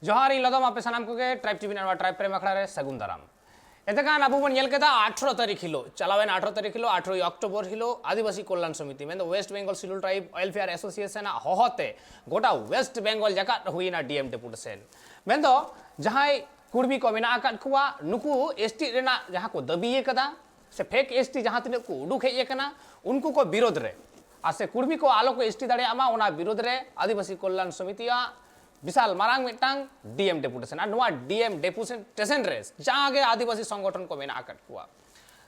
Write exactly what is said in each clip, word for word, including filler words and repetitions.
ᱡᱚᱦᱟᱨ, ᱤᱧ ᱞᱚᱫᱚᱢ ᱟᱯᱮ ᱥᱟᱱᱟᱢ ᱠᱚᱜᱮ ᱴᱨᱟᱭᱤᱵᱽ ᱴᱤᱵᱷᱤ ᱱᱮᱴᱣᱟᱨᱠ ᱴᱨᱟᱭᱤᱵᱽ ᱯᱨᱮᱢ ᱟᱠᱷᱲᱟ ᱨᱮ ᱥᱟᱹᱜᱩᱱ ᱫᱟᱨᱟᱢ᱾ ᱮᱱᱛᱮᱠᱷᱟᱱ ᱟᱵᱚ ᱵᱚᱱ ᱧᱮᱞ ᱠᱮᱫᱟ ᱟᱴᱷᱨᱚ ᱛᱟᱹᱨᱤᱠᱷ ᱦᱤᱞᱳᱜ, ᱪᱟᱞᱟᱣᱮᱱ ᱟᱴᱷᱨᱚ ᱛᱟᱹᱨᱤᱠᱷ ᱦᱤᱞᱳᱜ, ᱟᱴᱷᱨᱚᱭ ᱚᱠᱴᱳᱵᱚᱨ ᱦᱤᱞᱳᱜ ᱟᱹᱫᱤᱵᱟᱹᱥᱤ ᱠᱚᱞᱭᱟᱱ ᱥᱚᱢᱤᱛᱤ, ᱢᱮᱱᱫᱚ West Bengal schedule tribe welfare association ᱟᱜ ᱦᱚᱦᱚᱛᱮ ᱜᱚᱴᱟ ᱳᱭᱮᱥᱴ ᱵᱮᱝᱜᱚᱞ ᱡᱟᱠᱟᱛ ᱦᱩᱭᱮᱱᱟ ᱰᱤ ᱮᱢ ᱰᱮᱯᱩᱴᱮᱥᱚᱱ᱾ ᱢᱮᱱᱫᱚ ᱡᱟᱦᱟᱸᱭ ᱠᱩᱲᱢᱤ ᱠᱚ ᱢᱮᱱᱟᱜ ᱟᱠᱟᱫ ᱠᱚᱣᱟ, ᱱᱩᱠᱩ ᱮᱥ ᱴᱤ ᱨᱮᱱᱟᱜ ᱡᱟᱦᱟᱸ ᱠᱚ ᱫᱟᱹᱵᱤ ᱟᱠᱟᱫᱟ, ᱥᱮ ᱯᱷᱮᱠ ᱮᱥ ᱴᱤ ᱡᱟᱦᱟᱸ ᱛᱤᱱᱟᱹᱜ ᱠᱚ ᱩᱰᱩᱠ ᱦᱮᱡ ᱟᱠᱟᱱᱟ, ᱩᱱᱠᱩ ᱠᱚ ᱵᱤᱨᱳᱫᱷ ᱨᱮ, ᱟᱨ ᱥᱮ ᱠᱩᱲᱢᱤ ᱠᱚ ᱟᱞᱚ ᱠᱚ ᱮᱥ ᱴᱤ ᱫᱟᱲᱮᱭᱟᱜ ᱢᱟ, ᱚᱱᱟ ᱵᱤᱨᱳᱫᱷ ᱨᱮ ᱟᱹᱫᱤᱵᱟᱹᱥᱤ ᱠᱚᱞᱭᱟᱱ ᱥᱚᱢᱤᱛᱤᱭᱟᱜ ᱵᱤᱥᱟᱞ ᱢᱟᱨᱟᱝ ᱢᱤᱫᱴᱟᱝ ᱰᱤ ᱮᱢ ᱰᱮᱯᱩᱴᱮᱥᱚᱱ᱾ ᱟᱨ ᱱᱚᱣᱟ ᱰᱤ ᱮᱢ ᱰᱮᱯᱩᱴᱮᱥᱚᱱ ᱨᱮ ᱡᱟᱦᱟᱸ ᱜᱮ ᱟᱹᱫᱤᱵᱟᱹᱥᱤ ᱥᱚᱝᱜᱚᱴᱷᱚᱱ ᱠᱚ ᱢᱮᱱᱟᱜ ᱟᱠᱟᱫ ᱠᱚᱣᱟ,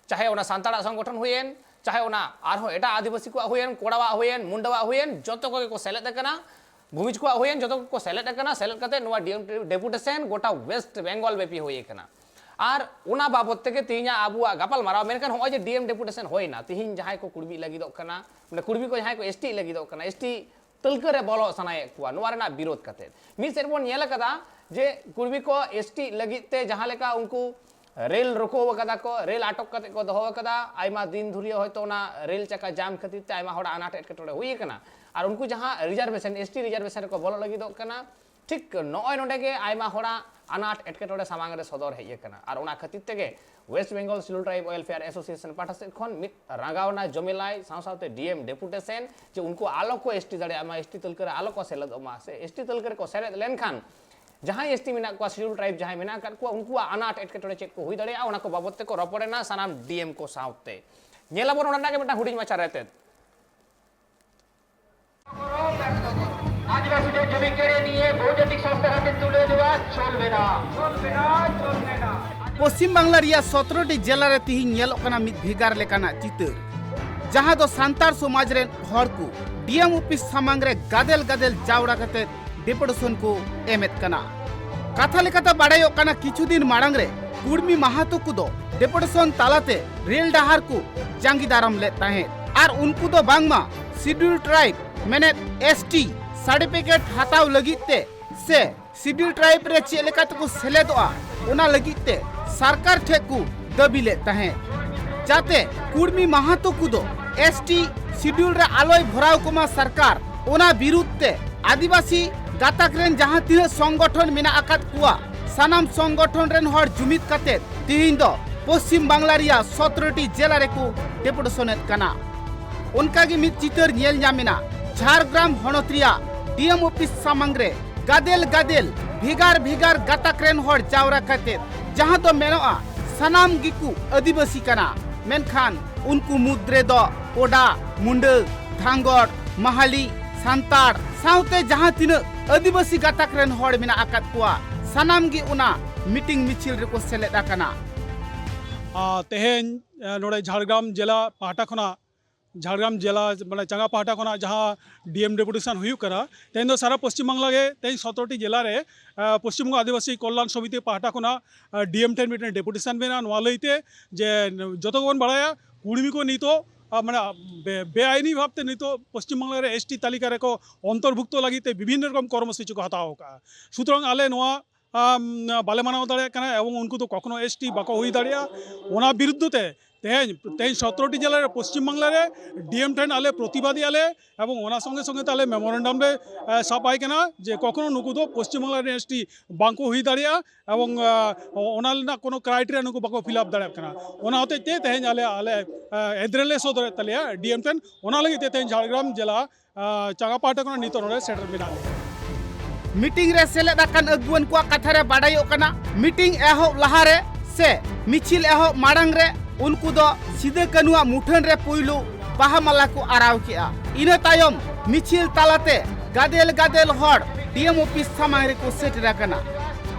ᱪᱟᱦᱮ ᱚᱱᱟ ᱥᱟᱱᱛᱟᱲᱟᱜ ᱥᱚᱝᱜᱚᱴᱷᱚᱱ ᱦᱩᱭᱮᱱ, ᱪᱟᱦᱮ ᱚᱱᱟ ᱟᱨᱦᱚᱸ ᱮᱴᱟᱜ ᱟᱹᱫᱤᱵᱟᱹᱥᱤ ᱠᱚᱣᱟᱜ ᱦᱩᱭᱮᱱ, ᱠᱚᱲᱟᱣᱟᱜ ᱦᱩᱭᱮᱱ, ᱢᱩᱱᱰᱟᱣᱟᱜ ᱦᱩᱭᱮᱱ, ᱡᱚᱛᱚ ᱠᱚᱜᱮ ᱠᱚ ᱥᱮᱞᱮᱫ ᱟᱠᱟᱱᱟ᱾ ᱵᱷᱩᱢᱤᱡᱽ ᱠᱚᱣᱟᱜ ᱦᱩᱭᱮᱱ, ᱡᱚᱛᱚ ᱠᱚᱠᱚ ᱥᱮᱞᱮᱫ ᱟᱠᱟᱱᱟ᱾ ᱥᱮᱞᱮᱫ ᱠᱟᱛᱮ ᱱᱚᱣᱟ ᱰᱤ ᱮᱢ ᱰᱮᱯᱩᱴᱮᱥᱚᱱ ᱜᱚᱴᱟ ᱳᱭᱮᱥᱴ ᱵᱮᱝᱜᱚᱞ ᱵᱮᱯᱤ ᱦᱩᱭ ᱟᱠᱟᱱᱟ᱾ ᱟᱨ ᱚᱱᱟ ᱵᱟᱵᱚᱛ ᱛᱮᱜᱮ ᱛᱮᱦᱮᱧᱟᱜ ᱟᱵᱚᱣᱟᱜ ᱜᱟᱯᱟᱞ ᱢᱟᱨᱟᱣ᱾ ᱢᱮᱱᱠᱷᱟᱱ ᱱᱚᱜᱼᱚᱭ ᱡᱮ ᱰᱤ ᱮᱢ ᱰᱮᱯᱩᱴᱮᱥᱚᱱ ᱦᱩᱭᱱᱟ, ᱛᱮᱦᱮᱧ ᱡᱟᱦᱟᱸᱭ ᱠᱚ ᱠᱩᱲᱢᱤ ᱞᱟᱹᱜᱤᱫᱚᱜ ᱠᱟᱱᱟ, ᱢᱟᱱᱮ ᱠᱩᱲᱢᱤ ᱠᱚ ᱡᱟᱦᱟᱸᱭ ᱠᱚ ᱮᱥ ᱴᱤ ᱞᱟᱹᱜᱤᱫᱚᱜ ᱠᱟᱱᱟ, ᱮᱥ ᱴᱤ ᱛᱟᱹᱞᱠᱟᱹ ᱨᱮ ᱵᱚᱞᱚᱜ ᱥᱟᱱᱟᱭᱮᱫ ᱠᱚᱣᱟ, ᱱᱚᱣᱟ ᱨᱮᱱᱟᱜ ᱵᱤᱨᱳᱫᱷ ᱠᱟᱛᱮ᱾ ᱢᱤᱫ ᱥᱮᱫ ᱵᱚᱱ ᱧᱮᱞ ᱟᱠᱟᱫᱟ ᱡᱮ ᱠᱩᱲᱢᱤ ᱠᱚ ᱮᱥ ᱴᱤ ᱞᱟᱹᱜᱤᱫ ᱛᱮ ᱡᱟᱦᱟᱸ ᱞᱮᱠᱟ ᱩᱱᱠᱩ ᱨᱮᱞ ᱨᱩᱠᱟᱹᱣ ᱟᱠᱟᱫᱟ ᱠᱚ, ᱨᱮᱞ ᱟᱴᱚᱠ ᱠᱟᱛᱮ ᱠᱚ ᱫᱚᱦᱚ ᱟᱠᱟᱫᱟ᱾ ᱟᱭᱢᱟ ᱫᱤᱱ ᱫᱷᱩᱨᱤᱭᱟᱹ ᱦᱚᱭᱛᱳ ᱚᱱᱟ ᱨᱮᱞ ᱪᱟᱠᱟ ᱡᱟᱢ ᱠᱷᱟᱹᱛᱤᱨ ᱛᱮ ᱟᱭᱢᱟ ᱦᱚᱲᱟᱜ ᱟᱱᱟᱴ ᱮᱴᱠᱮᱴᱚᱬᱮ ᱦᱩᱭ ᱟᱠᱟᱱᱟ᱾ ᱟᱨ ᱩᱱᱠᱩ ᱡᱟᱦᱟᱸ ᱨᱤᱡᱟᱨᱵᱷᱮᱥᱚᱱ, ᱮᱥ ᱴᱤ ᱨᱤᱡᱟᱨᱵᱷᱮᱥᱚᱱ ᱨᱮᱠᱚ ᱵᱚᱞᱚᱜ ᱞᱟᱹᱜᱤᱫᱚᱜ ᱠᱟᱱᱟ, ᱴᱷᱤᱠ ᱱᱚᱜᱼᱚᱭ ᱱᱚᱰᱮ ᱜᱮ ᱟᱭᱢᱟ ᱦᱚᱲᱟᱜ ᱟᱱᱟᱴ ᱮᱴᱠᱮᱴᱚᱬᱮ ᱥᱟᱢᱟᱝ ᱨᱮ ᱥᱚᱫᱚᱨ ᱦᱮᱡ ᱟᱠᱟᱱᱟ᱾ ᱟᱨ ᱚᱱᱟ ᱠᱷᱟᱹᱛᱤᱨ ᱛᱮᱜᱮ West Bengal schedule tribe welfare association ᱯᱟᱦᱴᱟ ᱥᱮᱫ ᱠᱷᱚᱱ ᱢᱤᱫ ᱨᱟᱸᱜᱟᱣᱱᱟ ᱡᱚᱢᱮᱞᱟᱭ ᱥᱟᱶ ᱥᱟᱶᱛᱮ ᱰᱤ ᱮᱢ ᱰᱮᱯᱩᱴᱮᱥᱚᱱ ᱡᱮ ᱩᱱᱠᱩ ᱟᱞᱚ ᱠᱚ ᱮᱥ ᱴᱤ ᱫᱟᱲᱮᱭᱟᱜ ᱢᱟ, ᱮᱥ ᱴᱤ ᱛᱟᱹᱞᱠᱟᱹ ᱨᱮ ᱟᱞᱚ ᱠᱚ ᱥᱮᱞᱮᱫᱚᱜ ᱢᱟ, ᱥᱮ ᱮᱥ ᱴᱤ ᱛᱟᱹᱞᱠᱟᱹ ᱨᱮᱠᱚ ᱥᱮᱞᱮᱫ ᱞᱮᱱᱠᱷᱟᱱ ᱡᱟᱦᱟᱸᱭ ᱮᱥ ᱴᱤ ᱢᱮᱱᱟᱜ ᱠᱚᱣᱟ, ᱥᱤᱰᱩᱞ ᱴᱨᱟᱭᱤᱵᱽ ᱡᱟᱦᱟᱸᱭ ᱢᱮᱱᱟᱜ ᱟᱠᱟᱫ ᱠᱚᱣᱟ, ᱩᱱᱠᱩᱣᱟᱜ ᱟᱱᱟᱴ ᱮᱴᱠᱮᱴᱚᱬᱮ ᱪᱮᱫ ᱠᱚ ᱦᱩᱭ ᱫᱟᱲᱮᱭᱟᱜᱼᱟ, ᱚᱱᱟ ᱠᱚ ᱵᱟᱵᱚᱛ ᱛᱮᱠᱚ ᱨᱚᱯᱚᱲᱮᱱᱟ ᱥᱟᱱᱟᱢ ᱰᱤ ᱮᱢ ᱠᱚ ᱥᱟᱶᱛᱮ᱾ ᱧᱮᱞᱟᱵᱚᱱ ᱚᱱᱟ ᱨᱮᱱᱟᱜ ᱜᱮ ᱢᱤᱫᱴᱟᱝ ᱦᱩᱰᱤᱧ ᱢᱟᱪᱷᱟ ᱨᱮᱛᱮᱫ᱾ আদিবাসীদের জমি কেড়ে নিয়ে বহুজাতিক সংস্থার হাতে তুলে দেওয়া চলবে না। চলবে না, চলবে না। পশ্চিম বাংলা ᱨᱮᱭᱟᱜ ᱥᱚᱛᱨᱚ ᱴᱤ ᱡᱮᱞᱟ ᱨᱮ ᱛᱤᱦᱤᱧ ᱧᱮᱞᱚᱜ ᱠᱟᱱᱟ ᱢᱤᱫ ᱵᱷᱮᱜᱟᱨ ᱞᱮᱠᱟᱱᱟᱜ ᱪᱤᱛᱟᱹᱨ, ᱡᱟᱦᱟᱸ ᱫᱚ ᱥᱟᱱᱛᱟᱲ ᱥᱚᱢᱟᱡᱽ ᱨᱮᱱ ᱦᱚᱲ ᱠᱚ ᱰᱤ ᱮᱢ ᱚᱯᱷᱤᱥ ᱥᱟᱢᱟᱝ ᱨᱮ ᱜᱟᱫᱮᱞ ᱜᱟᱫᱮᱞ ᱡᱟᱣᱨᱟ ᱠᱟᱛᱮ ᱰᱮᱯᱩᱴᱮᱥᱚᱱ ᱠᱚ ᱮᱢᱮᱫ ᱠᱟᱱᱟ᱾ ᱠᱟᱛᱷᱟ ᱞᱮᱠᱟᱛᱮ ᱵᱟᱲᱟᱭᱚᱜ ᱠᱟᱱᱟ, ᱠᱤᱪᱷᱩ ᱫᱤᱱ ᱢᱟᱲᱟᱝ ᱨᱮ ᱠᱩᱲᱢᱤ ᱢᱟᱦᱟᱛᱚ ᱠᱚᱫᱚ ᱰᱮᱯᱩᱴᱮᱥᱚᱱ ᱛᱟᱞᱟᱛᱮ ᱨᱮᱞ ᱰᱟᱦᱟᱨ ᱠᱚ ᱡᱟᱸᱜᱤ ᱫᱟᱨᱟᱢ ᱞᱮᱫ ᱛᱟᱦᱮᱸᱫ ᱟᱨ ᱩᱱᱠᱩ ᱫᱚ ᱵᱟᱝᱢᱟ ᱥᱤᱰᱩᱞ ᱴᱨᱟᱭᱤᱵᱽ ᱢᱮᱱᱮᱫ ᱮᱥ ᱴᱤ ᱥᱟᱨᱴᱤᱯᱷᱤᱠᱮᱴ ᱦᱟᱛᱟᱣ ᱞᱟᱹᱜᱤᱫ ᱛᱮ ᱥᱮ ᱥᱤᱰᱩᱞ ᱴᱨᱟᱭᱤᱵᱽ ᱨᱮ ᱪᱮᱫ ᱞᱮᱠᱟ ᱛᱮᱠᱚ ᱥᱮᱞᱮᱫᱚᱜᱼᱟ, ᱚᱱᱟ ᱞᱟᱹᱜᱤᱫ ᱛᱮ ᱥᱚᱨᱠᱟᱨ ᱴᱷᱮᱱ ᱠᱚ ᱫᱟᱹᱵᱤ ᱞᱮᱫ ᱛᱟᱦᱮᱸᱫ, ᱡᱟᱛᱮ ᱠᱩᱲᱢᱤ ᱢᱟᱦᱟᱛᱚ ᱠᱚᱫᱚ ᱮᱥ ᱴᱤ ᱥᱤᱰᱩᱞ ᱨᱮ ᱟᱞᱚᱭ ᱵᱷᱚᱨᱟᱣ ᱠᱚᱢᱟ ᱥᱚᱨᱠᱟᱨ᱾ ᱚᱱᱟ ᱵᱤᱨᱩᱫᱷ ᱛᱮ ᱟᱹᱫᱤᱵᱟᱹᱥᱤ ᱜᱟᱛᱟᱠ ᱨᱮᱱ ᱡᱟᱦᱟᱸ ᱛᱤᱱᱟᱹᱜ ᱥᱚᱝᱜᱚᱴᱷᱚᱱ ᱢᱮᱱᱟᱜ ᱟᱠᱟᱫ ᱠᱚᱣᱟ, ᱥᱟᱱᱟᱢ ᱥᱚᱝᱜᱚᱴᱷᱚᱱ ᱨᱮᱱ ᱦᱚᱲ ᱡᱩᱢᱤᱫ ᱠᱟᱛᱮ ᱛᱤᱦᱤᱧ ᱫᱚ ᱯᱚᱥᱪᱤᱢ ᱵᱟᱝᱞᱟ ᱨᱮᱭᱟᱜ ᱥᱚᱛᱨᱚ ᱴᱤ ᱡᱮᱞᱟ ᱨᱮᱠᱚ ᱰᱮᱯᱩᱴᱮᱥᱚᱱᱮᱫ ᱠᱟᱱᱟ᱾ ᱚᱱᱠᱟ ᱜᱮ ᱢᱤᱫ ᱪᱤᱛᱟᱹᱨ ᱧᱮᱞ ᱧᱟᱢ ᱮᱱᱟ ᱡᱷᱟᱲᱜᱨᱟᱢ ᱦᱚᱱᱚᱛ ᱨᱮᱭᱟᱜ ᱰᱤ ᱮᱢ ᱚᱯᱷᱤᱥ ᱥᱟᱢᱟᱝ ᱨᱮ᱾ ᱜᱟᱫᱮᱞ ᱜᱟᱫᱮᱞ, ᱵᱷᱮᱜᱟᱨ ᱵᱷᱮᱜᱟᱨ ᱜᱟᱛᱟᱠ ᱨᱮᱱ ᱦᱚᱲ ᱡᱟᱣᱨᱟ ᱠᱟᱛᱮ, ᱡᱟᱦᱟᱸ ᱫᱚ ᱢᱮᱱᱚᱜᱼᱟ ᱥᱟᱱᱟᱢ ᱜᱮᱠᱚ ᱟᱹᱫᱤᱵᱟᱹᱥᱤ ᱠᱟᱱᱟ, ᱢᱮᱱᱠᱷᱟᱱ ᱩᱱᱠᱩ ᱢᱩᱫᱽ ᱨᱮᱫᱚ ᱳᱰᱟ, ᱢᱩᱱᱰᱟᱹ, ᱫᱷᱟᱸᱜᱚᱲ, ᱢᱟᱦᱟᱞᱤ, ᱥᱟᱱᱛᱟᱲ ᱥᱟᱶᱛᱮ ᱡᱟᱦᱟᱸ ᱛᱤᱱᱟᱹᱜ ᱟᱹᱫᱤᱵᱟᱹᱥᱤ ᱜᱟᱛᱟᱠ ᱨᱮᱱ ᱦᱚᱲ ᱢᱮᱱᱟᱜ ᱟᱠᱟᱫ ᱠᱚᱣᱟ, ᱥᱟᱱᱟᱢ ᱜᱮ ᱚᱱᱟ ᱢᱤᱴᱤᱝ ᱢᱤᱪᱷᱤᱞ ᱨᱮᱠᱚ ᱥᱮᱞᱮᱫ ᱟᱠᱟᱱᱟ᱾ ᱟᱨ ᱛᱮᱦᱮᱧ, ᱮ, ᱱᱚᱰᱮ ᱡᱷᱟᱲᱜᱨᱟᱢ ᱡᱮᱞᱟ ᱯᱟᱦᱴᱟ ᱠᱷᱚᱱᱟᱜ, ᱡᱷᱟᱲᱜᱨᱟᱢ ᱡᱮᱞᱟ, ᱢᱟᱱᱮ, ᱪᱟᱸᱜᱟ ᱯᱟᱦᱴᱟ ᱠᱷᱚᱱᱟᱜ ᱡᱟᱦᱟᱸ ᱰᱤ ᱮᱢ ᱰᱮᱯᱩᱴᱮᱥᱚᱱ ᱦᱩᱭᱩᱜ ᱠᱟᱱᱟ, ᱛᱮᱦᱮᱧ ᱫᱚ ᱥᱟᱨᱟ ᱯᱚᱥᱪᱤᱢ ᱵᱟᱝᱞᱟ ᱜᱮ, ᱛᱮᱦᱮᱧ ᱥᱚᱛᱨᱚ ᱴᱤ ᱡᱮᱞᱟ ᱨᱮ, ᱮ, ᱯᱚᱥᱪᱤᱢ ᱵᱚᱝᱜᱚ ᱟᱹᱫᱤᱵᱟᱹᱥᱤ ᱠᱚᱞᱭᱟᱱ ᱥᱚᱢᱤᱛᱤ ᱯᱟᱦᱴᱟ ᱠᱷᱚᱱᱟᱜ, ᱮ, ᱰᱤ ᱮᱢ ᱴᱷᱮᱱ ᱢᱤᱫᱴᱮᱱ ᱰᱮᱯᱩᱴᱮᱥᱚᱱ ᱢᱮᱱᱟᱜᱼᱟ᱾ ᱱᱚᱣᱟ ᱞᱟᱹᱭᱛᱮ ᱡᱮ ᱡᱚᱛᱚ ᱜᱮᱵᱚᱱ ᱵᱟᱲᱟᱭᱟ, ᱠᱩᱲᱢᱤ ᱠᱚ ᱱᱤᱛᱚᱜ, ᱟ, ᱢᱟᱱᱮ, ᱵᱮ-, ᱵᱮᱟᱭᱤᱱᱤ ᱵᱷᱟᱵᱛᱮ ᱱᱤᱛᱚᱜ ᱯᱚᱥᱪᱤᱢ ᱵᱟᱝᱞᱟ ᱨᱮ ᱮᱥ ᱴᱤ ᱛᱟᱹᱞᱤᱠᱟ ᱨᱮᱠᱚ ᱚᱱᱛᱚᱨᱵᱷᱩᱠᱛᱚ ᱞᱟᱹᱜᱤᱫ ᱛᱮ ᱵᱤᱵᱷᱤᱱᱱᱚ ᱨᱚᱠᱚᱢ ᱠᱚᱨᱢᱚᱥᱩᱪᱤ ᱠᱚ ᱦᱟᱛᱟᱣ ᱟᱠᱟᱫᱼᱟ᱾ ᱥᱩᱛᱚᱨᱟᱝ ᱟᱞᱮ ᱱᱚᱣᱟ, ᱟᱢ, ᱵᱟᱞᱮ ᱢᱟᱱᱟᱣ ᱫᱟᱲᱮᱭᱟᱜ ᱠᱟᱱᱟ ᱮᱵᱚᱝ ᱩᱱᱠᱩ ᱫᱚ ᱠᱚᱠᱷᱚᱱᱳ ᱮᱥ ᱴᱤ ᱵᱟᱠᱚ ᱦᱩᱭ ᱫᱟᱲᱮᱭᱟᱜᱼᱟ᱾ ᱚᱱᱟ ᱵᱤᱨᱩᱫᱽᱫᱷᱚ ᱛᱮ ᱛᱮᱦᱮᱧ, ᱛᱮᱦᱮᱧ ᱥᱚᱛᱨᱚ ᱴᱤ ᱡᱮᱞᱟ ᱨᱮ, ᱯᱚᱥᱪᱤᱢ ᱵᱟᱝᱞᱟ ᱨᱮ ᱰᱤ ᱮᱢ ᱴᱷᱮᱱ ᱟᱞᱮ ᱯᱨᱚᱛᱤᱵᱟᱫᱮ ᱟᱞᱮ ᱮᱵᱚᱝ ᱚᱱᱟ ᱥᱚᱸᱜᱮ ᱥᱚᱸᱜᱮ ᱛᱮ ᱟᱞᱮ ᱢᱮᱢᱳᱨᱮᱱᱰᱟᱢ ᱞᱮ, ᱮ, ᱥᱟᱵ ᱟᱭ ᱠᱟᱱᱟ ᱡᱮ ᱠᱚᱠᱷᱚᱱᱳ ᱱᱩᱠᱩ ᱫᱚ ᱯᱚᱥᱪᱤᱢ ᱵᱟᱝᱞᱟ ᱨᱮᱱ ᱮᱥ ᱴᱤ ᱵᱟᱝᱠᱚ ᱦᱩᱭ ᱫᱟᱲᱮᱭᱟᱜᱼᱟ ᱮᱵᱚᱝ, ᱮ, ᱚᱱᱟ ᱨᱮᱱᱟᱜ ᱠᱳᱱᱳ ᱠᱨᱟᱭᱴᱮᱨᱤᱭᱟ ᱱᱩᱠᱩ ᱵᱟᱠᱚ ᱯᱷᱤᱞ ᱟᱯ ᱫᱟᱲᱮᱭᱟᱜ ᱠᱟᱱᱟ᱾ ᱚᱱᱟ ᱦᱚᱛᱮᱡ ᱛᱮ ᱛᱮᱦᱮᱧ ᱟᱞᱮ, ᱟᱞᱮ, ᱮ, ᱮᱫᱽᱨᱮ ᱞᱮ ᱥᱚᱫᱚᱨᱮᱫ ᱛᱟᱞᱮᱭᱟ ᱰᱤ ᱮᱢ ᱴᱷᱮᱱ᱾ ᱚᱱᱟ ᱞᱟᱹᱜᱤᱫ ᱛᱮ ᱛᱮᱦᱮᱧ ᱡᱷᱟᱲᱜᱨᱟᱢ ᱡᱮᱞᱟ, ᱟ, ᱪᱟᱸᱜᱟ ᱯᱟᱦᱴᱟ ᱠᱷᱚᱱᱟᱜ ᱱᱤᱛᱚᱜ ᱱᱚᱰᱮ ᱥᱮᱴᱮᱨ ᱢᱮᱱᱟᱜ ᱞᱮᱭᱟ᱾ ᱢᱤᱴᱤᱝ ᱨᱮ ᱥᱮᱞᱮᱫ ᱟᱠᱟᱱ ᱟᱹᱜᱩᱣᱟᱹᱱ ᱠᱚᱣᱟᱜ ᱠᱟᱛᱷᱟ ᱨᱮ ᱵᱟᱰᱟᱭᱚᱜ ᱠᱟᱱᱟ, ᱢᱤᱴᱤᱝ ᱮᱦᱚᱵ ᱞᱟᱦᱟ ᱨᱮ ᱥᱮ ᱢᱤᱪᱷᱤᱞ ᱮᱦᱚᱵ ᱢᱟᱲᱟᱝ ᱨᱮ ᱩᱱᱠᱩ ᱫᱚ ᱥᱤᱫᱟᱹ ᱠᱟᱹᱱᱩᱣᱟᱜ ᱢᱩᱴᱷᱟᱹᱱ ᱨᱮ ᱯᱩᱭᱞᱩ ᱵᱟᱦᱟ ᱢᱟᱞᱟ ᱠᱚ ᱟᱨᱟᱣ ᱠᱮᱜᱼᱟ᱾ ᱤᱱᱟᱹ ᱛᱟᱭᱚᱢ ᱢᱤᱪᱷᱤᱞ ᱛᱟᱞᱟᱛᱮ ᱜᱟᱫᱮᱞ ᱜᱟᱫᱮᱞ ᱦᱚᱲ ᱰᱤ ᱮᱢ ᱚᱯᱷᱤᱥ ᱥᱟᱢᱟᱝ ᱨᱮᱠᱚ ᱥᱮᱴᱮᱨ ᱟᱠᱟᱱᱟ᱾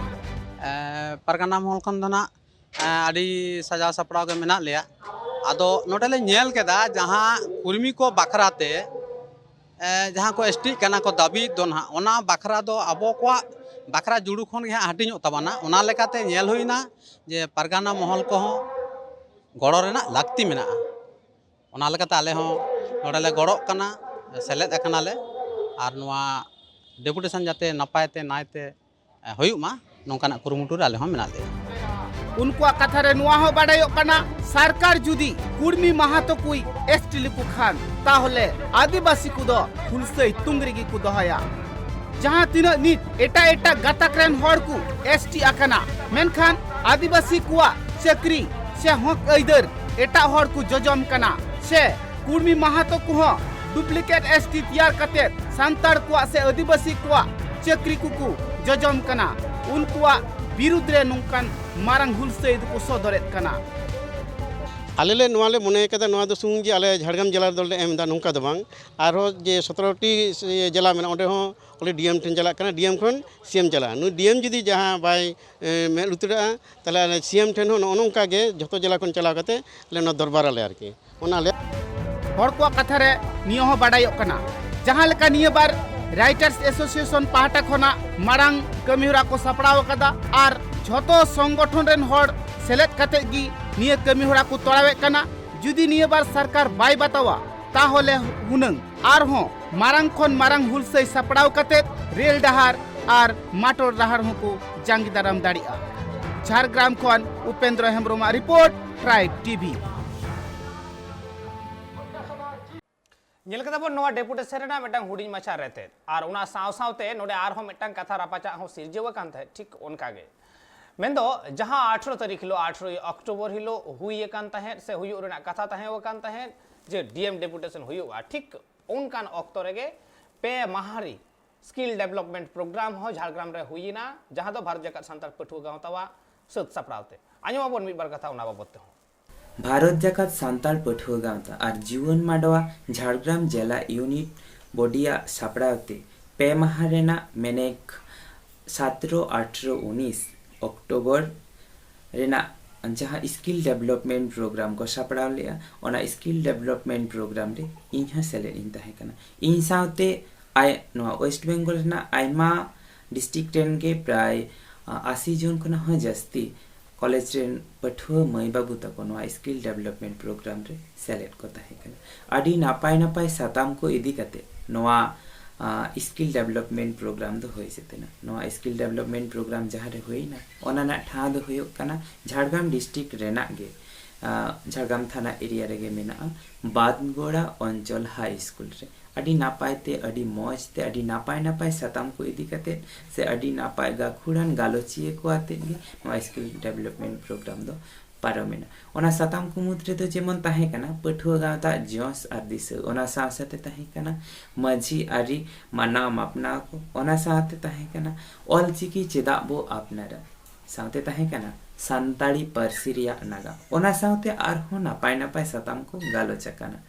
ᱮ, ᱯᱟᱨᱜᱟᱱᱟ ᱢᱚᱦᱚᱞ ᱠᱷᱚᱱ ᱫᱚ ᱱᱟᱜ ᱮᱸ, ᱟᱹᱰᱤ ᱥᱟᱡᱟᱣ ᱥᱟᱯᱲᱟᱣ ᱜᱮ ᱢᱮᱱᱟᱜ ᱞᱮᱭᱟ᱾ ᱟᱫᱚ ᱱᱚᱰᱮ ᱞᱮ ᱧᱮᱞ ᱠᱮᱫᱟ ᱡᱟᱦᱟᱸ ᱠᱩᱲᱢᱤ ᱠᱚ ᱵᱟᱠᱷᱨᱟ ᱛᱮ, ᱮᱸ, ᱡᱟᱦᱟᱸ ᱠᱚ ᱮᱥ ᱴᱤᱜ ᱠᱟᱱᱟ ᱠᱚ ᱫᱟᱹᱵᱤᱭᱮᱫ ᱫᱚ ᱱᱟᱦᱟᱜ, ᱚᱱᱟ ᱵᱟᱠᱷᱨᱟ ᱫᱚ ᱟᱵᱚ ᱠᱚᱣᱟᱜ ᱵᱟᱠᱷᱨᱟ ᱡᱩᱲᱩ ᱠᱷᱚᱱ ᱜᱮ ᱦᱟᱸᱜ ᱦᱟᱹᱴᱤᱧᱚᱜ ᱛᱟᱵᱚᱱᱟ᱾ ᱚᱱᱟ ᱞᱮᱠᱟᱛᱮ ᱧᱮᱞ ᱦᱩᱭᱱᱟ ᱡᱮ ᱯᱟᱨᱜᱟᱱᱟ ᱢᱚᱦᱚᱞ ᱠᱚᱦᱚᱸ ᱜᱚᱲᱚ ᱨᱮᱱᱟᱜ ᱞᱟᱹᱠᱛᱤ ᱢᱮᱱᱟᱜᱼᱟ᱾ ᱚᱱᱟ ᱞᱮᱠᱟᱛᱮ ᱟᱞᱮ ᱦᱚᱸ ᱱᱚᱰᱮ ᱞᱮ ᱜᱚᱲᱚᱜ ᱠᱟᱱᱟ, ᱥᱮᱞᱮᱫ ᱟᱠᱟᱱᱟᱞᱮ ᱟᱨ ᱱᱚᱣᱟ ᱰᱮᱯᱩᱴᱮᱥᱚᱱ ᱡᱟᱛᱮ ᱱᱟᱯᱟᱭ ᱛᱮ ᱱᱟᱭ ᱛᱮ ᱦᱩᱭᱩᱜ ᱢᱟ, ᱱᱚᱝᱠᱟᱱᱟᱜ ᱠᱩᱨᱩᱢᱩᱴᱩ ᱨᱮ ᱟᱞᱮ ᱦᱚᱸ ᱢᱮᱱᱟᱜ ᱞᱮᱭᱟ᱾ ᱩᱱᱠᱩᱣᱟᱜ ᱠᱟᱛᱷᱟ ᱨᱮ ᱱᱚᱣᱟ ᱦᱚᱸ ᱵᱟᱰᱟᱭᱚᱜ ᱠᱟᱱᱟ, ᱥᱚᱨᱠᱟᱨ ᱡᱩᱫᱤ ᱠᱩᱲᱢᱤ ᱢᱟᱦᱟᱛᱚ ᱠᱚᱭ ᱮᱥ ᱴᱤ ᱞᱮᱠᱚ ᱠᱷᱟᱱ, ᱛᱟᱦᱚᱞᱮ ᱟᱹᱫᱤᱵᱟᱹᱥᱤ ᱠᱚᱫᱚ ᱦᱩᱞᱥᱟᱹᱭ ᱛᱩᱝ ᱨᱮᱜᱮ ᱠᱚ ᱫᱚᱦᱚᱭᱟ᱾ ᱡᱟᱦᱟᱸ ᱛᱤᱱᱟᱹᱜ ᱱᱤᱛ ᱮᱴᱟᱜ ᱮᱴᱟᱜ ᱜᱟᱛᱟᱠ ᱨᱮᱱ ᱦᱚᱲ ᱠᱚ ᱮᱥ ᱴᱤ ᱟᱠᱟᱱᱟ, ᱢᱮᱱᱠᱷᱟᱱ ᱟᱹᱫᱤᱵᱟᱹᱥᱤ ᱠᱚᱣᱟᱜ ᱪᱟᱹᱠᱨᱤ ᱥᱮ ᱦᱚᱠ ᱟᱹᱭᱫᱟᱹᱨ ᱮᱴᱟᱜ ᱦᱚᱲ ᱠᱚ ᱡᱚᱡᱚᱢ ᱠᱟᱱᱟ, ᱥᱮ ᱠᱩᱲᱢᱤ ᱢᱟᱦᱟᱛᱚ ᱠᱚᱦᱚᱸ ᱰᱩᱯᱞᱤᱠᱮᱴ ᱮᱥ ᱴᱤ ᱛᱮᱭᱟᱨ ᱠᱟᱛᱮ ᱥᱟᱱᱛᱟᱲ ᱠᱚᱣᱟᱜ ᱥᱮ ᱟᱹᱫᱤᱵᱟᱹᱥᱤ ᱠᱚᱣᱟᱜ ᱪᱟᱹᱠᱨᱤ ᱠᱚᱠᱚ ᱡᱚᱡᱚᱢ ᱠᱟᱱᱟ, ᱩᱱᱠᱩᱣᱟᱜ ᱵᱤᱨᱩᱫᱽ ᱨᱮ ᱱᱚᱝᱠᱟᱱ ᱢᱟᱨᱟᱝ ᱦᱩᱞᱥᱟᱹᱭ ᱫᱚᱠᱚ ᱥᱚᱫᱚᱨᱮᱫ ᱠᱟᱱᱟ᱾ ᱟᱞᱮ ᱞᱮ ᱱᱚᱣᱟ ᱞᱮ ᱢᱚᱱᱮ ᱠᱟᱫᱟ, ᱱᱚᱣᱟ ᱫᱚ ᱥᱩᱢᱩᱝ ᱡᱮ ᱟᱞᱮ ᱡᱷᱟᱲᱜᱨᱟᱢ ᱡᱮᱞᱟ ᱨᱮᱫᱚ ᱞᱮ ᱮᱢ ᱮᱫᱟ, ᱱᱚᱝᱠᱟ ᱫᱚ ᱵᱟᱝ᱾ ᱟᱨᱦᱚᱸ ᱡᱮ ᱥᱚᱛᱨᱚ ᱴᱤ ᱡᱮᱞᱟ ᱢᱮᱱᱟᱜᱼᱟ, ᱚᱸᱰᱮ ᱦᱚᱸ ᱚᱸᱰᱮ ᱰᱤ ᱮᱢ ᱴᱷᱮᱱ ᱪᱟᱞᱟᱜ ᱠᱟᱱᱟ, ᱰᱤ ᱮᱢ ᱠᱷᱚᱱ ᱥᱤ ᱮᱢ ᱪᱟᱞᱟᱜᱼᱟ᱾ ᱱᱩᱭ ᱰᱤ ᱮᱢ ᱡᱩᱫᱤ ᱡᱟᱦᱟᱸ ᱵᱟᱭ ᱮ, ᱢᱮᱫ ᱞᱩᱛᱩᱨᱟᱜᱼᱟ, ᱛᱟᱦᱚᱞᱮ ᱟᱞᱮ ᱥᱤ ᱮᱢ ᱴᱷᱮᱱ ᱦᱚᱸ ᱱᱚᱜᱼᱚ ᱱᱚᱝᱠᱟ ᱜᱮ ᱡᱷᱚᱛᱚ ᱡᱮᱞᱟ ᱠᱷᱚᱱ ᱪᱟᱞᱟᱣ ᱠᱟᱛᱮ ᱟᱞᱮ ᱱᱚᱣᱟ ᱫᱚᱨᱵᱟᱨ ᱟᱞᱮ ᱟᱨᱠᱤ᱾ ᱚᱱᱟ ᱞᱮ ᱦᱚᱲ ᱠᱚᱣᱟᱜ ᱠᱟᱛᱷᱟ ᱨᱮ ᱱᱤᱭᱟᱹ ᱦᱚᱸ ᱵᱟᱰᱟᱭᱚᱜ ᱠᱟᱱᱟ, ᱡᱟᱦᱟᱸ ᱞᱮᱠᱟ ᱱᱤᱭᱟᱹ ᱵᱟᱨ ᱨᱟᱭᱴᱟᱨᱥ ᱮᱥᱳᱥᱤᱭᱮᱥᱚᱱ ᱯᱟᱦᱴᱟ ᱠᱷᱚᱱᱟᱜ ᱢᱟᱲᱟᱝ ᱠᱟᱹᱢᱤᱦᱚᱨᱟ ᱠᱚ ᱥᱟᱯᱲᱟᱣ ᱟᱠᱟᱫᱟ ᱟᱨ ᱡᱷᱚᱛᱚ ᱥᱚᱝᱜᱚᱴᱷᱚᱱ ᱨᱮᱱ ᱦᱚᱲ ᱥᱮᱞᱮᱫ ᱠᱟᱛᱮ ᱜᱮ ᱱᱤᱭᱟᱹ ᱠᱟᱹᱢᱤᱦᱚᱨᱟ ᱠᱚ ᱛᱚᱲᱟᱣᱮᱫ ᱠᱟᱱᱟ᱾ ᱡᱩᱫᱤ ᱱᱤᱭᱟᱹ ᱵᱟᱨ ᱥᱚᱨᱠᱟᱨ ᱵᱟᱭ ᱵᱟᱛᱟᱣᱟ, ᱛᱟᱦᱚᱞᱮ ᱦᱩᱱᱟᱹᱝ ᱟᱨᱦᱚᱸ ᱢᱟᱨᱟᱝ ᱠᱷᱚᱱ ᱢᱟᱨᱟᱝ ᱦᱩᱞᱥᱟᱹᱭ ᱥᱟᱯᱲᱟᱣ ᱠᱟᱛᱮ ᱨᱮᱞ ᱰᱟᱦᱟᱨ ᱟᱨ ᱢᱟᱴᱚᱨ ᱰᱟᱦᱟᱨ ᱦᱚᱸᱠᱚ ᱡᱟᱸᱜᱮ ᱫᱟᱨᱟᱢ ᱫᱟᱲᱮᱭᱟᱜᱼᱟ᱾ ᱡᱷᱟᱲᱜᱨᱟᱢ ᱠᱷᱚᱱ ᱩᱯᱮᱱᱫᱨᱚ ᱦᱮᱢᱵᱨᱚᱢᱟᱜ ᱨᱤᱯᱳᱨᱴ, ᱴᱨᱟᱭᱤᱵᱽ ᱴᱤ ᱵᱷᱤ᱾ ᱧᱮᱞ ᱠᱮᱫᱟ ᱵᱚᱱ ᱱᱚᱣᱟ ᱰᱮᱯᱩᱴᱮᱥᱚᱱ ᱨᱮᱱᱟᱜ ᱢᱤᱫᱴᱟᱝ ᱦᱩᱰᱤᱧ ᱢᱟᱪᱷᱟ ᱨᱮᱛᱮᱫ, ᱟᱨ ᱚᱱᱟ ᱥᱟᱶ ᱥᱟᱶᱛᱮ ᱱᱚᱰᱮ ᱟᱨᱦᱚᱸ ᱢᱤᱫᱴᱟᱝ ᱠᱟᱛᱷᱟ ᱨᱟᱯᱟᱪᱟᱜ ᱦᱚᱸ ᱥᱤᱨᱡᱟᱹᱣ ᱟᱠᱟᱱ ᱛᱟᱦᱮᱸᱫ ᱴᱷᱤᱠ ᱚᱱᱠᱟ ᱜᱮ᱾ ᱢᱮᱱᱫᱚ ᱡᱟᱦᱟᱸ ᱟᱴᱷᱨᱚ ᱛᱟᱹᱨᱤᱠᱷ ᱦᱤᱞᱳᱜ, ᱟᱴᱷᱨᱚᱭ ᱚᱠᱴᱳᱵᱚᱨ ᱦᱤᱞᱳᱜ ᱦᱩᱭ ᱟᱠᱟᱱ ᱛᱟᱦᱮᱸᱫ ᱥᱮ ᱦᱩᱭᱩᱜ ᱨᱮᱱᱟᱜ ᱠᱟᱛᱷᱟ ᱛᱟᱦᱮᱸ ᱟᱠᱟᱱ ᱛᱟᱦᱮᱸᱫ ᱡᱮ ᱰᱤ ᱮᱢ ᱰᱮᱯᱩᱴᱮᱥᱚᱱ ᱦᱩᱭᱩᱜᱼᱟ, ᱴᱷᱤᱠ ᱚᱱᱠᱟᱱ ᱚᱠᱛᱚ ᱨᱮᱜᱮ ᱯᱮ ᱢᱟᱦᱟ ᱨᱮ ᱥᱠᱤᱞ ᱰᱮᱵᱷᱞᱚᱯᱢᱮᱱᱴ ᱯᱨᱳᱜᱨᱟᱢ ᱦᱚᱸ ᱡᱷᱟᱲᱜᱨᱟᱢ ᱨᱮ ᱦᱩᱭ ᱮᱱᱟ, ᱡᱟᱦᱟᱸ ᱫᱚ ᱵᱷᱟᱨᱚᱛ ᱡᱟᱠᱟᱛ ᱥᱟᱱᱛᱟᱲ ᱯᱟᱹᱴᱷᱩᱣᱟᱹ ᱜᱟᱶᱛᱟᱣᱟᱜ ᱥᱟᱹᱛ ᱥᱟᱯᱲᱟᱣ ᱛᱮ᱾ ᱟᱸᱡᱚᱢ ᱟᱵᱚᱱ ᱢᱤᱫ ᱵᱟᱨ ᱠᱟᱛᱷᱟ ᱚᱱᱟ ᱵᱟᱵᱚᱛ ᱛᱮᱦᱚᱸ᱾ ᱵᱷᱟᱨᱚᱛ ᱡᱟᱠᱟᱛ ᱥᱟᱱᱛᱟᱲ ᱯᱟᱹᱴᱷᱩᱣᱟᱹ ᱜᱟᱶᱛᱟ ᱟᱨ ᱡᱩᱣᱟᱹᱱ ᱢᱟᱰᱣᱟ ᱡᱷᱟᱲᱜᱨᱟᱢ ᱡᱮᱞᱟ ᱤᱭᱩᱱᱤᱴ ᱵᱚᱰᱤᱭᱟᱜ ᱥᱟᱯᱲᱟᱣ ᱛᱮ ᱯᱮ ᱢᱟᱦᱟ ᱨᱮᱱᱟᱜ ᱢᱮᱱᱮᱠ ᱥᱟᱛᱨᱚ ᱟᱴᱷᱨᱚ ᱩᱱᱤᱥ ᱚᱠᱴᱳᱵᱚᱨ ᱨᱮᱱᱟᱜ ᱡᱟᱦᱟᱸ ᱥᱠᱤᱞ ᱰᱮᱵᱷᱞᱚᱯᱢᱮᱱᱴ ᱯᱨᱳᱜᱨᱟᱢ ᱠᱚ ᱥᱟᱯᱲᱟᱣ ᱞᱮᱫᱼᱟ, ᱚᱱᱟ ᱥᱠᱤᱞ ᱰᱮᱵᱷᱞᱚᱯᱢᱮᱱᱴ ᱯᱨᱳᱜᱨᱟᱢ ᱨᱮ ᱤᱧ ᱦᱚᱸ ᱥᱮᱞᱮᱫ ᱤᱧ ᱛᱟᱦᱮᱸ ᱠᱟᱱᱟ᱾ ᱤᱧ ᱥᱟᱶᱛᱮ ᱟᱭ ᱱᱚᱣᱟ ᱳᱭᱮᱥᱴ ᱵᱮᱝᱜᱚᱞ ᱨᱮᱱᱟᱜ ᱟᱭᱢᱟ ᱰᱤᱥᱴᱨᱤᱠᱴ ᱨᱮᱱ ᱜᱮ ᱯᱨᱟᱭ ᱟᱥᱤ ᱡᱚᱱ ᱠᱷᱚᱱᱟᱜ ᱦᱚᱸ ᱡᱟᱹᱥᱛᱤ ᱠᱚᱞᱮᱡᱽ ᱨᱮᱱ ᱯᱟᱹᱴᱷᱩᱣᱟᱹ ᱢᱟᱹᱭ ᱵᱟᱹᱵᱩ ᱛᱟᱠᱚ ᱱᱚᱣᱟ ᱥᱠᱤᱞ ᱰᱮᱵᱷᱞᱚᱯᱢᱮᱱᱴ ᱯᱨᱳᱜᱨᱟᱢ ᱨᱮ ᱥᱮᱞᱮᱫ ᱠᱚ ᱛᱟᱦᱮᱸ ᱠᱟᱱᱟ᱾ ᱟᱹᱰᱤ ᱱᱟᱯᱟᱭ ᱱᱟᱯᱟᱭ ᱥᱟᱛᱟᱢ ᱠᱚ ᱤᱫᱤ ᱠᱟᱛᱮ ᱱᱚᱣᱟ ᱥᱠᱤᱞ ᱰᱮᱵᱷᱞᱚᱯᱢᱮᱱᱴ ᱯᱨᱳᱜᱨᱟᱢ ᱫᱚ ᱦᱩᱭ ᱥᱟᱹᱛ ᱮᱱᱟ᱾ ᱱᱚᱣᱟ ᱥᱠᱤᱞ ᱰᱮᱵᱷᱞᱚᱯᱢᱮᱱᱴ ᱯᱨᱳᱜᱨᱟᱢ ᱡᱟᱦᱟᱸ ᱨᱮ ᱦᱩᱭᱱᱟ, ᱚᱱᱟ ᱨᱮᱱᱟᱜ ᱴᱷᱟᱶ ᱫᱚ ᱦᱩᱭᱩᱜ ᱠᱟᱱᱟ ᱡᱷᱟᱲᱜᱨᱟᱢ ᱰᱤᱥᱴᱨᱤᱠᱴ ᱨᱮᱱᱟᱜ ᱜᱮ, ᱟᱸ, ᱡᱷᱟᱲᱜᱨᱟᱢ ᱛᱷᱟᱱᱟ ᱮᱨᱤᱭᱟ ᱨᱮᱜᱮ ᱢᱮᱱᱟᱜᱼᱟ ᱵᱟᱫᱜᱳᱲᱟ ᱚᱧᱪᱚᱞ ᱦᱟᱭ ᱥᱠᱩᱞ ᱨᱮ᱾ ᱟᱹᱰᱤ ᱱᱟᱯᱟᱭ ᱛᱮ, ᱟᱹᱰᱤ ᱢᱚᱡᱽ ᱛᱮ, ᱟᱹᱰᱤ ᱱᱟᱯᱟᱭ ᱱᱟᱯᱟᱭ ᱥᱟᱛᱟᱢ ᱠᱚ ᱤᱫᱤ ᱠᱟᱛᱮᱫ ᱥᱮ ᱟᱹᱰᱤ ᱱᱟᱯᱟᱭ ᱜᱟᱹᱠᱷᱩᱲᱟᱱ ᱜᱟᱞᱚᱪᱤᱭᱟᱹ ᱠᱚ ᱟᱛᱮᱫ ᱜᱮ ᱱᱚᱣᱟ skill development program ᱫᱚ ᱯᱟᱨᱚᱢᱮᱱᱟ᱾ ᱚᱱᱟ ᱥᱟᱛᱟᱢ ᱠᱚ ᱢᱩᱫᱽ ᱨᱮᱫᱚ ᱡᱮᱢᱚᱱ ᱛᱟᱦᱮᱸ ᱠᱟᱱᱟ ᱯᱟᱹᱴᱷᱩᱣᱟᱹ ᱜᱟᱶᱛᱟ ᱡᱚᱥ ᱟᱨ ᱫᱤᱥᱟᱹ, ᱚᱱᱟ ᱥᱟᱶ ᱥᱟᱶᱛᱮ ᱛᱟᱦᱮᱸ ᱠᱟᱱᱟ ᱢᱟᱹᱡᱷᱤ ᱟᱹᱨᱤ ᱢᱟᱱᱟᱣ ᱢᱟᱯᱱᱟᱣ ᱠᱚ, ᱚᱱᱟ ᱥᱟᱶᱛᱮ ᱛᱟᱦᱮᱸ ᱠᱟᱱᱟ ᱚᱞ ᱪᱤᱠᱤ ᱪᱮᱫᱟᱜ ᱵᱚ ᱟᱯᱱᱟᱨᱟ, ᱥᱟᱶᱛᱮ ᱛᱟᱦᱮᱸ ᱠᱟᱱᱟ ᱥᱟᱱᱛᱟᱲᱤ ᱯᱟᱹᱨᱥᱤ ᱨᱮᱭᱟᱜ ᱱᱟᱜᱟᱢ᱾ ᱚᱱᱟ ᱥᱟᱶᱛᱮ ᱟᱨᱦᱚᱸ ᱱᱟᱯᱟᱭ ᱱᱟᱯᱟᱭ ᱥᱟᱛᱟᱢ ᱠᱚ ᱜᱟᱞᱚᱪ ᱟᱠᱟᱱᱟ᱾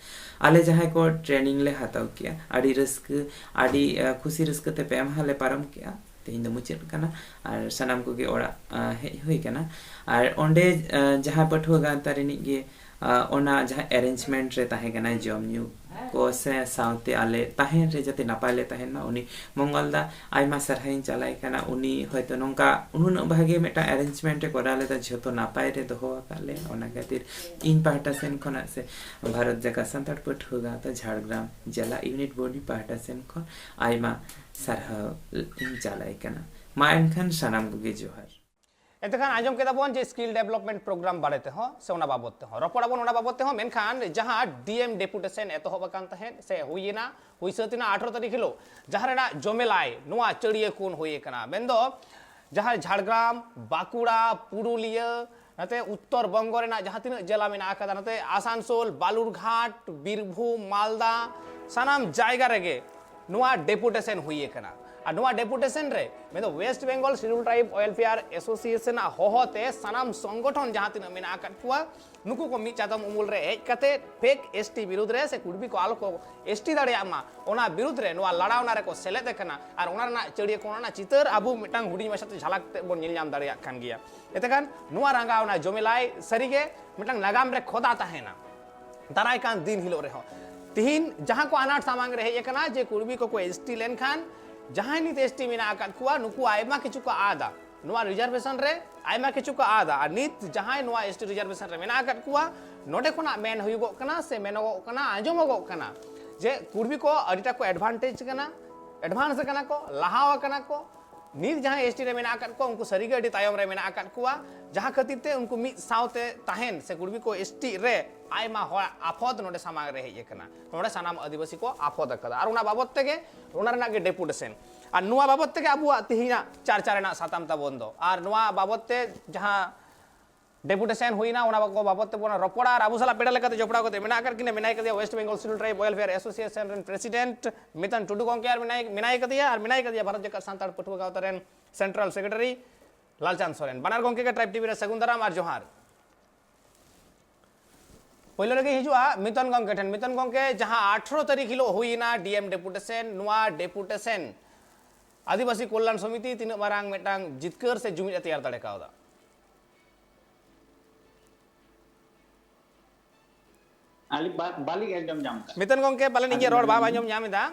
ᱟᱞᱮ ᱡᱟᱦᱟᱸᱭ ᱠᱚ training ᱞᱮ ᱦᱟᱛᱟᱣ ᱠᱮᱜᱼᱟ, ᱟᱹᱰᱤ ᱨᱟᱹᱥᱠᱟᱹ, ᱟᱹᱰᱤ, ᱟᱹ, ᱠᱷᱩᱥᱤ ᱨᱟᱹᱥᱠᱟᱹ ᱛᱮ ᱯᱮ ᱢᱟᱦᱟ ᱞᱮ ᱯᱟᱨᱚᱢ ᱠᱮᱜᱼᱟ᱾ ᱛᱮᱦᱮᱧ ᱫᱚ ᱢᱩᱪᱟᱹᱫ ᱠᱟᱱᱟ ᱟᱨ ᱥᱟᱱᱟᱢ ᱠᱚᱜᱮ ᱚᱲᱟᱜ, ᱟᱹ, ᱦᱮᱡ ᱦᱩᱭ ᱠᱟᱱᱟ᱾ ᱟᱨ ᱚᱸᱰᱮ, ᱟᱹ, ᱡᱟᱦᱟᱸ ᱯᱟᱹᱴᱷᱩᱣᱟᱹ ᱜᱟᱶᱛᱟ ᱨᱤᱱᱤᱡ ᱜᱮ, ᱟᱹ, ᱚᱱᱟ ᱡᱟᱦᱟᱸ arrangement ᱨᱮ ᱛᱟᱦᱮᱸ ᱠᱟᱱᱟᱭ, ᱡᱚᱢ ᱧᱩ ᱠᱚ ᱥᱮ ᱥᱟᱶᱛᱮ ᱟᱞᱮ ᱛᱟᱦᱮᱱ ᱨᱮ ᱡᱟᱛᱮ ᱱᱟᱯᱟᱭ ᱞᱮ ᱛᱟᱦᱮᱱ ᱢᱟ, ᱩᱱᱤ ᱢᱚᱝᱜᱚᱞ ᱫᱟ ᱟᱭᱢᱟ ᱥᱟᱨᱦᱟᱣᱤᱧ ᱪᱟᱞᱟᱭ ᱠᱟᱱᱟ᱾ ᱩᱱᱤ ᱦᱚᱭᱛᱳ ᱱᱚᱝᱠᱟ ᱩᱱᱟᱹᱜ ᱵᱷᱟᱜᱮ ᱢᱤᱫᱴᱟᱝ arrangement ᱮ ᱠᱚᱨᱟᱣ ᱞᱮᱫᱟ, ᱡᱷᱚᱛᱚ ᱱᱟᱯᱟᱭ ᱨᱮ ᱫᱚᱦᱚ ᱟᱠᱟᱫ ᱞᱮ᱾ ᱚᱱᱟ ᱠᱷᱟᱹᱛᱤᱨ ᱤᱧ ᱯᱟᱦᱴᱟ ᱥᱮᱱ ᱠᱷᱚᱱᱟᱜ ᱥᱮ ᱵᱷᱟᱨᱚᱛ ᱡᱟᱠᱟᱛ ᱥᱟᱱᱛᱟᱲ ᱯᱟᱹᱴᱷᱩᱣᱟᱹ ᱜᱟᱶᱛᱟ ᱡᱷᱟᱲᱜᱨᱟᱢ ᱡᱮᱞᱟ unit body ᱯᱟᱦᱴᱟ ᱥᱮᱱ ᱠᱷᱚᱱ ᱟᱭᱢᱟ ᱥᱟᱨᱦᱟᱣ ᱤᱧ ᱪᱟᱞᱟᱭ ᱠᱟᱱᱟ᱾ ᱢᱟ ᱮᱱᱠᱷᱟᱱ ᱥᱟᱱᱟᱢ ᱠᱚᱜᱮ ᱡᱚᱦᱟᱨ᱾ ᱮᱱᱛᱮᱠᱷᱟᱱ ᱟᱸᱡᱚᱢ ᱠᱮᱫᱟ ᱵᱚᱱ ᱡᱮ skill development program ᱵᱟᱨᱮ ᱛᱮᱦᱚᱸ ᱥᱮ ᱚᱱᱟ ᱵᱟᱵᱚᱛ ᱛᱮᱦᱚᱸ ᱨᱚᱯᱚᱲ ᱟᱵᱚᱱ᱾ ᱚᱱᱟ ᱵᱟᱵᱚᱛ ᱛᱮᱦᱚᱸ, ᱢᱮᱱᱠᱷᱟᱱ ᱡᱟᱦᱟᱸ D M deputation ᱮᱛᱚᱦᱚᱵ ᱟᱠᱟᱱ ᱛᱟᱦᱮᱸᱫ ᱥᱮ ᱦᱩᱭ ᱮᱱᱟ, ᱦᱩᱭ ᱥᱟᱹᱛ ᱮᱱᱟ ᱟᱴᱷᱨᱚ ᱛᱟᱹᱨᱤᱠᱷ ᱦᱤᱞᱳᱜ, ᱡᱟᱦᱟᱸ ᱨᱮᱱᱟᱜ ᱡᱚᱢᱮᱞᱟᱭ ᱱᱚᱣᱟ ᱪᱟᱹᱲᱤᱭᱟᱹ ᱠᱷᱚᱱ ᱦᱩᱭ ᱟᱠᱟᱱᱟ, ᱢᱮᱱᱫᱚ ᱡᱟᱦᱟᱸ ᱡᱷᱟᱲᱜᱨᱟᱢ, ᱵᱟᱸᱠᱩᱲᱟ, ᱯᱩᱨᱩᱞᱤᱭᱟᱹ, ᱱᱚᱛᱮ ᱩᱛᱛᱚᱨ ᱵᱚᱝᱜᱚ ᱨᱮᱱᱟᱜ ᱡᱟᱦᱟᱸ ᱛᱤᱱᱟᱹᱜ ᱡᱮᱞᱟ ᱢᱮᱱᱟᱜ ᱟᱠᱟᱫᱟ, ᱱᱚᱛᱮ ᱟᱥᱟᱱᱥᱳᱞ, ᱵᱟᱞᱩᱨᱜᱷᱟᱴ, ᱵᱤᱨᱵᱷᱩᱢ, ᱢᱟᱞᱫᱟ, ᱥᱟᱱᱟᱢ ᱡᱟᱭᱜᱟ ᱨᱮᱜᱮ ᱱᱚᱣᱟ deputation ᱦᱩᱭ ᱟᱠᱟᱱᱟ᱾ ᱟᱨ ᱱᱚᱣᱟ deputation ᱨᱮ ᱢᱮᱱᱫᱚ West Bengal Scheduled Tribe Welfare Association ᱟᱜ ᱦᱚᱦᱚ ᱛᱮ ᱥᱟᱱᱟᱢ ᱥᱚᱝᱜᱚᱴᱷᱚᱱ ᱡᱟᱦᱟᱸ ᱛᱤᱱᱟᱹᱜ ᱢᱮᱱᱟᱜ ᱟᱠᱟᱫ ᱠᱚᱣᱟ, ᱱᱩᱠᱩ ᱠᱚ ᱢᱤᱫ ᱪᱟᱛᱚᱢ ᱩᱢᱩᱞ ᱨᱮ ᱦᱮᱡ ᱠᱟᱛᱮ fake S T ᱵᱤᱨᱩᱫᱽ ᱨᱮ ᱥᱮ ᱠᱩᱲᱵᱤ ᱠᱚ ᱟᱞᱚ ᱠᱚ S T ᱫᱟᱲᱮᱭᱟᱜ ᱢᱟ, ᱚᱱᱟ ᱵᱤᱨᱩᱫᱽ ᱨᱮ ᱱᱚᱣᱟ ᱞᱟᱲᱟᱣᱱᱟ ᱨᱮᱠᱚ ᱥᱮᱞᱮᱫ ᱟᱠᱟᱱᱟ᱾ ᱟᱨ ᱚᱱᱟ ᱨᱮᱱᱟᱜ ᱪᱟᱹᱲᱤᱭᱟᱹ ᱠᱚ, ᱚᱱᱟ ᱨᱮᱱᱟᱜ ᱪᱤᱛᱟᱹᱨ ᱟᱵᱚ ᱢᱤᱫᱴᱟᱝ ᱦᱩᱰᱤᱧ ᱢᱟᱪᱷᱟᱛᱮ ᱡᱷᱟᱞᱟᱠ ᱛᱮ ᱵᱚᱱ ᱧᱮᱞ ᱧᱟᱢ ᱫᱟᱲᱮᱭᱟᱜ ᱠᱟᱱ ᱜᱮᱭᱟ᱾ ᱮᱛᱮᱠᱷᱟᱱ ᱱᱚᱣᱟ ᱨᱟᱸᱜᱟᱣᱱᱟ ᱡᱚᱢᱮᱞᱟᱭ ᱥᱟᱹᱨᱤᱜᱮ ᱢᱤᱫᱴᱟᱝ ᱱᱟᱜᱟᱢ ᱨᱮ ᱠᱷᱚᱫᱟ ᱛᱟᱦᱮᱱᱟ ᱫᱟᱨᱟᱭ ᱠᱟᱱ ᱫᱤᱱ ᱦᱤᱞᱳᱜ ᱨᱮᱦᱚᱸ᱾ ᱛᱤᱦᱤᱧ ᱡᱟᱦᱟᱸ ᱠᱚ ᱟᱱᱟᱴ ᱥᱟᱢᱟᱝ ᱨᱮ ᱦᱮᱡ ᱟᱠᱟᱱᱟ ᱡᱮ ᱠᱩᱲᱵᱤ ᱠᱚᱠᱚ S T ᱞᱮᱱᱠᱷᱟᱱ ᱡᱟᱦᱟᱸᱭ ᱱᱤᱛ S T ᱢᱮᱱᱟᱜ ᱟᱠᱟᱫ ᱠᱚᱣᱟ, ᱱᱩᱠᱩ ᱟᱭᱢᱟ ᱠᱤᱪᱷᱩ ᱠᱚ ᱟᱫᱟ, ᱱᱚᱣᱟ reservation ᱨᱮ ᱟᱭᱢᱟ ᱠᱤᱪᱷᱩ ᱠᱚ ᱟᱫᱟ᱾ ᱟᱨ ᱱᱤᱛ ᱡᱟᱦᱟᱸᱭ ᱱᱚᱣᱟ S T reservation ᱨᱮ ᱢᱮᱱᱟᱜ ᱟᱠᱟᱫ ᱠᱚᱣᱟ, ᱱᱚᱰᱮ ᱠᱷᱚᱱᱟᱜ ᱢᱮᱱ ᱦᱩᱭᱩᱜᱚᱜ ᱠᱟᱱᱟ ᱥᱮ ᱢᱮᱱᱚᱜᱚᱜ ᱠᱟᱱᱟ, ᱟᱸᱡᱚᱢᱚᱜᱚᱜ ᱠᱟᱱᱟ ᱡᱮ ᱠᱩᱲᱵᱤ ᱠᱚ ᱟᱹᱰᱤᱴᱟ ᱠᱚ advantage ᱠᱟᱱᱟ, advance ᱠᱟᱱᱟ ᱠᱚ, ᱞᱟᱦᱟᱣ ᱟᱠᱟᱱᱟ ᱠᱚ, ᱱᱤᱛ ᱡᱟᱦᱟᱸᱭ ᱮᱥᱴᱤ ᱨᱮ ᱢᱮᱱᱟᱜ ᱟᱠᱟᱫ ᱠᱚᱣᱟ, ᱩᱱᱠᱩ ᱥᱟᱹᱨᱤᱜᱮ ᱟᱹᱰᱤ ᱛᱟᱭᱚᱢ ᱨᱮ ᱢᱮᱱᱟᱜ ᱟᱠᱟᱫ ᱠᱚᱣᱟ, ᱡᱟᱦᱟᱸ ᱠᱷᱟᱹᱛᱤᱨ ᱛᱮ ᱩᱱᱠᱩ ᱢᱤᱫ ᱥᱟᱶᱛᱮ ᱛᱟᱦᱮᱱ ᱥᱮ ᱠᱩᱲᱵᱤ ᱠᱚ ᱮᱥᱴᱤ ᱨᱮ ᱟᱭᱢᱟ ᱦᱚᱲᱟᱜ ᱟᱯᱚᱫ ᱱᱚᱰᱮ ᱥᱟᱢᱟᱝ ᱨᱮ ᱦᱮᱡ ᱟᱠᱟᱱᱟ᱾ ᱱᱚᱰᱮ ᱥᱟᱱᱟᱢ ᱟᱹᱫᱤᱵᱟᱹᱥᱤ ᱠᱚ ᱟᱯᱚᱫ ᱟᱠᱟᱫᱟ ᱟᱨ ᱚᱱᱟ ᱵᱟᱵᱚᱫ ᱛᱮᱜᱮ, ᱚᱱᱟ ᱨᱮᱱᱟᱜ ᱜᱮ ᱰᱮᱯᱩᱴᱮᱥᱚᱱ᱾ ᱟᱨ ᱱᱚᱣᱟ ᱵᱟᱵᱚᱫ ᱛᱮᱜᱮ ᱟᱵᱚᱣᱟᱜ ᱛᱮᱦᱮᱧᱟᱜ ᱪᱟᱨᱪᱟ ᱨᱮᱱᱟᱜ ᱥᱟᱛᱟᱢ ᱛᱟᱵᱚᱱ ᱫᱚ᱾ ᱟᱨ ᱱᱚᱣᱟ ᱵᱟᱵᱚᱫ ᱛᱮ ᱡᱟᱦᱟᱸ ᱰᱮᱯᱩᱴᱮᱥᱚᱱ ᱦᱩᱭᱱᱟ, ᱚᱱᱟ ᱠᱚ ᱵᱟᱵᱚᱫ ᱛᱮᱵᱚᱱ ᱨᱚᱯᱚᱲᱟ᱾ ᱟᱨ ᱟᱵᱚ ᱥᱟᱞᱟᱜ ᱯᱮᱲᱟ ᱞᱮᱠᱟᱛᱮ ᱡᱚᱯᱲᱟᱣ ᱠᱟᱛᱮ ᱢᱮᱱᱟᱜ ᱟᱠᱟᱫ ᱠᱤᱱᱟ, ᱢᱮᱱᱟᱭ ᱠᱟᱫᱮᱭᱟ West Bengal schedule tribe welfare association ᱨᱮᱱ ᱯᱨᱮᱥᱤᱰᱮᱱᱴ ᱢᱤᱛᱚᱱ ᱴᱩᱰᱩ ᱜᱚᱢᱠᱮ, ᱟᱨ ᱢᱮᱱᱟᱭ, ᱢᱮᱱᱟᱭ ᱠᱟᱫᱮᱭᱟ, ᱟᱨ ᱢᱮᱱᱟᱭ ᱠᱟᱫᱮᱭᱟ ᱵᱷᱟᱨᱚᱛ ᱡᱟᱠᱟᱛ ᱥᱟᱱᱛᱟᱲ ᱯᱟᱹᱴᱷᱩᱣᱟᱹ ᱜᱟᱶᱛᱟ ᱨᱮᱱ ᱥᱮᱱᱴᱨᱟᱞ ᱥᱮᱠᱨᱮᱴᱟᱨᱤ ᱞᱟᱞᱪᱟᱸᱫᱽ ᱥᱚᱨᱮᱱ᱾ ᱵᱟᱱᱟᱨ ᱜᱚᱢᱠᱮ ᱜᱮ ᱴᱨᱟᱭᱤᱵᱽ ᱴᱤᱵᱷᱤ ᱨᱮ ᱥᱟᱹᱜᱩᱱ ᱫᱟᱨᱟᱢ ᱟᱨ ᱡᱚᱦᱟᱨ᱾ ᱯᱳᱭᱞᱳ ᱨᱮᱜᱮ ᱦᱤᱡᱩᱜᱼᱟ ᱢᱤᱛᱚᱱ ᱜᱚᱢᱠᱮ ᱴᱷᱮᱱ᱾ ᱢᱤᱛᱚᱱ ᱜᱚᱢᱠᱮ, ᱡᱟᱦᱟᱸ ᱟᱴᱷᱨᱚ ᱛᱟᱹᱨᱤᱠᱷ ᱦᱤᱞᱳᱜ ᱦᱩᱭᱮᱱᱟ ᱰᱤ ᱮᱢ ᱰᱮᱯᱩᱴᱮᱥᱚᱱ, ᱱᱚᱣᱟ ᱰᱮᱯᱩᱴᱮᱥᱚᱱ ᱟᱹᱫᱤᱵᱟᱹᱥᱤ ᱠᱚᱞᱭᱟᱱ ᱥᱚᱢᱤᱛᱤ ᱛᱤᱱᱟᱹᱜ ᱢᱟᱨᱟᱝ ᱢᱤᱫᱴᱟᱝ ᱡᱤᱛᱠᱟᱹᱨ ᱥᱮ ᱡᱩᱢᱤᱫ ᱮ ᱛᱮᱭᱟᱨ ᱫᱟᱲᱮ ᱠᱟᱣᱫᱟ? ᱟᱹᱞᱤᱧ ᱵᱟ- ᱵᱟᱹᱞᱤᱧ ᱟᱸᱡᱚᱢ ᱧᱟᱢ ᱠᱟᱜ᱾ ᱢᱤᱛᱚᱱ ᱜᱚᱢᱠᱮ, ᱯᱟᱞᱮᱱ ᱤᱧᱟᱹᱜ ᱟᱹᱞᱤᱧ ᱨᱚᱲ ᱵᱟᱢ ᱟᱸᱡᱚᱢ- ᱟᱸᱡᱚᱢ ᱧᱟᱢ ᱮᱫᱟ᱾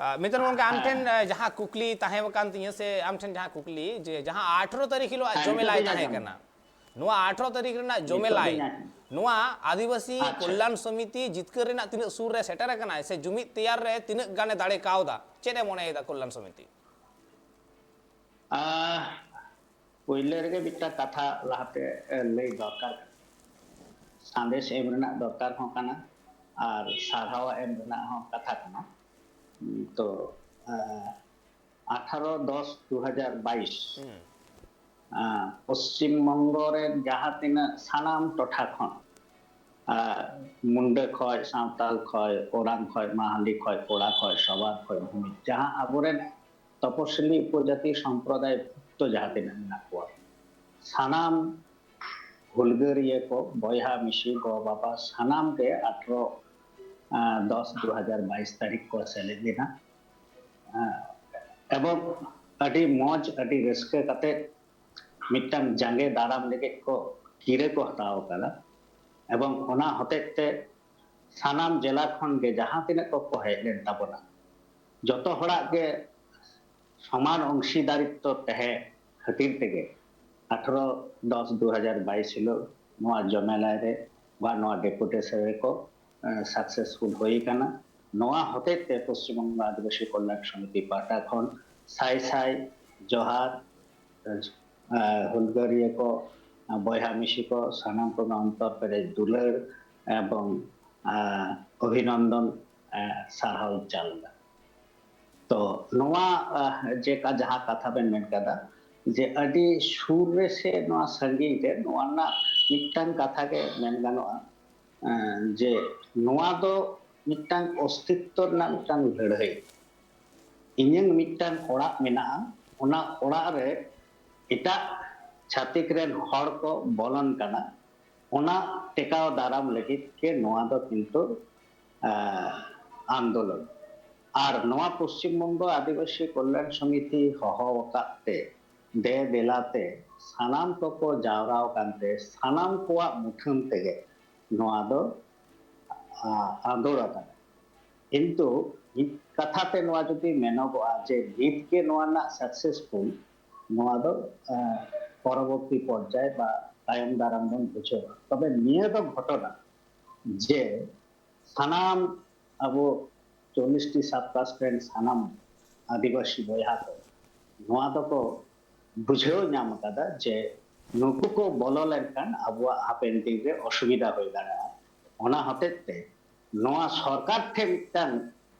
ᱟ, ᱢᱤᱛᱚᱱ ᱜᱚᱢᱠᱮ, ᱟᱢ ᱴᱷᱮᱱ, ᱦᱮᱸ᱾ ᱟ, ᱡᱟᱦᱟᱸ ᱠᱩᱠᱞᱤ ᱛᱟᱦᱮᱸ ᱟᱠᱟᱱ ᱛᱤᱧᱟᱹ, ᱥᱮ ᱟᱢ ᱴᱷᱮᱱ ᱡᱟᱦᱟᱸ ᱠᱩᱠᱞᱤ, ᱡᱮ ᱡᱟᱦᱟᱸ ᱟᱴᱷᱨᱚ ᱛᱟᱹᱨᱤᱠᱷ ᱦᱤᱞᱳᱜ ᱟᱡ ᱦᱮᱸ, ᱱᱤᱛᱚᱜ ᱡᱚᱢᱮᱞᱟᱭ ᱫᱚᱧ ᱛᱟᱦᱮᱸ ᱟᱸᱡᱚᱢ ᱠᱟᱱᱟ, ᱮᱫᱟ᱾ ᱱᱚᱣᱟ ᱟᱴᱷᱨᱚ ᱛᱟᱹᱨᱤᱠᱷ ᱨᱮᱱᱟᱜ ᱱᱤᱛᱚᱜ ᱡᱚᱢᱮᱞᱟᱭ, ᱫᱚᱧ ᱟᱸᱡᱚᱢ ᱮᱫᱟ᱾ ᱱᱚᱣᱟ ᱟᱹᱫᱤᱵᱟᱹᱥᱤ ᱟᱪᱪᱷᱟ᱾ ᱠᱚᱞᱭᱟᱱ ᱥᱚᱢᱤᱛᱤ ᱡᱤᱛᱠᱟᱹᱨ ᱨᱮᱱᱟᱜ ᱛᱤᱱᱟᱹᱜ ᱥᱩᱨ ᱨᱮ ᱥᱮᱴᱮᱨ ᱟᱠᱟᱱᱟᱭ ᱥᱮ ᱡᱩᱢᱤᱫ ᱛᱮᱭᱟᱨ ᱨᱮ ᱛᱤᱱᱟᱹᱜ ᱜᱟᱱᱮ ᱫᱟᱲᱮ ᱠᱟᱣᱫᱟ? ᱪᱮᱫ ᱮ ᱢᱚᱱᱮᱭᱮᱫᱟ ᱠᱚᱞᱭᱟᱱ ᱥᱚᱢᱤᱛᱤ? ᱟᱦ, ᱯᱳᱭᱞᱳ ᱨᱮᱜᱮ ᱢᱤᱫᱴᱟᱝ ᱠᱟᱛᱷᱟ ᱞᱟᱦᱟᱛᱮ, ᱮ, ᱞᱟᱹᱭ ᱫᱚᱨᱠᱟᱨ, ᱥᱟᱸᱫᱮᱥ ᱮᱢ ᱨᱮᱱᱟᱜ ᱫᱚᱨᱠᱟᱨ ᱦᱚᱸ ᱠᱟᱱᱟ ᱟᱨ ᱥᱟᱨᱦᱟᱣ ᱮᱢ ᱨᱮᱱᱟᱜ ᱦᱚᱸ ᱠᱟᱛᱷᱟ ᱠᱟᱱᱟ᱾ ᱛᱚ, ᱮ, ᱟᱴᱷᱟᱨᱚ ᱫᱚᱥ ᱫᱩ ᱦᱟᱡᱟᱨ ᱵᱟᱭᱤᱥ, ᱦᱩᱸ᱾ ᱮ, ᱯᱚᱥᱪᱤᱢ ᱵᱚᱝᱜᱚ ᱨᱮ ᱡᱟᱦᱟᱸ ᱛᱤᱱᱟᱹᱜ ᱥᱟᱱᱟᱢ ᱴᱚᱴᱷᱟ ᱠᱷᱚᱱ, ᱮ, ᱢᱩᱱᱰᱟᱹ ᱠᱷᱚᱡ, ᱥᱟᱶᱛᱟᱞ ᱠᱷᱚᱡ, ᱳᱨᱟᱝ ᱠᱷᱚᱡ, ᱢᱟᱦᱟᱞᱤ ᱠᱷᱚᱡ, ᱠᱚᱲᱟ ᱠᱷᱚᱡ, ᱥᱚᱵᱟᱨ ᱠᱷᱚᱡ, ᱵᱷᱩᱢᱤᱡ, ᱡᱟᱦᱟᱸ ᱟᱵᱚᱨᱮᱱ ᱛᱚᱯᱚᱥᱤᱞᱤ ᱩᱯᱚᱡᱟᱹᱛᱤ ᱥᱚᱢᱯᱨᱚᱫᱟᱭ ᱵᱷᱩᱠᱛᱚ ᱡᱟᱦᱟᱸ ᱛᱤᱱᱟᱹᱜ ᱢᱮᱱᱟᱜ ᱠᱚᱣᱟ, ᱥᱟᱱᱟᱢ ᱦᱩᱞᱜᱟᱹᱨᱤᱭᱟᱹ ᱠᱚ, ᱵᱚᱭᱦᱟ ᱢᱤᱥᱤ, ᱜᱚ ᱵᱟᱵᱟ, ᱥᱟᱱᱟᱢ ᱜᱮ ᱟᱴᱷᱨᱚ ᱫᱚᱥ ᱫᱩ ᱦᱟᱡᱟᱨ ᱵᱟᱭᱤᱥ ᱛᱟᱹᱨᱤᱠᱷ ᱠᱚ ᱥᱮᱞᱮᱫ ᱞᱮᱱᱟ᱾ ᱮᱵᱚᱝ ᱟᱹᱰᱤ ᱢᱚᱡᱽ, ᱟᱹᱰᱤ ᱨᱟᱹᱥᱠᱟᱹ ᱠᱟᱛᱮ ᱢᱤᱫᱴᱟᱝ ᱡᱟᱸᱜᱮ ᱫᱟᱨᱟᱢ ᱞᱟᱹᱜᱤᱫ ᱠᱚ ᱠᱤᱨᱟᱹ ᱠᱚ ᱦᱟᱛᱟᱣ ᱟᱠᱟᱫᱟ᱾ ᱮᱵᱚᱝ ᱚᱱᱟ ᱦᱚᱛᱮᱡ ᱛᱮ ᱥᱟᱱᱟᱢ ᱡᱮᱞᱟ ᱠᱷᱚᱱ ᱜᱮ ᱡᱟᱦᱟᱸ ᱛᱤᱱᱟᱹᱜ ᱠᱚ, ᱠᱚ ᱦᱮᱡ ᱞᱮᱱ ᱛᱟᱵᱚᱱᱟ, ᱡᱚᱛᱚ ᱦᱚᱲᱟᱜ ᱜᱮ ᱥᱚᱢᱟᱱ ᱚᱝᱥᱤᱫᱟᱨᱤᱛᱛᱚ ᱛᱟᱦᱮᱸ ᱠᱷᱟᱹᱛᱤᱨ ᱛᱮᱜᱮ ᱟᱴᱷᱨᱚ ᱫᱚᱥ ᱫᱩ ᱦᱟᱡᱟᱨ ᱵᱟᱭᱤᱥ ᱦᱤᱞᱳᱜ ᱱᱚᱣᱟ ᱡᱚᱢᱮᱞᱟᱭ ᱨᱮ ᱵᱟ ᱱᱚᱣᱟ ᱰᱮᱯᱩᱴᱮᱥᱚᱱ ᱨᱮᱠᱚ, ᱮ, ᱥᱟᱠᱥᱮᱥᱯᱷᱩᱞ ᱦᱩᱭ ᱟᱠᱟᱱᱟ᱾ ᱱᱚᱣᱟ ᱦᱚᱛᱮᱡ ᱛᱮ ᱯᱚᱥᱪᱤᱢ ᱵᱚᱝᱜᱚ ᱟᱹᱫᱤᱵᱟᱹᱥᱤ ᱠᱚᱞᱭᱟᱱ ᱥᱚᱢᱤᱛᱤ ᱯᱟᱦᱴᱟ ᱠᱷᱚᱱ ᱥᱟᱭ ᱥᱟᱭ ᱡᱚᱦᱟᱨ᱾ ᱟᱨ ᱦᱩᱞᱜᱟᱹᱨᱤᱭᱟᱹ ᱠᱚ, ᱵᱚᱭᱦᱟ ᱢᱤᱥᱤ ᱠᱚ, ᱥᱟᱱᱟᱢ ᱠᱚᱜᱮ ᱚᱱᱛᱚᱨ ᱯᱮᱨᱮᱡ ᱫᱩᱞᱟᱹᱲ ᱮᱵᱚᱝ, ᱟᱨ, ᱚᱵᱷᱤᱱᱚᱱᱫᱚᱱ, ᱟᱨ, ᱥᱟᱨᱦᱟᱣ ᱤᱧ ᱪᱟᱞ ᱮᱫᱟ᱾ ᱛᱚ, ᱱᱚᱣᱟ, ᱟᱨ, ᱡᱮ ᱠᱟ-, ᱡᱟᱦᱟᱸ ᱠᱟᱛᱷᱟ ᱵᱮᱱ ᱢᱮᱱ ᱠᱟᱫᱟ, ᱡᱮ ᱟᱹᱰᱤ ᱥᱩᱨ ᱨᱮ ᱥᱮ ᱱᱚᱣᱟ ᱥᱟᱺᱜᱤᱧ ᱨᱮ, ᱱᱚᱣᱟ ᱨᱮᱱᱟᱜ ᱢᱤᱫᱴᱟᱝ ᱠᱟᱛᱷᱟ ᱜᱮ ᱢᱮᱱ ᱜᱟᱱᱚᱜᱼᱟ, ᱟᱨ, ᱡᱮ ᱱᱚᱣᱟ ᱫᱚ ᱢᱤᱫᱴᱟᱝ ᱚᱥᱛᱤᱛᱛᱚ ᱨᱮᱱᱟᱜ ᱢᱤᱫᱴᱟᱝ ᱞᱟᱹᱲᱦᱟᱹᱭ᱾ ᱤᱧᱟᱹᱝ ᱢᱤᱫᱴᱟᱝ ᱚᱲᱟᱜ ᱢᱮᱱᱟᱜᱼᱟ, ᱚᱱᱟ ᱚᱲᱟᱜ ᱨᱮ ᱮᱴᱟᱜ ᱪᱷᱟᱹᱛᱤᱠ ᱨᱮᱱ ᱦᱚᱲ ᱠᱚ ᱵᱚᱞᱚᱱ ᱠᱟᱱᱟ, ᱚᱱᱟ ᱴᱮᱠᱟᱣ ᱫᱟᱨᱟᱢ ᱞᱟᱹᱜᱤᱫ ᱜᱮ ᱱᱚᱣᱟ ᱫᱚ ᱠᱤᱱᱛᱩ, ᱟᱸ, ᱟᱱᱫᱳᱞᱚᱱ᱾ ᱟᱨ ᱱᱚᱣᱟ ᱯᱚᱥᱪᱤᱢ ᱵᱚᱝᱜᱚ ᱟᱹᱫᱤᱵᱟᱹᱥᱤ ᱠᱚᱞᱭᱟᱱ ᱥᱚᱢᱤᱛᱤ ᱦᱚᱦᱚ ᱟᱠᱟᱫ ᱛᱮ, ᱫᱮ ᱫᱮᱞᱟ ᱛᱮ ᱥᱟᱱᱟᱢ ᱠᱚᱠᱚ ᱡᱟᱣᱨᱟ ᱟᱠᱟᱱ ᱛᱮ, ᱥᱟᱱᱟᱢ ᱠᱚᱣᱟᱜ ᱢᱩᱴᱷᱟᱹᱱ ᱛᱮᱜᱮ ᱱᱚᱣᱟ ᱫᱚ, ᱟᱸ, ᱟᱸᱫᱳᱲ ᱟᱠᱟᱱᱟ᱾ ᱠᱤᱱᱛᱩ ᱢᱤᱫ ᱠᱟᱛᱷᱟ ᱛᱮ ᱱᱚᱣᱟ ᱡᱩᱫᱤ ᱢᱮᱱᱚᱜᱚᱜᱼᱟ ᱡᱮ ᱱᱤᱛ ᱜᱮ ᱱᱚᱣᱟ ᱨᱮᱱᱟᱜ successful, ᱱᱚᱣᱟ ᱫᱚ, ᱟᱸ, ᱯᱚᱨᱚᱵᱚᱨᱛᱤ ᱯᱚᱨᱡᱟᱭ ᱵᱟ ᱛᱟᱭᱚᱢ ᱫᱟᱨᱟᱢ ᱵᱚᱱ ᱵᱩᱡᱷᱟᱹᱣᱟ᱾ ᱛᱚᱵᱮ ᱱᱤᱭᱟᱹ ᱫᱚ ᱜᱷᱚᱴᱚᱱᱟ ᱡᱮ ᱥᱟᱱᱟᱢ ᱟᱵᱚ ᱪᱚᱞᱞᱤᱥ ᱴᱤ sub caste ᱨᱮᱱ ᱥᱟᱱᱟᱢ ᱟᱹᱫᱤᱵᱟᱹᱥᱤ ᱵᱚᱭᱦᱟ ᱠᱚ ᱱᱚᱣᱟ ᱫᱚᱠᱚ ᱵᱩᱡᱷᱟᱹᱣ ᱧᱟᱢ ᱟᱠᱟᱫᱟ ᱡᱮ ᱱᱩᱠᱩ ᱠᱚ ᱵᱚᱞᱚ ᱞᱮᱱᱠᱷᱟᱱ ᱟᱵᱚᱣᱟᱜ ᱦᱟᱯᱮᱱ ᱫᱤᱱ ᱨᱮ ᱚᱥᱩᱵᱤᱫᱷᱟ ᱦᱩᱭ ᱫᱟᱲᱮᱭᱟᱜᱼᱟ᱾ ᱚᱱᱟ ᱦᱚᱛᱮᱡ ᱛᱮ ᱱᱚᱣᱟ ᱥᱚᱨᱠᱟᱨ ᱴᱷᱮᱱ ᱢᱤᱫᱴᱟᱝ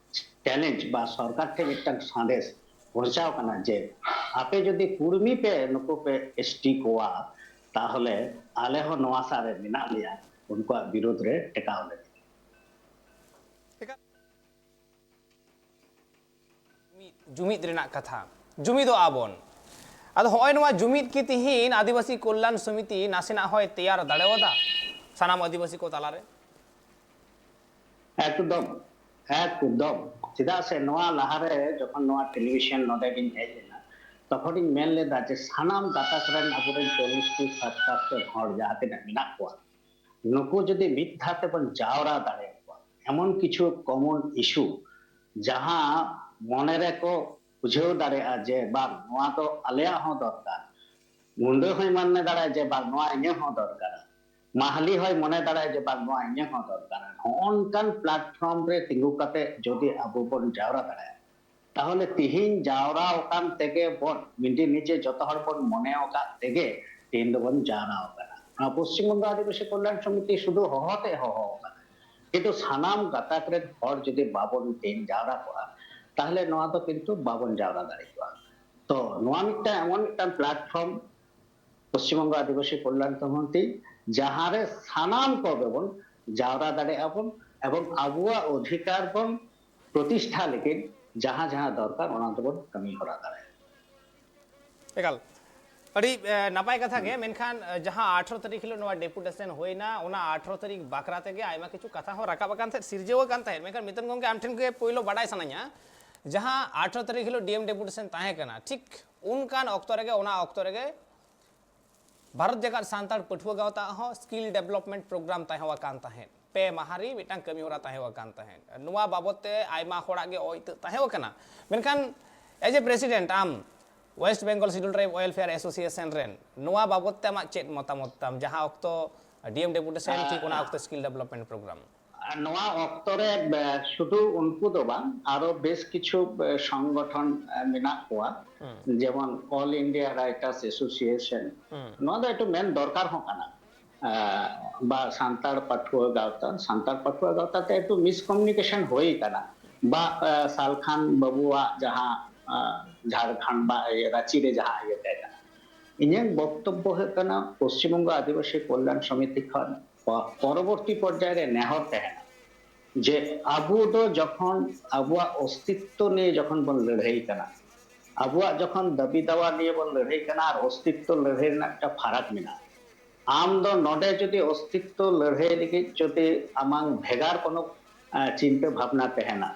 challenge ᱵᱟ ᱥᱚᱨᱠᱟᱨ ᱴᱷᱮᱱ ᱢᱤᱫᱴᱟᱝ ᱥᱟᱸᱫᱮᱥ ᱯᱳᱸᱪᱷᱟᱣ ᱠᱟᱱᱟ ᱡᱮ ᱟᱯᱮ ᱡᱩᱫᱤ ᱠᱩᱲᱢᱤ ᱯᱮ ᱱᱩᱠᱩ ᱯᱮ ᱮᱥ ᱴᱤ ᱠᱚᱣᱟ, ᱛᱟᱦᱚᱞᱮ ᱟᱞᱮ ᱦᱚᱸ ᱱᱚᱣᱟ ᱥᱟᱶ ᱨᱮ ᱢᱮᱱᱟᱜ ᱞᱮᱭᱟ ᱩᱱᱠᱩᱣᱟᱜ ᱵᱤᱨᱩᱫᱷ ᱨᱮ ᱴᱮᱠᱟᱣ ᱞᱟᱹᱜᱤᱫ᱾ ᱢᱤᱫ ᱡᱩᱢᱤᱫ ᱨᱮᱱᱟᱜ ᱠᱟᱛᱷᱟ, ᱡᱩᱢᱤᱫᱚᱜ ᱟᱵᱚᱱ᱾ ᱟᱫᱚ ᱦᱚᱸᱜᱼᱚᱭ ᱱᱚᱣᱟ ᱡᱩᱢᱤᱫ ᱠᱤ ᱛᱤᱦᱤᱧ ᱟᱹᱫᱤᱵᱟᱹᱥᱤ ᱠᱚᱞᱭᱟᱱ ᱥᱚᱢᱤᱛᱤ ᱱᱟᱥᱮᱱᱟᱜ ᱦᱚᱸᱭ ᱛᱮᱭᱟᱨ ᱫᱟᱲᱮᱣᱟᱫᱟ ᱥᱟᱱᱟᱢ ᱟᱹᱫᱤᱵᱟᱹᱥᱤ ᱠᱚ ᱛᱟᱞᱟᱨᱮ? ᱮᱠᱫᱚᱢ, ᱮᱠᱫᱚᱢ᱾ ᱪᱮᱫᱟᱜ ᱥᱮ ᱱᱚᱣᱟ ᱞᱟᱦᱟᱨᱮ ᱡᱚᱠᱷᱚᱱ ᱱᱚᱣᱟ ᱴᱮᱞᱤᱵᱷᱤᱥᱚᱱ ᱱᱚᱰᱮ ᱜᱤᱧ ᱦᱮᱡ ᱞᱮᱱᱟ, ᱛᱚᱠᱷᱚᱱᱤᱧ ᱢᱮᱱ ᱞᱮᱫᱟ ᱡᱮ ᱥᱟᱱᱟᱢ ᱜᱟᱛᱟᱠ ᱨᱮᱱ ᱟᱵᱚᱨᱮᱱ ᱪᱚᱞᱞᱤᱥ ᱴᱤ ᱥᱟᱵ ᱠᱟᱥᱴ ᱨᱮᱱ ᱦᱚᱲ ᱡᱟᱦᱟᱸ ᱛᱤᱱᱟᱹᱜ ᱢᱮᱱᱟᱜ ᱠᱚᱣᱟ, ᱱᱩᱠᱩ ᱡᱩᱫᱤ ᱢᱤᱫ ᱫᱷᱟᱣ ᱛᱮᱵᱚᱱ ᱡᱟᱣᱨᱟ ᱫᱟᱲᱮᱭᱟᱠᱚᱣᱟ, ᱮᱢᱚᱱ ᱠᱤᱪᱷᱩ common issue ᱡᱟᱦᱟᱸ ᱢᱚᱱᱮ ᱨᱮᱠᱚ ᱵᱩᱡᱷᱟᱹᱣ ᱫᱟᱲᱮᱭᱟᱜᱼᱟ ᱡᱮ ᱵᱟᱝ, ᱱᱚᱣᱟ ᱫᱚ ᱟᱞᱮᱭᱟᱜ ᱦᱚᱸ ᱫᱚᱨᱠᱟᱨ, ᱢᱩᱱᱰᱟᱹ ᱦᱚᱸᱭ ᱢᱚᱱᱮ ᱫᱟᱲᱮᱭᱟᱜᱼᱟ ᱡᱮ ᱵᱟᱝ, ᱱᱚᱣᱟ ᱤᱧᱟᱹᱜ ᱦᱚᱸ ᱫᱚᱨᱠᱟᱨᱟ, ᱢᱟᱦᱟᱞᱤ ᱦᱚᱸᱭ ᱢᱚᱱᱮ ᱫᱟᱲᱮᱭᱟᱜᱼᱟ ᱡᱮ ᱵᱟᱝ, ᱱᱚᱣᱟ ᱤᱧᱟᱹᱜ ᱦᱚᱸ ᱫᱚᱨᱠᱟᱨᱟ᱾ ᱱᱚᱜᱼᱚ ᱱᱚᱝᱠᱟᱱ platform ᱨᱮ ᱛᱤᱸᱜᱩ ᱠᱟᱛᱮ ᱡᱩᱫᱤ ᱟᱵᱚ ᱵᱚᱱ ᱡᱟᱣᱨᱟ ᱫᱟᱲᱮᱭᱟᱜᱼᱟ, ᱛᱟᱦᱚᱞᱮ ᱛᱤᱦᱤᱧ ᱡᱟᱣᱨᱟ ᱟᱠᱟᱱ ᱛᱮᱜᱮ ᱵᱚᱱ, ᱢᱤᱫᱴᱤᱡ ᱱᱤᱡᱮ ᱡᱚᱛᱚ ᱦᱚᱲ ᱵᱚᱱ ᱢᱚᱱᱮ ᱟᱠᱟᱫ ᱛᱮᱜᱮ ᱛᱤᱦᱤᱧ ᱫᱚᱵᱚᱱ ᱡᱟᱣᱨᱟ ᱟᱠᱟᱱᱟ᱾ ᱱᱚᱣᱟ ᱯᱚᱥᱪᱤᱢ ᱵᱚᱝᱜᱚ ᱟᱹᱫᱤᱵᱟᱹᱥᱤ ᱠᱚᱞᱭᱟᱱ ᱥᱚᱢᱤᱛᱤ ᱥᱩᱫᱷᱩ ᱦᱚᱦᱚ ᱛᱮ ᱦᱚᱦᱚ ᱟᱠᱟᱱᱟ, ᱠᱤᱱᱛᱩ ᱥᱟᱱᱟᱢ ᱜᱟᱛᱟᱠ ᱨᱮᱱ ᱦᱚᱲ ᱡᱩᱫᱤ ᱵᱟᱵᱚᱱ ᱛᱤᱦᱤᱧ ᱡᱟᱣᱨᱟ ᱠᱚᱜᱼᱟ, ᱛᱟᱦᱚᱞᱮ ᱱᱚᱣᱟ ᱫᱚ ᱠᱤᱱᱛᱩ ᱵᱟᱵᱚᱱ ᱡᱟᱣᱨᱟ ᱫᱟᱲᱮ ᱠᱚᱜᱼᱟ᱾ ᱛᱚ ᱱᱚᱣᱟ ᱢᱤᱫᱴᱟᱝ ᱮᱢᱚᱱ ᱢᱤᱫᱴᱟᱝ platform ᱯᱚᱥᱪᱤᱢ ᱵᱚᱝᱜᱚ ᱟᱹᱫᱤᱵᱟᱹᱥᱤ ᱠᱚᱞᱭᱟᱱ ᱥᱚᱢᱤᱛᱤ, ᱡᱟᱦᱟᱸ ᱨᱮ ᱥᱟᱱᱟᱢ ᱠᱚᱜᱮ ᱵᱚᱱ ᱡᱟᱣᱨᱟ ᱫᱟᱲᱮᱭᱟᱜᱼᱟ ᱵᱚᱱ ᱮᱵᱚᱝ ᱟᱵᱚᱣᱟᱜ ᱚᱫᱷᱤᱠᱟᱨ ᱵᱚᱱ ᱯᱨᱚᱛᱤᱥᱴᱷᱟ ᱞᱟᱹᱜᱤᱫ ᱡᱟᱦᱟᱸ ᱡᱟᱦᱟᱸ ᱫᱚᱨᱠᱟᱨ, ᱚᱱᱟ ᱫᱚᱵᱚᱱ ᱠᱟᱹᱢᱤ ᱦᱚᱨᱟ ᱫᱟᱲᱮᱭᱟᱜᱼᱟ᱾ ᱮᱠᱟᱞ ᱟᱹᱰᱤ ᱮ, ᱱᱟᱯᱟᱭ ᱠᱟᱛᱷᱟ ᱜᱮ᱾ ᱢᱮᱱᱠᱷᱟᱱ ᱮ, ᱡᱟᱦᱟᱸ ᱟᱴᱷᱨᱚ ᱛᱟᱹᱨᱤᱠᱷ ᱦᱤᱞᱳᱜ ᱱᱚᱣᱟ ᱰᱮᱯᱩᱴᱮᱥᱚᱱ ᱦᱩᱭᱱᱟ, ᱚᱱᱟ ᱟᱴᱷᱨᱚ ᱛᱟᱹᱨᱤᱠᱷ ᱵᱟᱠᱷᱨᱟ ᱛᱮᱜᱮ ᱟᱭᱢᱟ ᱠᱤᱪᱷᱩ ᱠᱟᱛᱷᱟ ᱦᱚᱸ ᱨᱟᱠᱟᱵ ᱟᱠᱟᱱ ᱛᱟᱦᱮᱸᱫ, ᱥᱤᱨᱡᱟᱹᱣ ᱟᱠᱟᱱ ᱛᱟᱦᱮᱸᱫ᱾ ᱢᱮᱱᱠᱷᱟᱱ ᱢᱤᱛᱚᱱ ᱜᱚᱢᱠᱮ, ᱟᱢ ᱴᱷᱮᱱ ᱜᱮ ᱯᱳᱭᱞᱳ ᱵᱟᱰᱟᱭ ᱥᱟᱱᱟᱧᱟ, ᱡᱟᱦᱟᱸ ᱟᱴᱷᱨᱚ ᱛᱟᱹᱨᱤᱠᱷ ᱦᱤᱞᱳᱜ ᱰᱤ ᱮᱢ ᱰᱮᱯᱩᱴᱮᱥᱚᱱ ᱛᱟᱦᱮᱸ ᱠᱟᱱᱟ, ᱴᱷᱤᱠ ᱩᱱᱠᱟᱱ ᱚᱠᱛᱚ ᱨᱮᱜᱮ, ᱚᱱᱟ ᱚᱠᱛᱚ ᱨᱮᱜᱮ ᱵᱷᱟᱨᱚᱛ ᱡᱟᱠᱟᱛ ᱥᱟᱱᱛᱟᱲ ᱯᱟᱹᱴᱷᱩᱣᱟᱹ ᱜᱟᱶᱛᱟ ᱦᱚᱸ ᱥᱠᱤᱞ ᱰᱮᱵᱷᱞᱚᱯᱢᱮᱱᱴ ᱯᱨᱳᱜᱨᱟᱢ ᱛᱟᱦᱮᱸ ᱟᱠᱟᱱ ᱛᱟᱦᱮᱸᱫ, ᱯᱮ ᱢᱟᱦᱟ ᱨᱮ ᱢᱤᱫᱴᱟᱝ ᱠᱟᱹᱢᱤ ᱦᱚᱨᱟ ᱛᱟᱦᱮᱸ ᱟᱠᱟᱱ ᱛᱟᱦᱮᱸᱫ᱾ ᱱᱚᱣᱟ ᱵᱟᱵᱚᱛ ᱛᱮ ᱟᱭᱢᱟ ᱦᱚᱲᱟᱜ ᱜᱮ ᱚᱭ ᱤᱛᱟᱹ ᱛᱟᱦᱮᱸ ᱟᱠᱟᱱᱟ᱾ ᱢᱮᱱᱠᱷᱟᱱ as a president, ᱟᱢ West Bengal Scheduled Tribe Welfare Association ᱨᱮᱱ, ᱱᱚᱣᱟ ᱵᱟᱵᱚᱛ ᱛᱮ ᱟᱢᱟᱜ ᱪᱮᱫ ᱢᱚᱛᱟᱢᱚᱛ ᱛᱟᱢ, ᱡᱟᱦᱟᱸ ᱚᱠᱛᱚ ᱰᱤ ᱮᱢ ᱰᱮᱯᱩᱴᱮᱥᱚᱱ, ᱴᱷᱤᱠ ᱚᱱᱟ ᱚᱠᱛᱚ ᱥᱠᱤᱞ ᱰᱮᱵᱷᱞᱚᱯᱢᱮᱱᱴ ᱯᱨᱳᱜᱨᱟᱢ? ᱟᱨ ᱱᱚᱣᱟ ᱚᱠᱛᱚ ᱨᱮ ᱵᱮ-, ᱥᱩᱫᱷᱩ ᱩᱱᱠᱩ ᱫᱚ ᱵᱟᱝ, ᱟᱨᱚ ᱵᱮᱥ ᱠᱤᱪᱷᱩ ᱵᱮ-, ᱥᱚᱝᱜᱚᱴᱷᱚᱱ ᱮ, ᱢᱮᱱᱟᱜ ᱠᱚᱣᱟ, ᱡᱮᱢᱚᱱ All India Writers Association, ᱱᱚᱣᱟ ᱫᱚ ᱮᱠᱴᱩ ᱢᱮᱱ ᱫᱚᱨᱠᱟᱨ ᱦᱚᱸ ᱠᱟᱱᱟ᱾ ᱮ, ᱵᱟ ᱥᱟᱱᱛᱟᱲ ᱯᱟᱹᱴᱷᱩᱣᱟᱹ ᱜᱟᱶᱛᱟ, ᱥᱟᱱᱛᱟᱲ ᱯᱟᱹᱴᱷᱩᱣᱟᱹ ᱜᱟᱶᱛᱟ ᱛᱮ ᱮᱠᱴᱩ ᱢᱤᱥᱠᱚᱢᱤᱭᱩᱱᱤᱠᱮᱥᱚᱱ ᱦᱩᱭ ᱠᱟᱱᱟ, ᱵᱟ ᱮ, ᱥᱟᱞᱠᱷᱟᱱ ᱵᱟᱹᱵᱩᱣᱟᱜ ᱡᱟᱦᱟᱸ ᱮ, ᱡᱷᱟᱲᱠᱷᱚᱸᱰ ᱵᱟ ᱤᱭᱟᱹ, ᱨᱟᱸᱪᱤ ᱨᱮ ᱡᱟᱦᱟᱸ ᱤᱭᱟᱹ ᱛᱟᱦᱮᱸ ᱠᱟᱱᱟ᱾ ᱤᱧᱟᱹᱜ ᱵᱚᱠᱛᱚᱵᱵᱚ ᱦᱩᱭᱩᱜ ᱠᱟᱱᱟ, ᱯᱚᱥᱪᱤᱢ ᱵᱚᱝᱜᱚ ᱟᱹᱫᱤᱵᱟᱹᱥᱤ ᱠᱚᱞᱭᱟᱱ ᱥᱚᱢᱤᱛᱤ ᱠᱷᱚᱱ ᱯᱚ-, ᱯᱚᱨᱚᱵᱚᱨᱛᱤ ᱯᱚᱨᱡᱟᱭ ᱨᱮ ᱱᱮᱦᱚᱨ ᱛᱟᱦᱮᱱᱟ ᱡᱮ ᱟᱵᱚ ᱫᱚ ᱡᱚᱠᱷᱚᱱ ᱟᱵᱚᱣᱟᱜ ᱚᱥᱛᱤᱛᱛᱚ ᱱᱤᱭᱮ ᱡᱚᱠᱷᱚᱱ ᱵᱚᱱ ᱞᱟᱹᱲᱦᱟᱹᱭ ᱠᱟᱱᱟ, ᱟᱵᱚᱣᱟᱜ ᱡᱚᱠᱷᱚᱱ ᱫᱟᱹᱵᱤ ᱫᱟᱣᱟ ᱱᱤᱭᱮ ᱵᱚᱱ ᱞᱟᱹᱲᱦᱟᱹᱭ ᱠᱟᱱᱟ ᱟᱨ ᱚᱥᱛᱤᱛᱛᱚ ᱞᱟᱹᱲᱦᱟᱹᱭ ᱨᱮᱱᱟᱜ ᱢᱤᱫᱴᱟᱝ ᱯᱷᱟᱨᱟᱠ ᱢᱮᱱᱟᱜᱼᱟ᱾ ᱟᱢ ᱫᱚ ᱱᱚᱰᱮ ᱡᱩᱫᱤ ᱚᱥᱛᱤᱛᱛᱚ ᱞᱟᱹᱲᱦᱟᱹᱭ ᱞᱟᱹᱜᱤᱫ ᱡᱩᱫᱤ ᱟᱢᱟᱝ ᱵᱷᱮᱜᱟᱨ ᱠᱳᱱᱳ, ᱮ, ᱪᱤᱱᱛᱟᱹ ᱵᱷᱟᱵᱽᱱᱟ ᱛᱟᱦᱮᱱᱟ,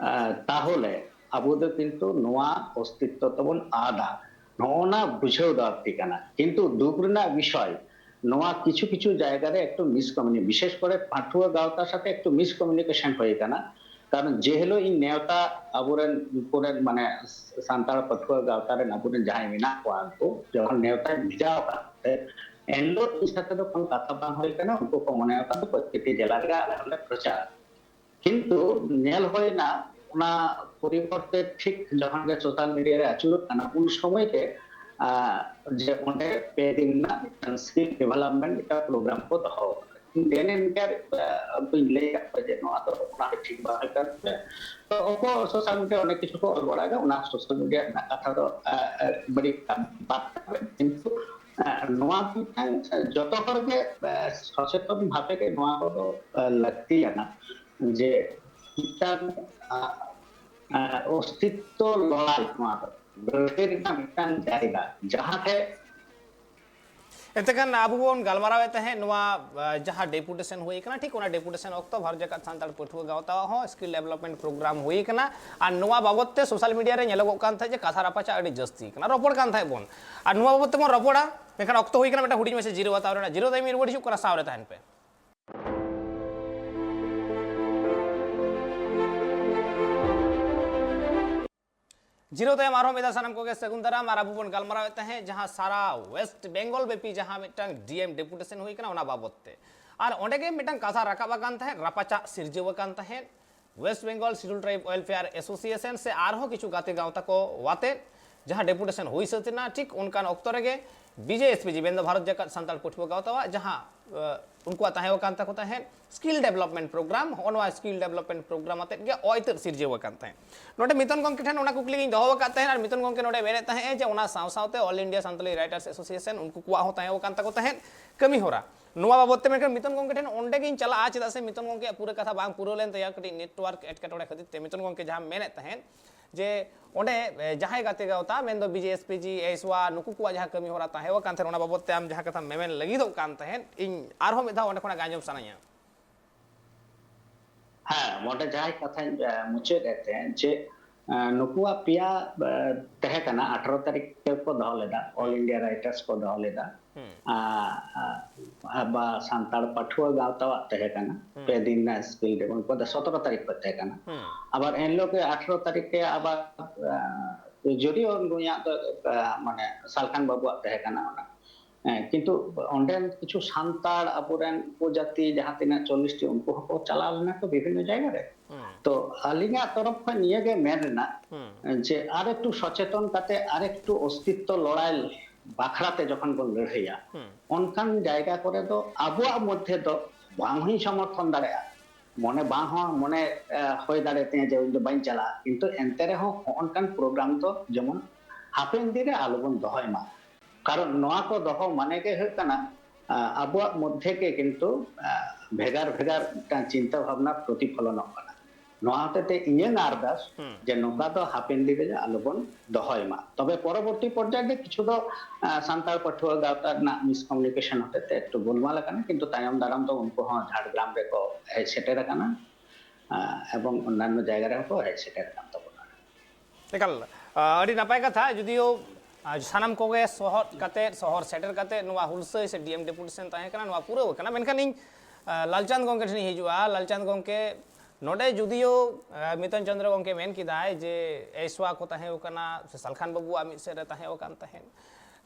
ᱮ, ᱛᱟᱦᱚᱞᱮ ᱟᱵᱚ ᱫᱚ ᱠᱤᱱᱛᱩ ᱱᱚᱣᱟ ᱚᱥᱛᱤᱛᱛᱚ ᱛᱮᱵᱚᱱ ᱟᱫᱟ᱾ ᱱᱚᱜᱼᱚ ᱱᱟ ᱵᱩᱡᱷᱟᱹᱣ ᱞᱟᱹᱠᱛᱤ ᱠᱟᱱᱟ᱾ ᱠᱤᱱᱛᱩ ᱫᱩᱠ ᱨᱮᱱᱟᱜ ᱵᱤᱥᱚᱭ, ᱱᱚᱣᱟ ᱠᱤᱪᱷᱩ ᱠᱤᱪᱷᱩ ᱡᱟᱭᱜᱟ ᱨᱮ ᱮᱠᱴᱩ ᱢᱤᱥᱠᱚᱢᱤᱭᱩᱱᱤ-, ᱵᱤᱥᱮᱥ ᱠᱚᱨᱮ ᱯᱟᱹᱴᱷᱩᱣᱟᱹ ᱜᱟᱶᱛᱟ ᱥᱟᱛᱮ ᱮᱠᱴᱩ ᱢᱤᱥᱠᱚᱢᱤᱭᱩᱱᱤᱠᱮᱥᱚᱱ ᱦᱩᱭ ᱟᱠᱟᱱᱟ᱾ ᱠᱟᱨᱚᱱ ᱡᱮ ᱦᱤᱞᱳᱜ ᱤᱧ ᱱᱮᱣᱛᱟ ᱟᱵᱚᱨᱮᱱ, ᱩᱱᱠᱩᱨᱮᱱ ᱢᱟᱱᱮ ᱥᱟᱱᱛᱟᱲ ᱯᱟᱹᱴᱷᱩᱣᱟᱹ ᱜᱟᱶᱛᱟ ᱨᱮᱱ ᱟᱵᱚᱨᱮᱱ ᱡᱟᱦᱟᱸᱭ ᱢᱮᱱᱟᱜ ᱠᱚᱣᱟ, ᱩᱱᱠᱩ ᱡᱚᱠᱷᱚᱱ ᱱᱮᱣᱛᱟᱧ ᱵᱷᱮᱡᱟ ᱟᱠᱟᱫ ᱛᱮ, ᱮᱱᱦᱤᱞᱳᱜ ᱤᱧ ᱥᱟᱛᱮ ᱫᱚ ᱠᱳᱱᱳ ᱠᱟᱛᱷᱟ ᱵᱟᱝ ᱦᱩᱭ ᱟᱠᱟᱱᱟ᱾ ᱩᱱᱠᱩ ᱠᱚ ᱢᱚᱱᱮ ᱟᱠᱟᱫ ᱯᱨᱚᱛᱮᱠᱴᱤ ᱡᱮᱞᱟ ᱨᱮᱜᱮ ᱟᱞᱮ ᱦᱚᱸᱞᱮ ᱯᱨᱚᱪᱟᱨ᱾ ᱠᱤᱱᱛᱩ ᱧᱮᱞ ᱦᱩᱭᱱᱟ, ᱚᱱᱟ ᱯᱚᱨᱤᱵᱚᱨᱛᱮ ᱴᱷᱤᱠ ᱡᱚᱠᱷᱚᱱ ᱜᱮ ᱥᱳᱥᱟᱞ ᱢᱤᱰᱤᱭᱟ ᱨᱮ ᱟᱹᱪᱩᱨᱚᱜ ᱠᱟᱱᱟ, ᱩᱱ ᱥᱚᱢᱚᱭ ᱜᱮ ᱟᱨ ᱡᱮ ᱚᱸᱰᱮ ᱯᱮ ᱫᱤᱱ ᱨᱮᱱᱟᱜ ᱢᱤᱫᱴᱟᱝ ᱥᱠᱤᱞ ᱰᱮᱵᱷᱮᱞᱚᱯᱢᱮᱱᱴ ᱢᱤᱫᱴᱟᱝ ᱯᱨᱳᱜᱨᱟᱢ ᱠᱚ ᱫᱚᱦᱚ ᱟᱠᱟᱫᱟ᱾ ᱤᱧ ᱫᱮᱱ ᱮᱱ ᱜᱮ ᱵᱟᱹᱧ ᱞᱟᱹᱭ ᱟᱠᱟᱫ ᱠᱚᱣᱟ ᱡᱮ ᱱᱚᱣᱟ ᱫᱚ ᱚᱱᱟ ᱫᱚ ᱴᱷᱤᱠ ᱵᱟᱝ ᱠᱟᱱᱟ᱾ ᱛᱚ ᱚᱠᱚ ᱥᱳᱥᱟᱞ ᱢᱤᱰᱤᱭᱟ ᱚᱱᱮᱠ ᱠᱤᱪᱷᱩ ᱠᱚ ᱚᱞ ᱵᱟᱲᱟᱭᱮᱫᱟ, ᱚᱱᱟ ᱥᱳᱥᱟᱞ ᱢᱤᱰᱤᱭᱟ ᱨᱮᱱᱟᱜ ᱠᱟᱛᱷᱟ ᱫᱚ ᱵᱟᱹᱲᱤᱡ ᱵᱟᱫ ᱠᱟᱜ ᱵᱮᱱ᱾ ᱠᱤᱱᱛᱩ ᱱᱚᱣᱟ ᱢᱤᱫᱴᱟᱝ ᱡᱚᱛᱚ ᱦᱚᱲ ᱜᱮ ᱥᱚᱪᱮᱛᱚᱱ ᱵᱷᱟᱵᱮ ᱜᱮ ᱱᱚᱣᱟ ᱠᱚᱫᱚ ᱞᱟᱹᱠᱛᱤᱭᱟᱱᱟ, ᱡᱮ ᱢᱤᱫᱴᱟᱝ ᱚᱥᱛᱤᱛᱛᱚ ᱞᱚᱲᱟᱭ, ᱱᱚᱣᱟ ᱫᱚ ᱞᱟᱹᱲᱦᱟᱹᱭ ᱨᱮᱱᱟᱜ ᱢᱤᱫᱴᱟᱝ ᱡᱟᱭᱜᱟ, ᱡᱟᱦᱟᱸ ᱴᱷᱮᱱ ᱮᱱᱛᱮ ᱠᱷᱟᱱ ᱟᱵᱚ ᱵᱚᱱ ᱜᱟᱞᱢᱟᱨᱟᱣᱮᱫ ᱛᱟᱦᱮᱸᱫ ᱱᱚᱣᱟ, ᱟᱸ, ᱡᱟᱦᱟᱸ ᱰᱮᱯᱩᱴᱮᱥᱚᱱ ᱦᱩᱭ ᱠᱟᱱᱟ, ᱴᱷᱤᱠ ᱚᱱᱟ ᱰᱮᱯᱩᱴᱮᱥᱚᱱ ᱚᱠᱛᱚ ᱵᱷᱟᱨᱚᱛ ᱡᱟᱠᱟᱛ ᱥᱟᱱᱛᱟᱲ ᱯᱟᱹᱴᱷᱩᱣᱟᱹ ᱜᱟᱶᱛᱟ ᱦᱚᱸ ᱥᱠᱤᱞ ᱰᱮᱵᱷᱞᱚᱯᱢᱮᱱᱴ ᱯᱨᱳᱜᱨᱟᱢ ᱦᱩᱭ ᱠᱟᱱᱟ᱾ ᱟᱨ ᱱᱚᱣᱟ ᱵᱟᱵᱚᱛ ᱛᱮ ᱥᱳᱥᱟᱞ ᱢᱤᱰᱤᱭᱟ ᱨᱮ ᱧᱮᱞᱚᱜᱚᱜ ᱠᱟᱱ ᱛᱟᱦᱮᱸᱫ ᱡᱮ ᱠᱟᱛᱷᱟ ᱨᱟᱯᱟᱪᱟᱜ ᱟᱹᱰᱤ ᱡᱟᱹᱥᱛᱤ ᱠᱟᱱᱟ, ᱨᱚᱯᱚᱲ ᱠᱟᱱ ᱛᱟᱦᱮᱸᱫ ᱵᱚᱱ᱾ ᱟᱨ ᱱᱚᱣᱟ ᱵᱟᱵᱚᱛ ᱛᱮᱵᱚᱱ ᱨᱚᱯᱚᱲᱟ, ᱢᱮᱱᱠᱷᱟᱱ ᱚᱠᱛᱚ ᱦᱩᱭ ᱠᱟᱱᱟ ᱢᱤᱫᱴᱟᱝ ᱦᱩᱰᱤᱧ ᱢᱟᱪᱷᱟ ᱡᱤᱨᱟᱹᱣ ᱦᱟᱛᱟᱣ ᱨᱮᱱᱟᱜ᱾ ᱡᱤᱨᱟᱹᱣ ᱛᱟᱭᱚᱢ ᱤᱧ ᱨᱩᱣᱟᱹᱲ ᱦᱤᱡᱩᱜ ᱠᱟᱱᱟ, ᱥᱟᱶ ᱨᱮ ᱛᱟᱦᱮᱱ ᱯᱮ᱾ ᱡᱤᱨᱟᱹᱣ ᱛᱟᱭᱚᱢ ᱟᱨᱦᱚᱸ ᱢᱤᱫ ᱫᱷᱟᱣ ᱥᱟᱱᱟᱢ ᱠᱚᱜᱮ ᱥᱟᱹᱜᱩᱱ ᱫᱟᱨᱟᱢ᱾ ᱟᱨ ᱟᱵᱚ ᱵᱚᱱ ᱜᱟᱞᱢᱟᱨᱟᱣᱮᱫ ᱛᱟᱦᱮᱸᱫ ᱡᱟᱦᱟᱸ ᱥᱟᱨᱟ ᱳᱭᱮᱥᱴ ᱵᱮᱝᱜᱚᱞ ᱵᱮᱯᱤ ᱡᱟᱦᱟᱸ ᱢᱤᱫᱴᱟᱝ ᱰᱤ ᱮᱢ ᱰᱮᱯᱩᱴᱮᱥᱚᱱ ᱦᱩᱭ ᱠᱟᱱᱟ, ᱚᱱᱟ ᱵᱟᱵᱚᱛ ᱛᱮ᱾ ᱟᱨ ᱚᱸᱰᱮ ᱜᱮ ᱢᱤᱫᱴᱟᱝ ᱠᱟᱛᱷᱟ ᱨᱟᱠᱟᱵ ᱟᱠᱟᱱ ᱛᱟᱦᱮᱸᱫ, ᱨᱟᱯᱟᱪᱟᱜ ᱥᱤᱨᱡᱟᱹᱣ ᱟᱠᱟᱱ ᱛᱟᱦᱮᱸᱫ West Bengal schedule tribe welfare association ᱥᱮ ᱟᱨᱦᱚᱸ ᱠᱤᱪᱷᱩ ᱜᱟᱛᱮ ᱜᱟᱶᱛᱟ ᱠᱚ ᱟᱛᱮ ᱡᱟᱦᱟᱸ ᱰᱮᱯᱩᱴᱮᱥᱚᱱ ᱦᱩᱭ ᱥᱟᱹᱛ ᱮᱱᱟ, ᱴᱷᱤᱠ ᱚᱱᱠᱟᱱ ᱚᱠᱛᱚ ᱨᱮᱜᱮ ᱵᱤ ᱡᱮ ᱮᱥ ᱯᱤ ᱡᱤ, ᱢᱮᱱᱫᱚ ᱵᱷᱟᱨᱚᱛ ᱡᱟᱠᱟᱛ ᱥᱟᱱᱛᱟᱲ ᱯᱟᱹᱴᱷᱩᱣᱟᱹ ᱜᱟᱶᱛᱟᱣᱟᱜ ᱡᱟᱦᱟᱸ, ᱟᱸ, ᱩᱱᱠᱩᱣᱟᱜ ᱛᱟᱦᱮᱸ ᱟᱠᱟᱱ ᱛᱟᱠᱚ ᱛᱟᱦᱮᱸᱫ ᱥᱠᱤᱞ ᱰᱮᱵᱷᱞᱚᱯᱢᱮᱱᱴ ᱯᱨᱳᱜᱨᱟᱢ, ᱦᱚᱸᱜᱼᱚ ᱱᱚᱣᱟ ᱥᱠᱤᱞ ᱰᱮᱵᱷᱞᱚᱯᱢᱮᱱᱴ ᱯᱨᱳᱜᱨᱟᱢ ᱟᱛᱮᱫ ᱜᱮ ᱚᱭᱛᱟᱹᱨ ᱥᱤᱨᱡᱟᱹᱣ ᱟᱠᱟᱱ ᱛᱟᱦᱮᱸᱫ᱾ ᱱᱚᱰᱮ ᱢᱤᱛᱚᱱ ᱜᱚᱢᱠᱮ ᱴᱷᱮᱱ ᱚᱱᱟ ᱠᱩᱠᱞᱤ ᱜᱤᱧ ᱫᱚᱦᱚ ᱟᱠᱟᱫ ᱛᱟᱦᱮᱸᱫ, ᱟᱨ ᱢᱤᱛᱚᱱ ᱜᱚᱢᱠᱮ ᱱᱚᱰᱮ ᱢᱮᱱᱮᱫ ᱛᱟᱦᱮᱸᱫ ᱡᱮ ᱚᱱᱟ ᱥᱟᱶ ᱥᱟᱶᱛᱮ all India Santali writers association, ᱩᱱᱠᱩ ᱠᱚᱣᱟᱜ ᱦᱚᱸ ᱛᱟᱦᱮᱸ ᱟᱠᱟᱱ ᱛᱟᱠᱚ ᱛᱟᱦᱮᱸᱫ ᱠᱟᱹᱢᱤ ᱦᱚᱨᱟ᱾ ᱱᱚᱣᱟ ᱵᱟᱵᱚᱛ ᱛᱮ ᱢᱮᱱᱠᱷᱟᱱ ᱢᱤᱛᱚᱱ ᱜᱚᱢᱠᱮ ᱴᱷᱮᱱ ᱚᱸᱰᱮ ᱜᱤᱧ ᱪᱟᱞᱟᱜᱼᱟ, ᱪᱮᱫᱟᱜ ᱥᱮ ᱢᱤᱛᱚᱱ ᱜᱚᱢᱠᱮᱭᱟᱜ ᱯᱩᱨᱟᱹ ᱠᱟᱛᱷᱟ ᱵᱟᱝ ᱯᱩᱨᱟᱹᱣ ᱞᱮᱱ ᱛᱟᱭᱟ, ᱠᱟᱹᱴᱤᱡ ᱱᱮᱴᱣᱟᱨᱠ ᱮᱴᱠᱮᱴᱚᱬᱮ ᱠᱷᱟᱹᱛᱤᱨ ᱛᱮ᱾ ᱢᱤᱛᱚᱱ ᱜᱚᱢᱠᱮ ᱡᱟᱦᱟᱸ ᱢᱮᱱᱮᱫ ᱛᱟᱦᱮᱸᱫ ᱡᱮ ᱚᱸᱰᱮ, ᱮ, ᱡᱟᱦᱟᱸᱭ ᱜᱟᱛᱮ ᱜᱟᱶᱛᱟ, ᱢᱮᱱᱫᱚ B J S P G, H ᱳᱣᱟᱭ, ᱱᱩᱠᱩ ᱠᱚᱣᱟᱜ ᱡᱟᱦᱟᱸ ᱠᱟᱹᱢᱤ ᱦᱚᱨᱟ ᱛᱟᱦᱮᱸ ᱟᱠᱟᱱ ᱛᱟᱦᱮᱸᱫ, ᱚᱱᱟ ᱵᱟᱵᱚᱛ ᱛᱮ ᱟᱢ ᱡᱟᱦᱟᱸ ᱠᱟᱛᱷᱟᱢ ᱢᱮᱢᱮᱱ ᱞᱟᱹᱜᱤᱫᱚᱜ ᱠᱟᱱ ᱛᱟᱦᱮᱸᱫ, ᱤᱧ ᱟᱨᱦᱚᱸ ᱢᱤᱫ ᱫᱷᱟᱣ ᱚᱸᱰᱮ ᱠᱷᱚᱱᱟᱜ ᱟᱸᱡᱚᱢ ᱥᱟᱱᱟᱧᱟ᱾ ᱦᱮᱸ, ᱚᱸᱰᱮ ᱡᱟᱦᱟᱸᱭ ᱠᱟᱛᱷᱟᱧ, ᱮ, ᱢᱩᱪᱟᱹᱫ ᱮᱫ ᱛᱟᱦᱮᱸᱫ ᱡᱮ, ᱮ, ᱱᱩᱠᱩᱣᱟᱜ ᱯᱮᱭᱟ, ᱮ, ᱛᱟᱦᱮᱸ ᱠᱟᱱᱟ, ᱟᱴᱷᱨᱚ ᱛᱟᱹᱨᱤᱠᱷ ᱛᱮᱠᱚ ᱫᱚᱦᱚ ᱞᱮᱫᱟ, ᱚᱞ ᱤᱱᱰᱤᱭᱟ ᱨᱟᱭᱴᱟᱨᱥ ᱠᱚ ᱫᱚᱦᱚ ᱞᱮᱫᱟ, ᱦᱩᱸ᱾ ᱟ, ᱟ, ᱟᱵᱟ ᱥᱟᱱᱛᱟᱲ ᱯᱟᱹᱴᱷᱩᱣᱟᱹ ᱜᱟᱶᱛᱟᱣᱟᱜ ᱛᱟᱦᱮᱸ ᱠᱟᱱᱟ, ᱦᱩᱸ᱾ ᱯᱮ ᱫᱤᱱ ᱨᱮᱱᱟᱜ ᱥᱠᱤᱞ ᱰᱮ, ᱩᱱᱠᱩ ᱫᱚ ᱥᱚᱛᱨᱚ ᱛᱟᱹᱨᱤᱠᱷ ᱠᱚ ᱛᱟᱦᱮᱸ ᱠᱟᱱᱟ᱾ ᱦᱩᱸ᱾ ᱟᱵᱟᱨ ᱮᱱᱦᱤᱞᱳᱜ ᱜᱮ ᱟᱴᱷᱨᱚ ᱛᱟᱹᱨᱤᱠᱷ ᱨᱮ ᱟᱵᱟᱨ, ᱟ, ᱡᱚᱫᱤᱭᱳ ᱱᱩᱭᱟᱜ ᱫᱚ, ᱟ, ᱢᱟᱱᱮ ᱥᱟᱞᱠᱷᱟᱱ ᱵᱟᱹᱵᱩᱣᱟᱜ ᱛᱟᱦᱮᱸ ᱠᱟᱱᱟ ᱚᱱᱟ᱾ ᱦᱮᱸ, ᱠᱤᱱᱛᱩ ᱚᱸᱰᱮᱱ ᱠᱤᱪᱷᱩ ᱥᱟᱱᱛᱟᱲ, ᱟᱵᱚᱨᱮᱱ ᱩᱯᱚᱡᱟᱹᱛᱤ ᱡᱟᱦᱟᱸ ᱛᱤᱱᱟᱹᱜ ᱪᱚᱞᱞᱤᱥ ᱴᱤ, ᱩᱱᱠᱩ ᱦᱚᱸᱠᱚ ᱪᱟᱞᱟᱣ ᱞᱮᱱᱟ ᱠᱚ ᱵᱤᱵᱷᱤᱱᱱᱚ ᱡᱟᱭᱜᱟ ᱨᱮ᱾ ᱦᱩᱸ᱾ ᱛᱚ ᱟᱹᱞᱤᱧᱟᱜ ᱛᱚᱨᱚᱯ ᱠᱷᱚᱱ ᱱᱤᱭᱟᱹ ᱜᱮ ᱢᱮᱱ ᱨᱮᱱᱟᱜ, ᱦᱩᱸ᱾ ᱡᱮ ᱟᱨ ᱮᱠᱴᱩ ᱥᱚᱪᱮᱛᱚᱱ ᱠᱟᱛᱮ ᱟᱨ ᱮᱠᱴᱩ ᱚᱥᱛᱤᱛᱛᱚ ᱞᱚᱲᱟᱭ ᱵᱟᱠᱷᱨᱟ ᱛᱮ ᱡᱚᱠᱷᱚᱱ ᱵᱚᱱ ᱞᱟᱹᱲᱦᱟᱹᱭᱟ, ᱦᱩᱸ᱾ ᱚᱱᱠᱟᱱ ᱡᱟᱭᱜᱟ ᱠᱚᱨᱮ ᱫᱚ ᱟᱵᱚᱣᱟᱜ ᱢᱚᱫᱽᱫᱷᱮ ᱫᱚ ᱵᱟᱝ ᱦᱚᱸᱧ ᱥᱚᱢᱚᱨᱛᱷᱚᱱ ᱫᱟᱲᱮᱭᱟᱜᱼᱟ, ᱢᱚᱱᱮ ᱵᱟᱝ ᱦᱚᱸ ᱢᱚᱱᱮ, ᱮ, ᱦᱩᱭ ᱫᱟᱲᱮᱭᱟᱛᱤᱧᱟ ᱡᱮ ᱤᱧ ᱫᱚ ᱵᱟᱹᱧ ᱪᱟᱞᱟᱜᱼᱟ, ᱠᱤᱱᱛᱩ ᱮᱱᱛᱮ ᱨᱮᱦᱚᱸ ᱦᱚᱸᱜᱼᱚᱱᱠᱟᱱ ᱯᱨᱳᱜᱨᱟᱢ ᱫᱚ ᱡᱮᱢᱚᱱ ᱦᱟᱯᱮᱱ ᱫᱤᱱ ᱨᱮ ᱟᱞᱚᱵᱚᱱ ᱫᱚᱦᱚᱭ ᱢᱟ᱾ ᱠᱟᱨᱚᱱ ᱱᱚᱣᱟ ᱠᱚ ᱫᱚᱦᱚ ᱢᱟᱱᱮ ᱜᱮ ᱦᱩᱭᱩᱜ ᱠᱟᱱᱟ, ᱟ, ᱟᱵᱚᱣᱟᱜ ᱢᱚᱫᱽᱫᱷᱮ ᱜᱮ ᱠᱤᱱᱛᱩ, ᱟ, ᱵᱷᱮᱜᱟᱨ ᱵᱷᱮᱜᱟᱨ ᱢᱤᱫᱴᱟᱝ ᱪᱤᱱᱛᱟᱹ ᱵᱷᱟᱵᱽᱱᱟ ᱯᱨᱚᱛᱤᱯᱷᱚᱞᱚᱱᱚᱜ ᱠᱟᱱᱟ᱾ ᱱᱚᱣᱟ ᱦᱚᱛᱮᱛᱮ ᱤᱧᱟᱹᱝ ᱟᱨᱫᱟᱥ ᱦᱩᱸ᱾ ᱡᱮ ᱱᱚᱝᱠᱟ ᱫᱚ ᱦᱟᱯᱮᱱ ᱫᱤᱱ ᱨᱮ ᱟᱞᱚᱵᱚᱱ ᱫᱚᱦᱚᱭ ᱢᱟ᱾ ᱛᱚᱵᱮ ᱯᱚᱨᱚᱵᱚᱨᱛᱤ ᱯᱚᱨᱡᱟᱭ ᱨᱮ ᱠᱤᱪᱷᱩ ᱫᱚ, ᱟ, ᱥᱟᱱᱛᱟᱲ ᱯᱟᱹᱴᱷᱩᱣᱟᱹ ᱜᱟᱶᱛᱟ ᱨᱮᱱᱟᱜ ᱢᱤᱥᱠᱚᱢᱤᱭᱩᱱᱤᱠᱮᱥᱚᱱ ᱦᱚᱛᱮᱛᱮ ᱮᱠᱴᱩ ᱜᱳᱞᱢᱟᱞ ᱟᱠᱟᱱᱟ, ᱠᱤᱱᱛᱩ ᱛᱟᱭᱚᱢ ᱫᱟᱨᱟᱢ ᱫᱚ ᱩᱱᱠᱩ ᱦᱚᱸ ᱡᱷᱟᱲᱜᱨᱟᱢ ᱨᱮᱠᱚ ᱦᱮᱡ ᱥᱮᱴᱮᱨ ᱟᱠᱟᱱᱟ, ᱟ, ᱮᱵᱚᱝ ᱚᱱᱱᱟᱱᱱᱚ ᱡᱟᱭᱜᱟ ᱨᱮᱦᱚᱸ ᱠᱚ ᱦᱮᱡ ᱥᱮᱴᱮᱨ ᱟᱠᱟᱱ ᱛᱟᱵᱚᱱᱟ᱾ ᱮᱠᱟᱞ, ᱟ, ᱟᱹᱰᱤ ᱱᱟᱯᱟᱭ ᱠᱟᱛᱷᱟ᱾ ᱡᱩᱫᱤᱭᱳ, ᱟ, ᱥᱟᱱᱟᱢ ᱠᱚᱜᱮ ᱥᱚᱦᱚᱫ ᱠᱟᱛᱮ, ᱥᱚᱦᱚᱨ ᱥᱮᱴᱮᱨ ᱠᱟᱛᱮ ᱱᱚᱣᱟ ᱦᱩᱞᱥᱟᱹᱭ ᱥᱮ ᱰᱤ ᱮᱢ ᱰᱮᱯᱩᱴᱮᱥᱚᱱ ᱛᱟᱦᱮᱸ ᱠᱟᱱᱟ, ᱱᱚᱣᱟ ᱯᱩᱨᱟᱹᱣ ᱟᱠᱟᱱᱟ᱾ ᱢᱮᱱᱠᱷᱟᱱ ᱤᱧ, ᱟ, ᱞᱟᱞᱪᱟᱸᱫᱽ ᱜᱚᱢᱠᱮ ᱴᱷᱮᱱ ᱤᱧ ᱦᱤᱡᱩᱜᱼᱟ᱾ ᱞᱟᱞᱪᱟᱸᱫᱽ ᱜᱚᱢᱠᱮ, ᱱᱚᱰᱮ ᱡᱩᱫᱤᱭᱳ, ᱟ, ᱢᱤᱛᱚᱱ ᱪᱚᱸᱫᱽᱨᱚ ᱜᱚᱢᱠᱮ ᱢᱮᱱ ᱠᱮᱫᱟᱭ ᱡᱮ ᱮᱥᱣᱟ ᱠᱚ ᱛᱟᱦᱮᱸ ᱠᱟᱱᱟ, ᱥᱮ ᱥᱟᱞᱠᱷᱟᱱ ᱵᱟᱹᱵᱩᱣᱟᱜ ᱢᱤᱫ ᱥᱮᱫ ᱨᱮ ᱛᱟᱦᱮᱸ ᱠᱟᱱ ᱛᱟᱦᱮᱸᱫ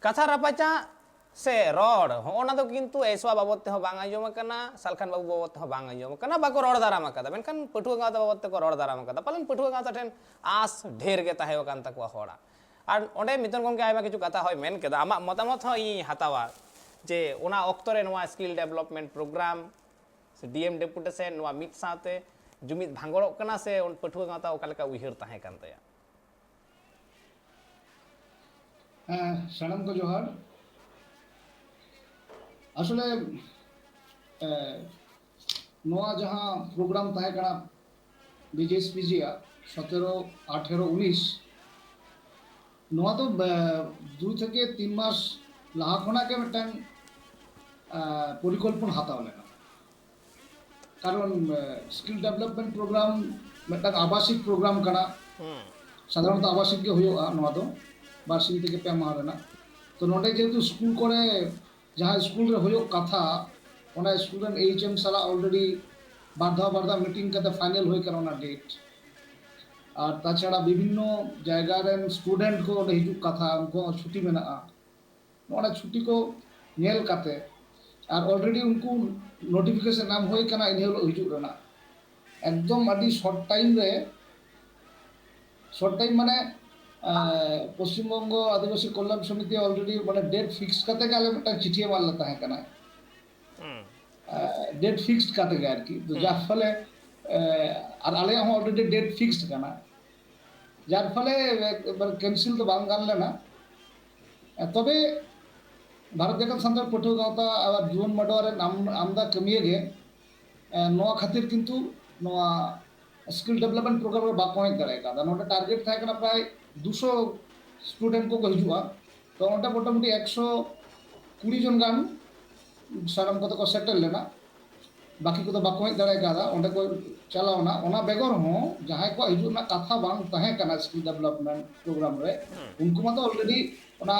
ᱠᱟᱛᱷᱟ ᱨᱟᱯᱟᱪᱟᱜ ᱥᱮ ᱨᱚᱲ, ᱦᱚᱸᱜᱼᱚ ᱱᱟ ᱫᱚ ᱠᱤᱱᱛᱩ ᱮᱥᱣᱟ ᱵᱟᱵᱚᱫ ᱛᱮᱦᱚᱸ ᱵᱟᱝ ᱟᱸᱡᱚᱢ ᱟᱠᱟᱱᱟ, ᱥᱟᱞᱠᱷᱟᱱ ᱵᱟᱹᱵᱩ ᱵᱟᱵᱚᱫ ᱛᱮᱦᱚᱸ ᱵᱟᱝ ᱟᱸᱡᱚᱢ ᱟᱠᱟᱱᱟ, ᱵᱟᱠᱚ ᱨᱚᱲ ᱫᱟᱨᱟᱢ ᱟᱠᱟᱫᱟ᱾ ᱢᱮᱱᱠᱷᱟᱱ ᱯᱟᱹᱴᱷᱩᱣᱟᱹ ᱜᱟᱶᱛᱟ ᱵᱟᱵᱚᱫ ᱛᱮᱠᱚ ᱨᱚᱲ ᱫᱟᱨᱟᱢ ᱟᱠᱟᱫᱟ᱾ ᱯᱟᱞᱮᱱ ᱯᱟᱹᱴᱷᱩᱣᱟᱹ ᱜᱟᱶᱛᱟ ᱴᱷᱮᱱ ᱟᱸᱥ ᱰᱷᱮᱨ ᱜᱮ ᱛᱟᱦᱮᱸ ᱟᱠᱟᱱ ᱛᱟᱠᱚᱣᱟ ᱦᱚᱲᱟᱜ᱾ ᱟᱨ ᱚᱸᱰᱮ ᱢᱤᱛᱚᱱ ᱜᱚᱢᱠᱮ ᱟᱭᱢᱟ ᱠᱤᱪᱷᱩ ᱠᱟᱛᱷᱟ ᱦᱚᱸᱭ ᱢᱮᱱ ᱠᱮᱫᱟ, ᱟᱢᱟᱜ ᱢᱚᱛᱟᱢᱚᱛ ᱦᱚᱸ ᱤᱧᱤᱧ ᱦᱟᱛᱟᱣᱟ ᱡᱮ ᱚᱱᱟ ᱚᱠᱛᱚ ᱨᱮ ᱱᱚᱣᱟ skill development program ᱥᱮ ᱰᱤ ᱮᱢ ᱰᱮᱯᱩᱴᱮᱥᱚᱱ ᱱᱚᱣᱟ ᱢᱤᱫ ᱥᱟᱶᱛᱮ ᱡᱩᱢᱤᱫ ᱵᱷᱟᱸᱜᱚᱲᱚᱜ ᱠᱟᱱᱟ ᱥᱮ ᱯᱟᱹᱴᱷᱩᱣᱟᱹ ᱜᱟᱶᱛᱟ ᱚᱠᱟ ᱞᱮᱠᱟ ᱩᱭᱦᱟᱹᱨ ᱛᱟᱦᱮᱸ ᱠᱟᱱ ᱛᱟᱭᱟ? ᱦᱮᱸ, ᱥᱟᱱᱟᱢ ᱠᱚ ᱡᱚᱦᱟᱨ᱾ ᱟᱥᱚᱞᱮ, ᱮ, ᱱᱚᱣᱟ ᱡᱟᱦᱟᱸ ᱯᱨᱳᱜᱨᱟᱢ ᱛᱟᱦᱮᱸ ᱠᱟᱱᱟ ᱵᱤ ᱡᱮ ᱮᱥ ᱯᱤ ᱡᱤ ᱟᱜ ᱥᱚᱛᱮᱨᱚ, ᱟᱴᱷᱮᱨᱚ, ᱩᱱᱤᱥ, ᱱᱚᱣᱟ ᱫᱚ, ᱮ, ᱫᱩ ᱛᱷᱮᱠᱮ ᱛᱤᱱ ᱢᱟᱥ ᱞᱟᱦᱟ ᱠᱷᱚᱱᱟᱜ ᱜᱮ ᱢᱤᱫᱴᱟᱝ, ᱮ, ᱯᱚᱨᱤᱠᱚᱞᱯᱚᱱᱟ ᱦᱟᱛᱟᱣ ᱞᱮᱱᱟ᱾ ᱠᱟᱨᱚᱱ, ᱮ, skill development program ᱢᱤᱫᱴᱟᱝ ᱟᱵᱟᱥᱤᱠ ᱯᱨᱳᱜᱨᱟᱢ ᱠᱟᱱᱟ᱾ ᱦᱩᱸ᱾ ᱥᱟᱫᱷᱟᱨᱚᱱᱛᱚ ᱟᱵᱟᱥᱤᱠ ᱜᱮ ᱦᱩᱭᱩᱜᱼᱟ ᱱᱚᱣᱟ ᱫᱚ, ᱵᱟᱨ ᱥᱤᱧ ᱛᱷᱮᱠᱮ ᱯᱮ ᱢᱟᱦᱟ ᱨᱮᱱᱟᱜ᱾ ᱛᱚ ᱱᱚᱰᱮ ᱡᱮᱦᱮᱛᱩ ᱥᱠᱩᱞ ᱠᱚᱨᱮ, ᱡᱟᱦᱟᱸ ᱥᱠᱩᱞ ᱨᱮ ᱦᱩᱭᱩᱜ ᱠᱟᱛᱷᱟ, ᱚᱱᱟ ᱥᱠᱩᱞ ᱨᱮᱱ ᱮᱭᱤᱪ ᱮᱢ ᱥᱟᱞᱟᱜ already ᱵᱟᱨ ᱫᱷᱟᱣ ᱵᱟᱨ ᱫᱷᱟᱣ ᱢᱤᱴᱤᱝ ᱠᱟᱛᱮ ᱯᱷᱟᱭᱱᱮᱞ ᱦᱩᱭ ᱠᱟᱱᱟ ᱚᱱᱟ ᱰᱮᱴ᱾ ᱟᱨ ᱛᱟᱪᱷᱟᱲᱟ ᱵᱤᱵᱷᱤᱱᱱᱚ ᱡᱟᱭᱜᱟ ᱨᱮᱱ ᱥᱴᱩᱰᱮᱱᱴ ᱠᱚ ᱚᱸᱰᱮ ᱦᱤᱡᱩᱜ ᱠᱟᱛᱷᱟ, ᱩᱱᱠᱩᱣᱟᱜ ᱦᱚᱸ ᱪᱷᱩᱴᱤ ᱢᱮᱱᱟᱜᱼᱟ᱾ ᱱᱚᱜᱼᱚ ᱱᱟ ᱪᱷᱩᱴᱤ ᱠᱚ ᱧᱮᱞ ᱠᱟᱛᱮ, ᱟᱨ already ᱩᱱᱠᱩ notification ᱮᱢ ᱦᱩᱭ ᱠᱟᱱᱟ ᱤᱱᱟᱹ ᱦᱤᱞᱳᱜ ᱦᱤᱡᱩᱜ ᱨᱮᱱᱟᱜ, ᱮᱠᱫᱚᱢ ᱟᱹᱰᱤ short time ᱨᱮ, short time ᱢᱟᱱᱮ ᱯᱚᱥᱪᱤᱢ ᱵᱚᱝᱜᱚ ᱟᱹᱫᱤᱵᱟᱹᱥᱤ ᱠᱚᱞᱞᱟᱱ ᱥᱚᱢᱤᱛᱤ already ᱢᱟᱱᱮ date fix ᱠᱟᱛᱮ ᱜᱮ ᱟᱞᱮ ᱢᱤᱫᱴᱟᱝ ᱪᱤᱴᱷᱤ ᱮᱢᱟᱜ ᱞᱮ ᱛᱟᱦᱮᱸ ᱠᱟᱱᱟ᱾ Date fix ᱠᱟᱛᱮ ᱜᱮ ᱟᱨᱠᱤ᱾ ᱛᱚ ᱡᱟᱨ ᱯᱷᱚᱞᱮ ᱟᱨ ᱟᱞᱮᱭᱟᱜ ᱦᱚᱸ already date fix ᱠᱟᱱᱟ, ᱡᱟᱨ ᱯᱷᱚᱞᱮ cancel ᱫᱚ ᱵᱟᱝ ᱜᱟᱱ ᱞᱮᱱᱟ᱾ ᱛᱚᱵᱮ ᱵᱷᱟᱨᱚᱛ ᱡᱟᱠᱟᱛ ᱥᱟᱱᱛᱟᱲ ᱯᱟᱹᱴᱷᱩᱣᱟᱹ ᱜᱟᱶᱛᱟ ᱟᱨ ᱡᱩᱣᱟᱹᱱ ᱢᱟᱰᱣᱟ ᱨᱮᱱ ᱟᱢ- ᱟᱢᱫᱟ ᱠᱟᱹᱢᱤᱭᱟᱹ ᱜᱮ ᱱᱚᱣᱟ ᱠᱷᱟᱹᱛᱤᱨ ᱠᱤᱱᱛᱩ ᱱᱚᱣᱟ skill development program ᱨᱮ ᱵᱟᱠᱚ ᱦᱮᱡ ᱫᱟᱲᱮ ᱠᱟᱣᱫᱟ᱾ ᱱᱚᱰᱮ target ᱛᱟᱦᱮᱸ ᱠᱟᱱᱟ ᱯᱨᱟᱭ ᱫᱩᱥᱚ student ᱠᱚᱠᱚ ᱦᱤᱡᱩᱜᱼᱟ, ᱛᱚ ᱚᱸᱰᱮ ᱢᱚᱴᱟᱢᱩᱴᱤ ᱮᱠᱥᱚ ᱠᱩᱲᱤ ᱡᱚᱱ ᱜᱟᱱ ᱥᱟᱱᱟᱢ ᱠᱚᱛᱮ ᱠᱚ ᱥᱮᱴᱮᱨ ᱞᱮᱱᱟ, ᱵᱟᱹᱠᱤ ᱠᱚᱫᱚ ᱵᱟᱠᱚ ᱦᱮᱡ ᱫᱟᱲᱮ ᱠᱟᱣᱫᱟ, ᱚᱸᱰᱮ ᱠᱚ ᱪᱟᱞᱟᱣ ᱮᱱᱟ᱾ ᱚᱱᱟ ᱵᱮᱜᱚᱨ ᱦᱚᱸ ᱡᱟᱦᱟᱸᱭ ᱠᱚᱣᱟᱜ ᱦᱤᱡᱩᱜ ᱨᱮᱱᱟᱜ ᱠᱟᱛᱷᱟ ᱵᱟᱝ ᱛᱟᱦᱮᱸ ᱠᱟᱱᱟ skill development program ᱨᱮ, ᱩᱱᱠᱩ ᱢᱟᱛᱚ already ᱚᱱᱟ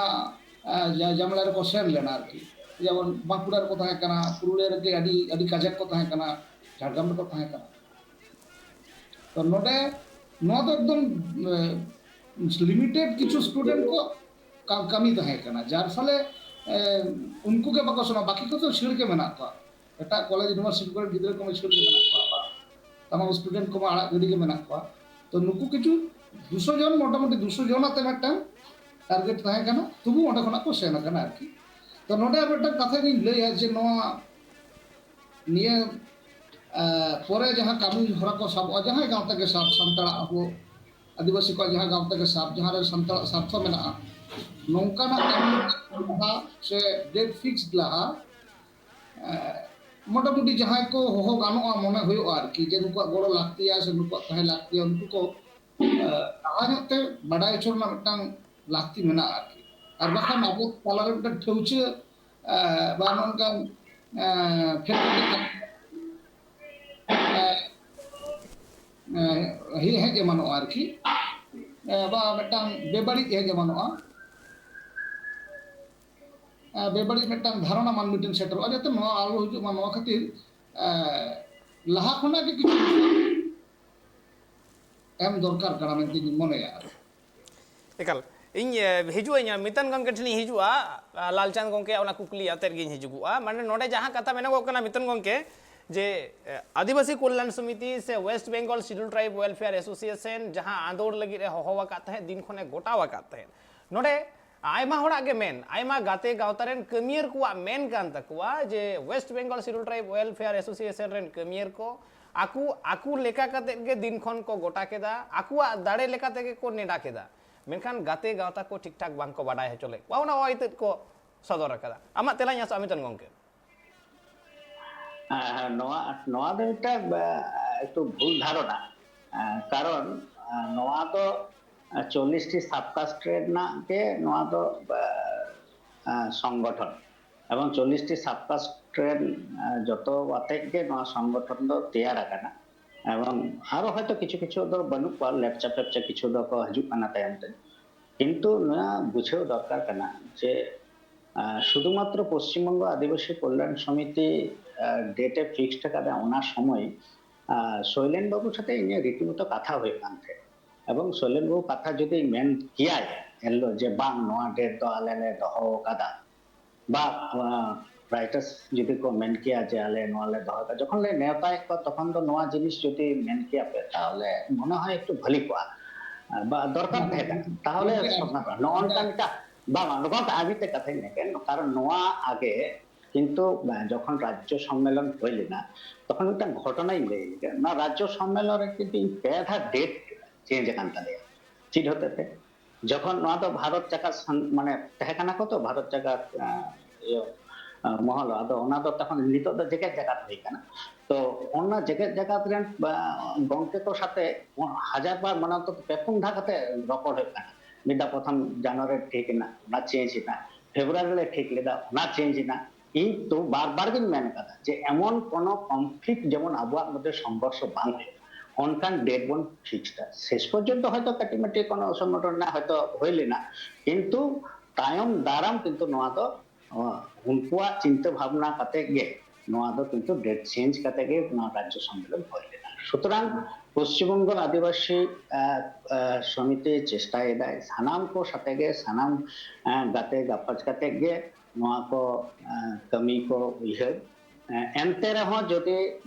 ᱡᱟᱢᱮᱞᱟ ᱨᱮᱠᱚ ᱥᱮᱱ ᱞᱮᱱᱟ ᱟᱨᱠᱤ᱾ ᱡᱮᱢᱚᱱ ᱵᱟᱸᱠᱩᱲᱟ ᱨᱮᱠᱚ ᱛᱟᱦᱮᱸ ᱠᱟᱱᱟ, ᱯᱩᱨᱩᱞᱤᱭᱟᱹ ᱨᱮᱜᱮ ᱟᱹᱰᱤ ᱟᱹᱰᱤ ᱠᱟᱡᱟᱠ ᱠᱚ ᱛᱟᱦᱮᱸ ᱠᱟᱱᱟ, ᱡᱷᱟᱲᱜᱨᱟᱢ ᱨᱮᱠᱚ ᱛᱟᱦᱮᱸ ᱠᱟᱱᱟ᱾ ᱛᱚ ᱱᱚᱰᱮ ᱱᱚᱣᱟ ᱫᱚ ᱮᱠᱫᱚᱢ limited ᱠᱤᱪᱷᱩ student ᱠᱚ ᱠᱟᱹᱢᱤ ᱛᱟᱦᱮᱸ ᱠᱟᱱᱟ, ᱡᱟᱨ ᱯᱷᱚᱞᱮ ᱩᱱᱠᱩ ᱜᱮ ᱵᱟᱠᱚ ᱥᱮᱱᱚᱜᱼᱟ, ᱵᱟᱹᱠᱤ ᱠᱚᱫᱚ ᱪᱷᱟᱹᱲ ᱜᱮ ᱢᱮᱱᱟᱜ ᱠᱚᱣᱟ᱾ ᱮᱴᱟᱜ ᱠᱚᱞᱮᱡᱽ ᱤᱭᱩᱱᱤᱵᱷᱟᱨᱥᱤᱴᱤ ᱠᱚᱨᱮᱱ ᱜᱤᱫᱽᱨᱟᱹ ᱠᱚ ᱪᱷᱟᱹᱲ ᱜᱮ ᱢᱮᱱᱟᱜ ᱠᱚᱣᱟ, ᱛᱟᱢᱟᱢ student ᱠᱚᱢᱟ ᱟᱲᱟᱜ ᱜᱤᱰᱤ ᱜᱮ ᱢᱮᱱᱟᱜ ᱠᱚᱣᱟ᱾ ᱛᱚ ᱱᱩᱠᱩ ᱠᱤᱪᱷᱩ ᱫᱩᱥᱚ ᱡᱚᱱ, ᱢᱚᱴᱟᱢᱩᱴᱤ ᱫᱩᱥᱚ ᱡᱚᱱ ᱟᱛᱮ ᱢᱤᱫᱴᱟᱝ target ᱛᱟᱦᱮᱸ ᱠᱟᱱᱟ, ᱛᱚᱵᱩ ᱚᱸᱰᱮ ᱠᱷᱚᱱᱟᱜ ᱠᱚ ᱥᱮᱱ ᱟᱠᱟᱱᱟ ᱟᱨᱠᱤ᱾ ᱛᱚ ᱱᱚᱰᱮ ᱟᱨ ᱢᱤᱫᱴᱟᱝ ᱠᱟᱛᱷᱟ ᱜᱤᱧ ᱞᱟᱹᱭᱟ ᱡᱮ ᱱᱚᱣᱟ ᱱᱤᱭᱟᱹ ᱯᱚᱨᱮ ᱡᱟᱦᱟᱸ ᱠᱟᱹᱢᱤ ᱦᱚᱨᱟ ᱠᱚ ᱥᱟᱵᱚᱜᱼᱟ, ᱡᱟᱦᱟᱸᱭ ᱜᱟᱶᱛᱟ ᱜᱮ ᱥᱟᱵ, ᱥᱟᱱᱛᱟᱲᱟᱜ ᱟᱵᱚ ᱟᱹᱫᱤᱵᱟᱹᱥᱤ ᱠᱚᱣᱟᱜ ᱡᱟᱦᱟᱸ ᱜᱟᱶᱛᱟ ᱜᱮ ᱥᱟᱵ, ᱡᱟᱦᱟᱸ ᱨᱮ ᱥᱟᱱᱛᱟᱲᱟᱜ ᱥᱟᱨᱛᱷᱚ ᱢᱮᱱᱟᱜᱼᱟ, ᱱᱚᱝᱠᱟᱱᱟᱜ ᱠᱟᱹᱢᱤ ᱞᱟᱦᱟ ᱥᱮ date fix ᱞᱟᱦᱟ ᱢᱚᱴᱟᱢᱩᱴᱤ ᱡᱟᱦᱟᱸᱭ ᱠᱚ ᱦᱚᱦᱚ ᱜᱟᱱᱚᱜᱼᱟ ᱢᱚᱱᱮ ᱦᱩᱭᱩᱜᱼᱟ ᱟᱨᱠᱤ, ᱡᱮ ᱱᱩᱠᱩᱣᱟᱜ ᱜᱚᱲᱚ ᱞᱟᱹᱠᱛᱤᱭᱟ ᱥᱮ ᱱᱩᱠᱩᱣᱟᱜ ᱛᱟᱦᱮᱸ ᱞᱟᱹᱠᱛᱤᱭᱟ, ᱩᱱᱠᱩ ᱠᱚ ᱞᱟᱦᱟ ᱧᱚᱜ ᱛᱮ ᱵᱟᱰᱟᱭ ᱦᱚᱪᱚ ᱨᱮᱱᱟᱜ ᱢᱤᱫᱴᱟᱝ ᱞᱟᱹᱠᱛᱤ ᱢᱮᱱᱟᱜᱼᱟ ᱟᱨᱠᱤ᱾ ᱟᱨ ᱵᱟᱠᱷᱟᱱ ᱟᱵᱚ ᱛᱟᱞᱟᱨᱮ ᱢᱤᱫᱴᱟᱝ ᱴᱷᱟᱹᱣᱪᱟᱹ ᱵᱟ ᱱᱚᱝᱠᱟᱱ ᱯᱷᱮᱰ ᱦᱮᱡ ᱮᱢᱟᱱᱚᱜᱼᱟ ᱟᱨᱠᱤ, ᱵᱟ ᱢᱤᱫᱴᱟᱝ ᱵᱮᱵᱟᱹᱲᱤᱡ ᱦᱮᱡ ᱮᱢᱟᱱᱚᱜᱼᱟ, ᱵᱮᱵᱟᱹᱲᱤᱡ ᱢᱤᱫᱴᱟᱝ ᱫᱷᱟᱨᱚᱱᱟ ᱢᱟᱹᱱᱢᱤ ᱴᱷᱮᱱ ᱥᱮᱴᱮᱨᱚᱜᱼᱟ, ᱡᱟᱛᱮ ᱱᱚᱣᱟ ᱟᱞᱚ ᱦᱤᱡᱩᱜ ᱢᱟ, ᱱᱚᱣᱟ ᱠᱷᱟᱹᱛᱤᱨ ᱞᱟᱦᱟ ᱠᱷᱚᱱᱟᱜ ᱜᱮ ᱠᱤᱪᱷᱩ ᱮᱢ ᱫᱚᱨᱠᱟᱨ ᱠᱟᱱᱟ ᱢᱮᱱᱛᱮᱧ ᱢᱚᱱᱮᱭᱟ᱾ ᱮᱠᱟᱞ᱾ ᱤᱧ ᱦᱤᱡᱩᱜ ᱟᱹᱧ, ᱢᱤᱛᱟᱱ ᱜᱚᱢᱠᱮ ᱴᱷᱮᱱᱤᱧ ᱦᱤᱡᱩᱜᱼᱟ᱾ ᱞᱟᱞᱪᱟᱸᱫᱽ ᱜᱚᱢᱠᱮᱭᱟᱜ ᱚᱱᱟ ᱠᱩᱠᱞᱤ ᱟᱛᱮᱫ ᱜᱤᱧ ᱦᱤᱡᱩᱜᱚᱜᱼᱟ᱾ ᱢᱟᱱᱮ ᱱᱚᱰᱮ ᱡᱟᱦᱟᱸ ᱠᱟᱛᱷᱟ ᱢᱮᱱᱚᱜᱚᱜ ᱠᱟᱱᱟ ᱢᱤᱛᱟᱱ ᱜᱚᱢᱠᱮ, ᱡᱮ ᱟᱹᱫᱤᱵᱟᱹᱥᱤ ᱠᱚᱞᱭᱟᱱ ᱥᱚᱢᱤᱛᱤ ᱥᱮ West Bengal Scheduled Tribe Welfare Association ᱡᱟᱦᱟᱸ ᱟᱸᱫᱳᱲ ᱞᱟᱹᱜᱤᱫ ᱮ ᱦᱚᱦᱚ ᱟᱠᱟᱫ ᱛᱟᱦᱮᱸᱫ, ᱫᱤᱱ ᱠᱷᱚᱱᱮ ᱜᱚᱴᱟᱣ ᱟᱠᱟᱫ ᱛᱟᱦᱮᱸᱫ, ᱱᱚᱰᱮ ᱟᱭᱢᱟ ᱦᱚᱲᱟᱜ ᱜᱮ ᱢᱮᱱ, ᱟᱭᱢᱟ ᱜᱟᱛᱮ ᱜᱟᱶᱛᱟ ᱨᱮᱱ ᱠᱟᱹᱢᱤᱭᱟᱹᱨ ᱠᱚᱣᱟᱜ ᱢᱮᱱ ᱠᱟᱱ ᱛᱟᱠᱚᱣᱟ ᱡᱮ West Bengal Scheduled Tribe Welfare Association ᱨᱮᱱ ᱠᱟᱹᱢᱤᱭᱟᱹᱨ ᱠᱚ ᱟᱠᱚ, ᱟᱠᱚ ᱞᱮᱠᱟ ᱠᱟᱛᱮᱫ ᱜᱮ ᱫᱤᱱ ᱠᱷᱚᱱ ᱠᱚ ᱜᱚᱴᱟ ᱠᱮᱫᱟ, ᱟᱠᱚᱣᱟᱜ ᱫᱟᱲᱮ ᱞᱮᱠᱟ ᱛᱮᱜᱮ ᱠᱚ ᱱᱮᱰᱟ ᱠᱮᱫᱟ, ᱢᱮᱱᱠᱷᱟᱱ ᱜᱟᱛᱮ ᱜᱟᱶᱛᱟ ᱠᱚ ᱴᱷᱤᱠ ᱴᱷᱟᱠ ᱵᱟᱝ ᱠᱚ ᱵᱟᱰᱟᱭ ᱦᱚᱪᱚ ᱞᱮᱫ ᱠᱚᱣᱟ᱾ ᱚᱱᱟ ᱚᱭᱛᱮᱫ ᱠᱚ ᱥᱚᱫᱚᱨ ᱟᱠᱟᱫᱟ᱾ ᱟᱢᱟᱜ ᱛᱮᱞᱟᱧ ᱟᱥᱚᱜᱼᱟ ᱢᱤᱛᱟᱱ ᱜᱚᱢᱠᱮ᱾ ᱦᱮᱸ, ᱦᱮᱸ, ᱱᱚᱣᱟ, ᱱᱚᱣᱟ ᱫᱚ ᱢᱤᱫᱴᱟᱝ, ᱮ, ᱮᱠᱴᱩ ᱵᱷᱩᱞ ᱫᱷᱟᱨᱚᱱᱟ᱾ ᱮ, ᱠᱟᱨᱚᱱ, ᱮ, ᱱᱚᱣᱟ ᱫᱚ, ᱮ, ᱪᱚᱞᱞᱤᱥ ᱴᱤ ᱥᱟᱵᱠᱟᱥᱴ ᱨᱮᱱᱟᱜ ᱜᱮ ᱱᱚᱣᱟ ᱫᱚ, ᱮ, ᱮ, ᱥᱚᱝᱜᱚᱴᱷᱚᱱ, ᱮᱵᱚᱝ ᱪᱚᱞᱞᱤᱥ ᱴᱤ ᱥᱟᱵᱠᱟᱥᱴ ᱨᱮᱱ, ᱮ, ᱡᱚᱛᱚ ᱟᱛᱮᱫ ᱜᱮ ᱱᱚᱣᱟ ᱥᱚᱝᱜᱚᱴᱷᱚᱱ ᱫᱚ ᱛᱮᱭᱟᱨ ᱟᱠᱟᱱᱟ᱾ ᱮᱵᱚᱝ ᱟᱨᱚ ᱦᱚᱭᱛᱚ ᱠᱤᱪᱷᱩ ᱠᱤᱪᱷᱩ ᱫᱚ ᱵᱟᱹᱱᱩᱜ ᱠᱚᱣᱟ, ᱞᱮᱯᱪᱟ ᱯᱮᱯᱪᱟ ᱠᱤᱪᱷᱩ ᱫᱚᱠᱚ ᱦᱤᱡᱩᱜ ᱠᱟᱱᱟ ᱛᱟᱭᱚᱢ ᱛᱮ᱾ ᱠᱤᱱᱛᱩ ᱱᱚᱣᱟ ᱵᱩᱡᱷᱟᱹᱣ ᱫᱚᱨᱠᱟᱨ ᱠᱟᱱᱟ ᱡᱮ, ᱟᱨ ᱥᱩᱫᱷᱩᱢᱟᱛᱨᱚ ᱯᱚᱥᱪᱤᱢᱵᱚᱝᱜᱚ ᱟᱹᱫᱤᱵᱟᱹᱥᱤ ᱠᱚᱞᱭᱟᱱ ᱥᱚᱢᱤᱛᱤ, ᱟᱨ, ᱰᱮᱴ ᱮ ᱯᱷᱤᱠᱥᱰ ᱟᱠᱟᱫᱟ, ᱚᱱᱟ ᱥᱚᱢᱚᱭ, ᱟᱨ, ᱥᱚᱭᱞᱮᱱ ᱵᱟᱹᱵᱩ ᱥᱟᱛᱮ ᱤᱧᱟᱹᱜ ᱨᱤᱛᱤᱢᱚᱛᱚ ᱠᱟᱛᱷᱟ ᱦᱩᱭᱩᱜ ᱠᱟᱱ ᱛᱟᱦᱮᱸᱫ᱾ ᱮᱵᱚᱝ ᱥᱚᱭᱞᱮᱱ ᱵᱟᱹᱵᱩ ᱠᱟᱛᱷᱟ ᱡᱩᱫᱤ ᱢᱮᱱ ᱠᱮᱭᱟᱭ ᱮᱱᱦᱤᱞᱳᱜ ᱡᱮ, "ᱵᱟᱝ, ᱱᱚᱣᱟ ᱰᱮᱴ ᱫᱚ ᱟᱞᱮ ᱞᱮ ᱫᱚᱦᱚ ᱟᱠᱟᱫᱟ", ᱵᱟ, ᱟᱨ, ᱨᱟᱭᱴᱟᱨᱥ ᱡᱩᱫᱤ ᱠᱚ ᱢᱮᱱ ᱠᱮᱭᱟ ᱡᱮ, "ᱟᱞᱮ ᱱᱚᱣᱟ ᱞᱮ ᱫᱚᱦᱚ ᱟᱠᱟᱫᱟ", ᱡᱚᱠᱷᱚᱱ ᱞᱮ ᱱᱮᱣᱛᱟᱭᱮᱫ ᱠᱚᱣᱟ ᱛᱚᱠᱷᱚᱱ ᱫᱚ ᱱᱚᱣᱟ ᱡᱤᱱᱤᱥ ᱡᱩᱫᱤ ᱢᱮᱱ ᱠᱮᱭᱟ ᱯᱮ, ᱛᱟᱦᱚᱞᱮ ᱢᱚᱱᱮ ᱦᱚᱭ ᱮᱠᱴᱩ ᱵᱷᱟᱹᱞᱤ ᱠᱚᱜᱼᱟ᱾ ᱟᱨ, ᱵᱟ, ᱫᱚᱨᱠᱟᱨ ᱛᱟᱦᱮᱸ ᱠᱟᱱᱟ, ᱛᱟᱦᱚᱞᱮ ᱥᱚᱢᱟᱫᱷᱟᱱ᱾ ᱱᱚᱜᱼᱚ ᱱᱚᱝᱠᱟ ᱢᱤᱫᱴᱟᱝ, ᱵᱟᱝ, ᱵᱟᱝ, ᱱᱚᱝᱠᱟ ᱢᱤᱫᱴᱟᱝ, ᱟᱨ ᱢᱤᱫᱴᱟᱝ ᱠᱟᱛᱷᱟᱧ ᱞᱟᱹᱭ ᱠᱮᱫ, ᱠᱟᱨᱚᱱ ᱱᱚᱣᱟ ᱟᱜᱮ ᱠᱤᱱᱛᱩ, ᱟᱨ, ᱡᱚᱠᱷᱚᱱ ᱨᱟᱡᱽᱡᱚ ᱥᱚᱢᱢᱮᱞᱚᱱ ᱦᱩᱭ ᱞᱮᱱᱟ, ᱛᱚᱠᱷᱚᱱ ᱢᱤᱫᱴᱟᱝ ᱜᱷᱚᱴᱚᱱᱟᱧ ᱞᱟᱹᱭ ᱞᱮᱜᱮ᱾ ᱚᱱᱟ ᱨᱟᱡᱽᱡᱚ ᱥᱚᱢᱢᱮᱞᱚᱱ ᱨᱮ ᱠᱤᱱᱛᱩ ᱤᱧ ᱯᱮ ᱫᱷᱟᱣ ᱰᱮᱴ ᱪᱮᱧᱡᱽ ᱟᱠᱟᱱ ᱛᱟᱞᱮᱭᱟ᱾ ᱪᱮᱫ ᱦᱚᱛᱮᱛᱮ? ᱡᱚᱠᱷᱚᱱ ᱱᱚᱣᱟ ᱫᱚ ᱵᱷᱟᱨᱚᱛ ᱡᱟᱠᱟᱛ ᱥᱟᱝ-, ᱢᱟᱱᱮ ᱛᱟᱦᱮᱸ ᱠᱟᱱᱟ ᱠᱚ ᱛᱚ, ᱵᱷᱟᱨᱚᱛ ᱡᱟᱠᱟᱛ, ᱟᱸ, ᱤᱭᱟᱹ, ᱟᱸ, ᱢᱚᱦᱚᱞ, ᱟᱫᱚ ᱚᱱᱟ ᱫᱚ ᱛᱚᱠᱷᱚᱱ, ᱱᱤᱛᱚᱜ ᱫᱚ ᱡᱮᱜᱮᱛ ᱡᱟᱠᱟᱛ ᱦᱩᱭ ᱠᱟᱱᱟ᱾ ᱛᱚ ᱚᱱᱟ ᱡᱮᱜᱮᱛ ᱡᱟᱠᱟᱛ ᱨᱮᱱ, ᱟᱸ, ᱜᱚᱝᱠᱮ ᱠᱚ ᱥᱟᱛᱮ ᱦᱟᱡᱟᱨ ᱵᱟᱨ, ᱢᱟᱱᱮ ᱚᱱᱛᱚᱛᱚ ᱯᱮ ᱯᱩᱱ ᱫᱷᱟᱣ ᱠᱟᱛᱮ ᱨᱚᱯᱚᱲ ᱦᱩᱭᱩᱜ ᱠᱟᱱᱟ᱾ ᱢᱤᱫ ᱫᱷᱟᱣ ᱯᱨᱚᱛᱷᱚᱢ ᱡᱟᱱᱩᱣᱟᱨᱤ ᱨᱮ ᱴᱷᱤᱠ ᱮᱱᱟ, ᱚᱱᱟ ᱪᱮᱧᱡᱽ ᱮᱱᱟ, ᱯᱷᱮᱵᱽᱨᱩᱣᱟᱨᱤ ᱨᱮ ᱴᱷᱤᱠ ᱞᱮᱫᱟ, ᱚᱱᱟ ᱪᱮᱧᱡᱽ ᱮᱱᱟ᱾ ᱤᱧ ᱛᱚ ᱵᱟᱨ ᱵᱟᱨ ᱜᱤᱧ ᱢᱮᱱ ᱠᱟᱫᱟ ᱡᱮ ᱮᱢᱚᱱ ᱠᱳᱱᱳ ᱠᱚᱱᱯᱷᱞᱤᱠᱴ ᱡᱮᱢᱚᱱ ᱟᱵᱚᱣᱟᱜ ᱢᱚᱫᱽᱫᱷᱮ ᱥᱚᱝᱜᱷᱚᱨᱥᱚ ᱵᱟᱝ ᱦᱩᱭᱩᱜ, ᱚᱱᱠᱟᱱ ᱰᱮᱴ ᱵᱚᱱ ᱯᱷᱤᱠᱥ ᱫᱟ᱾ ᱥᱮᱥ ᱯᱚᱨᱡᱚᱱᱛᱚ ᱦᱚᱭᱛᱚ ᱠᱟᱹᱴᱤᱡ ᱢᱟᱹᱴᱤᱡ ᱠᱳᱱᱳ ᱚᱥᱚᱝᱜᱚᱴᱷᱚᱱ ᱨᱮᱱᱟᱜ ᱦᱚᱭᱛᱚ ᱦᱩᱭ ᱞᱮᱱᱟ, ᱠᱤᱱᱛᱩ ᱛᱟᱭᱚᱢ ᱫᱟᱨᱟᱢ ᱠᱤᱱᱛᱩ ᱱᱚᱣᱟ ᱫᱚ, ᱚ, ᱩᱱᱠᱩᱣᱟᱜ ᱪᱤᱱᱛᱟᱹ ᱵᱷᱟᱵᱽᱱᱟ ᱠᱟᱛᱮ ᱜᱮ ᱱᱚᱣᱟ ᱫᱚ ᱠᱤᱱᱛᱩ ᱰᱮᱴ ᱪᱮᱧᱡᱽ ᱠᱟᱛᱮ ᱜᱮ ᱱᱚᱣᱟ ᱨᱟᱡᱽᱡᱚ ᱥᱚᱢᱢᱮᱞᱚᱱ ᱦᱩᱭ ᱞᱮᱱᱟ᱾ ᱥᱩᱛᱚᱨᱟᱝ ᱯᱚᱥᱪᱤᱢᱵᱚᱝᱜᱚ ᱟᱹᱫᱤᱵᱟᱹᱥᱤ ᱟᱸ, ᱟᱸ, ᱥᱚᱢᱤᱛᱤ ᱪᱮᱥᱴᱟᱭᱮᱫᱟᱭ, ᱥᱟᱱᱟᱢ ᱠᱚ ᱥᱟᱛᱮ ᱜᱮ, ᱥᱟᱱᱟᱢ ᱟᱸ, ᱜᱟᱛᱮ ᱜᱟᱯᱟᱪ ᱠᱟᱛᱮ ᱜᱮ ᱱᱚᱣᱟ ᱠᱚ ᱟᱸ, ᱠᱟᱹᱢᱤ ᱠᱚ ᱩᱭᱦᱟᱹᱨ᱾ ᱟᱸ, ᱮᱱᱛᱮ ᱨᱮᱦᱚᱸ ᱡᱩᱫᱤ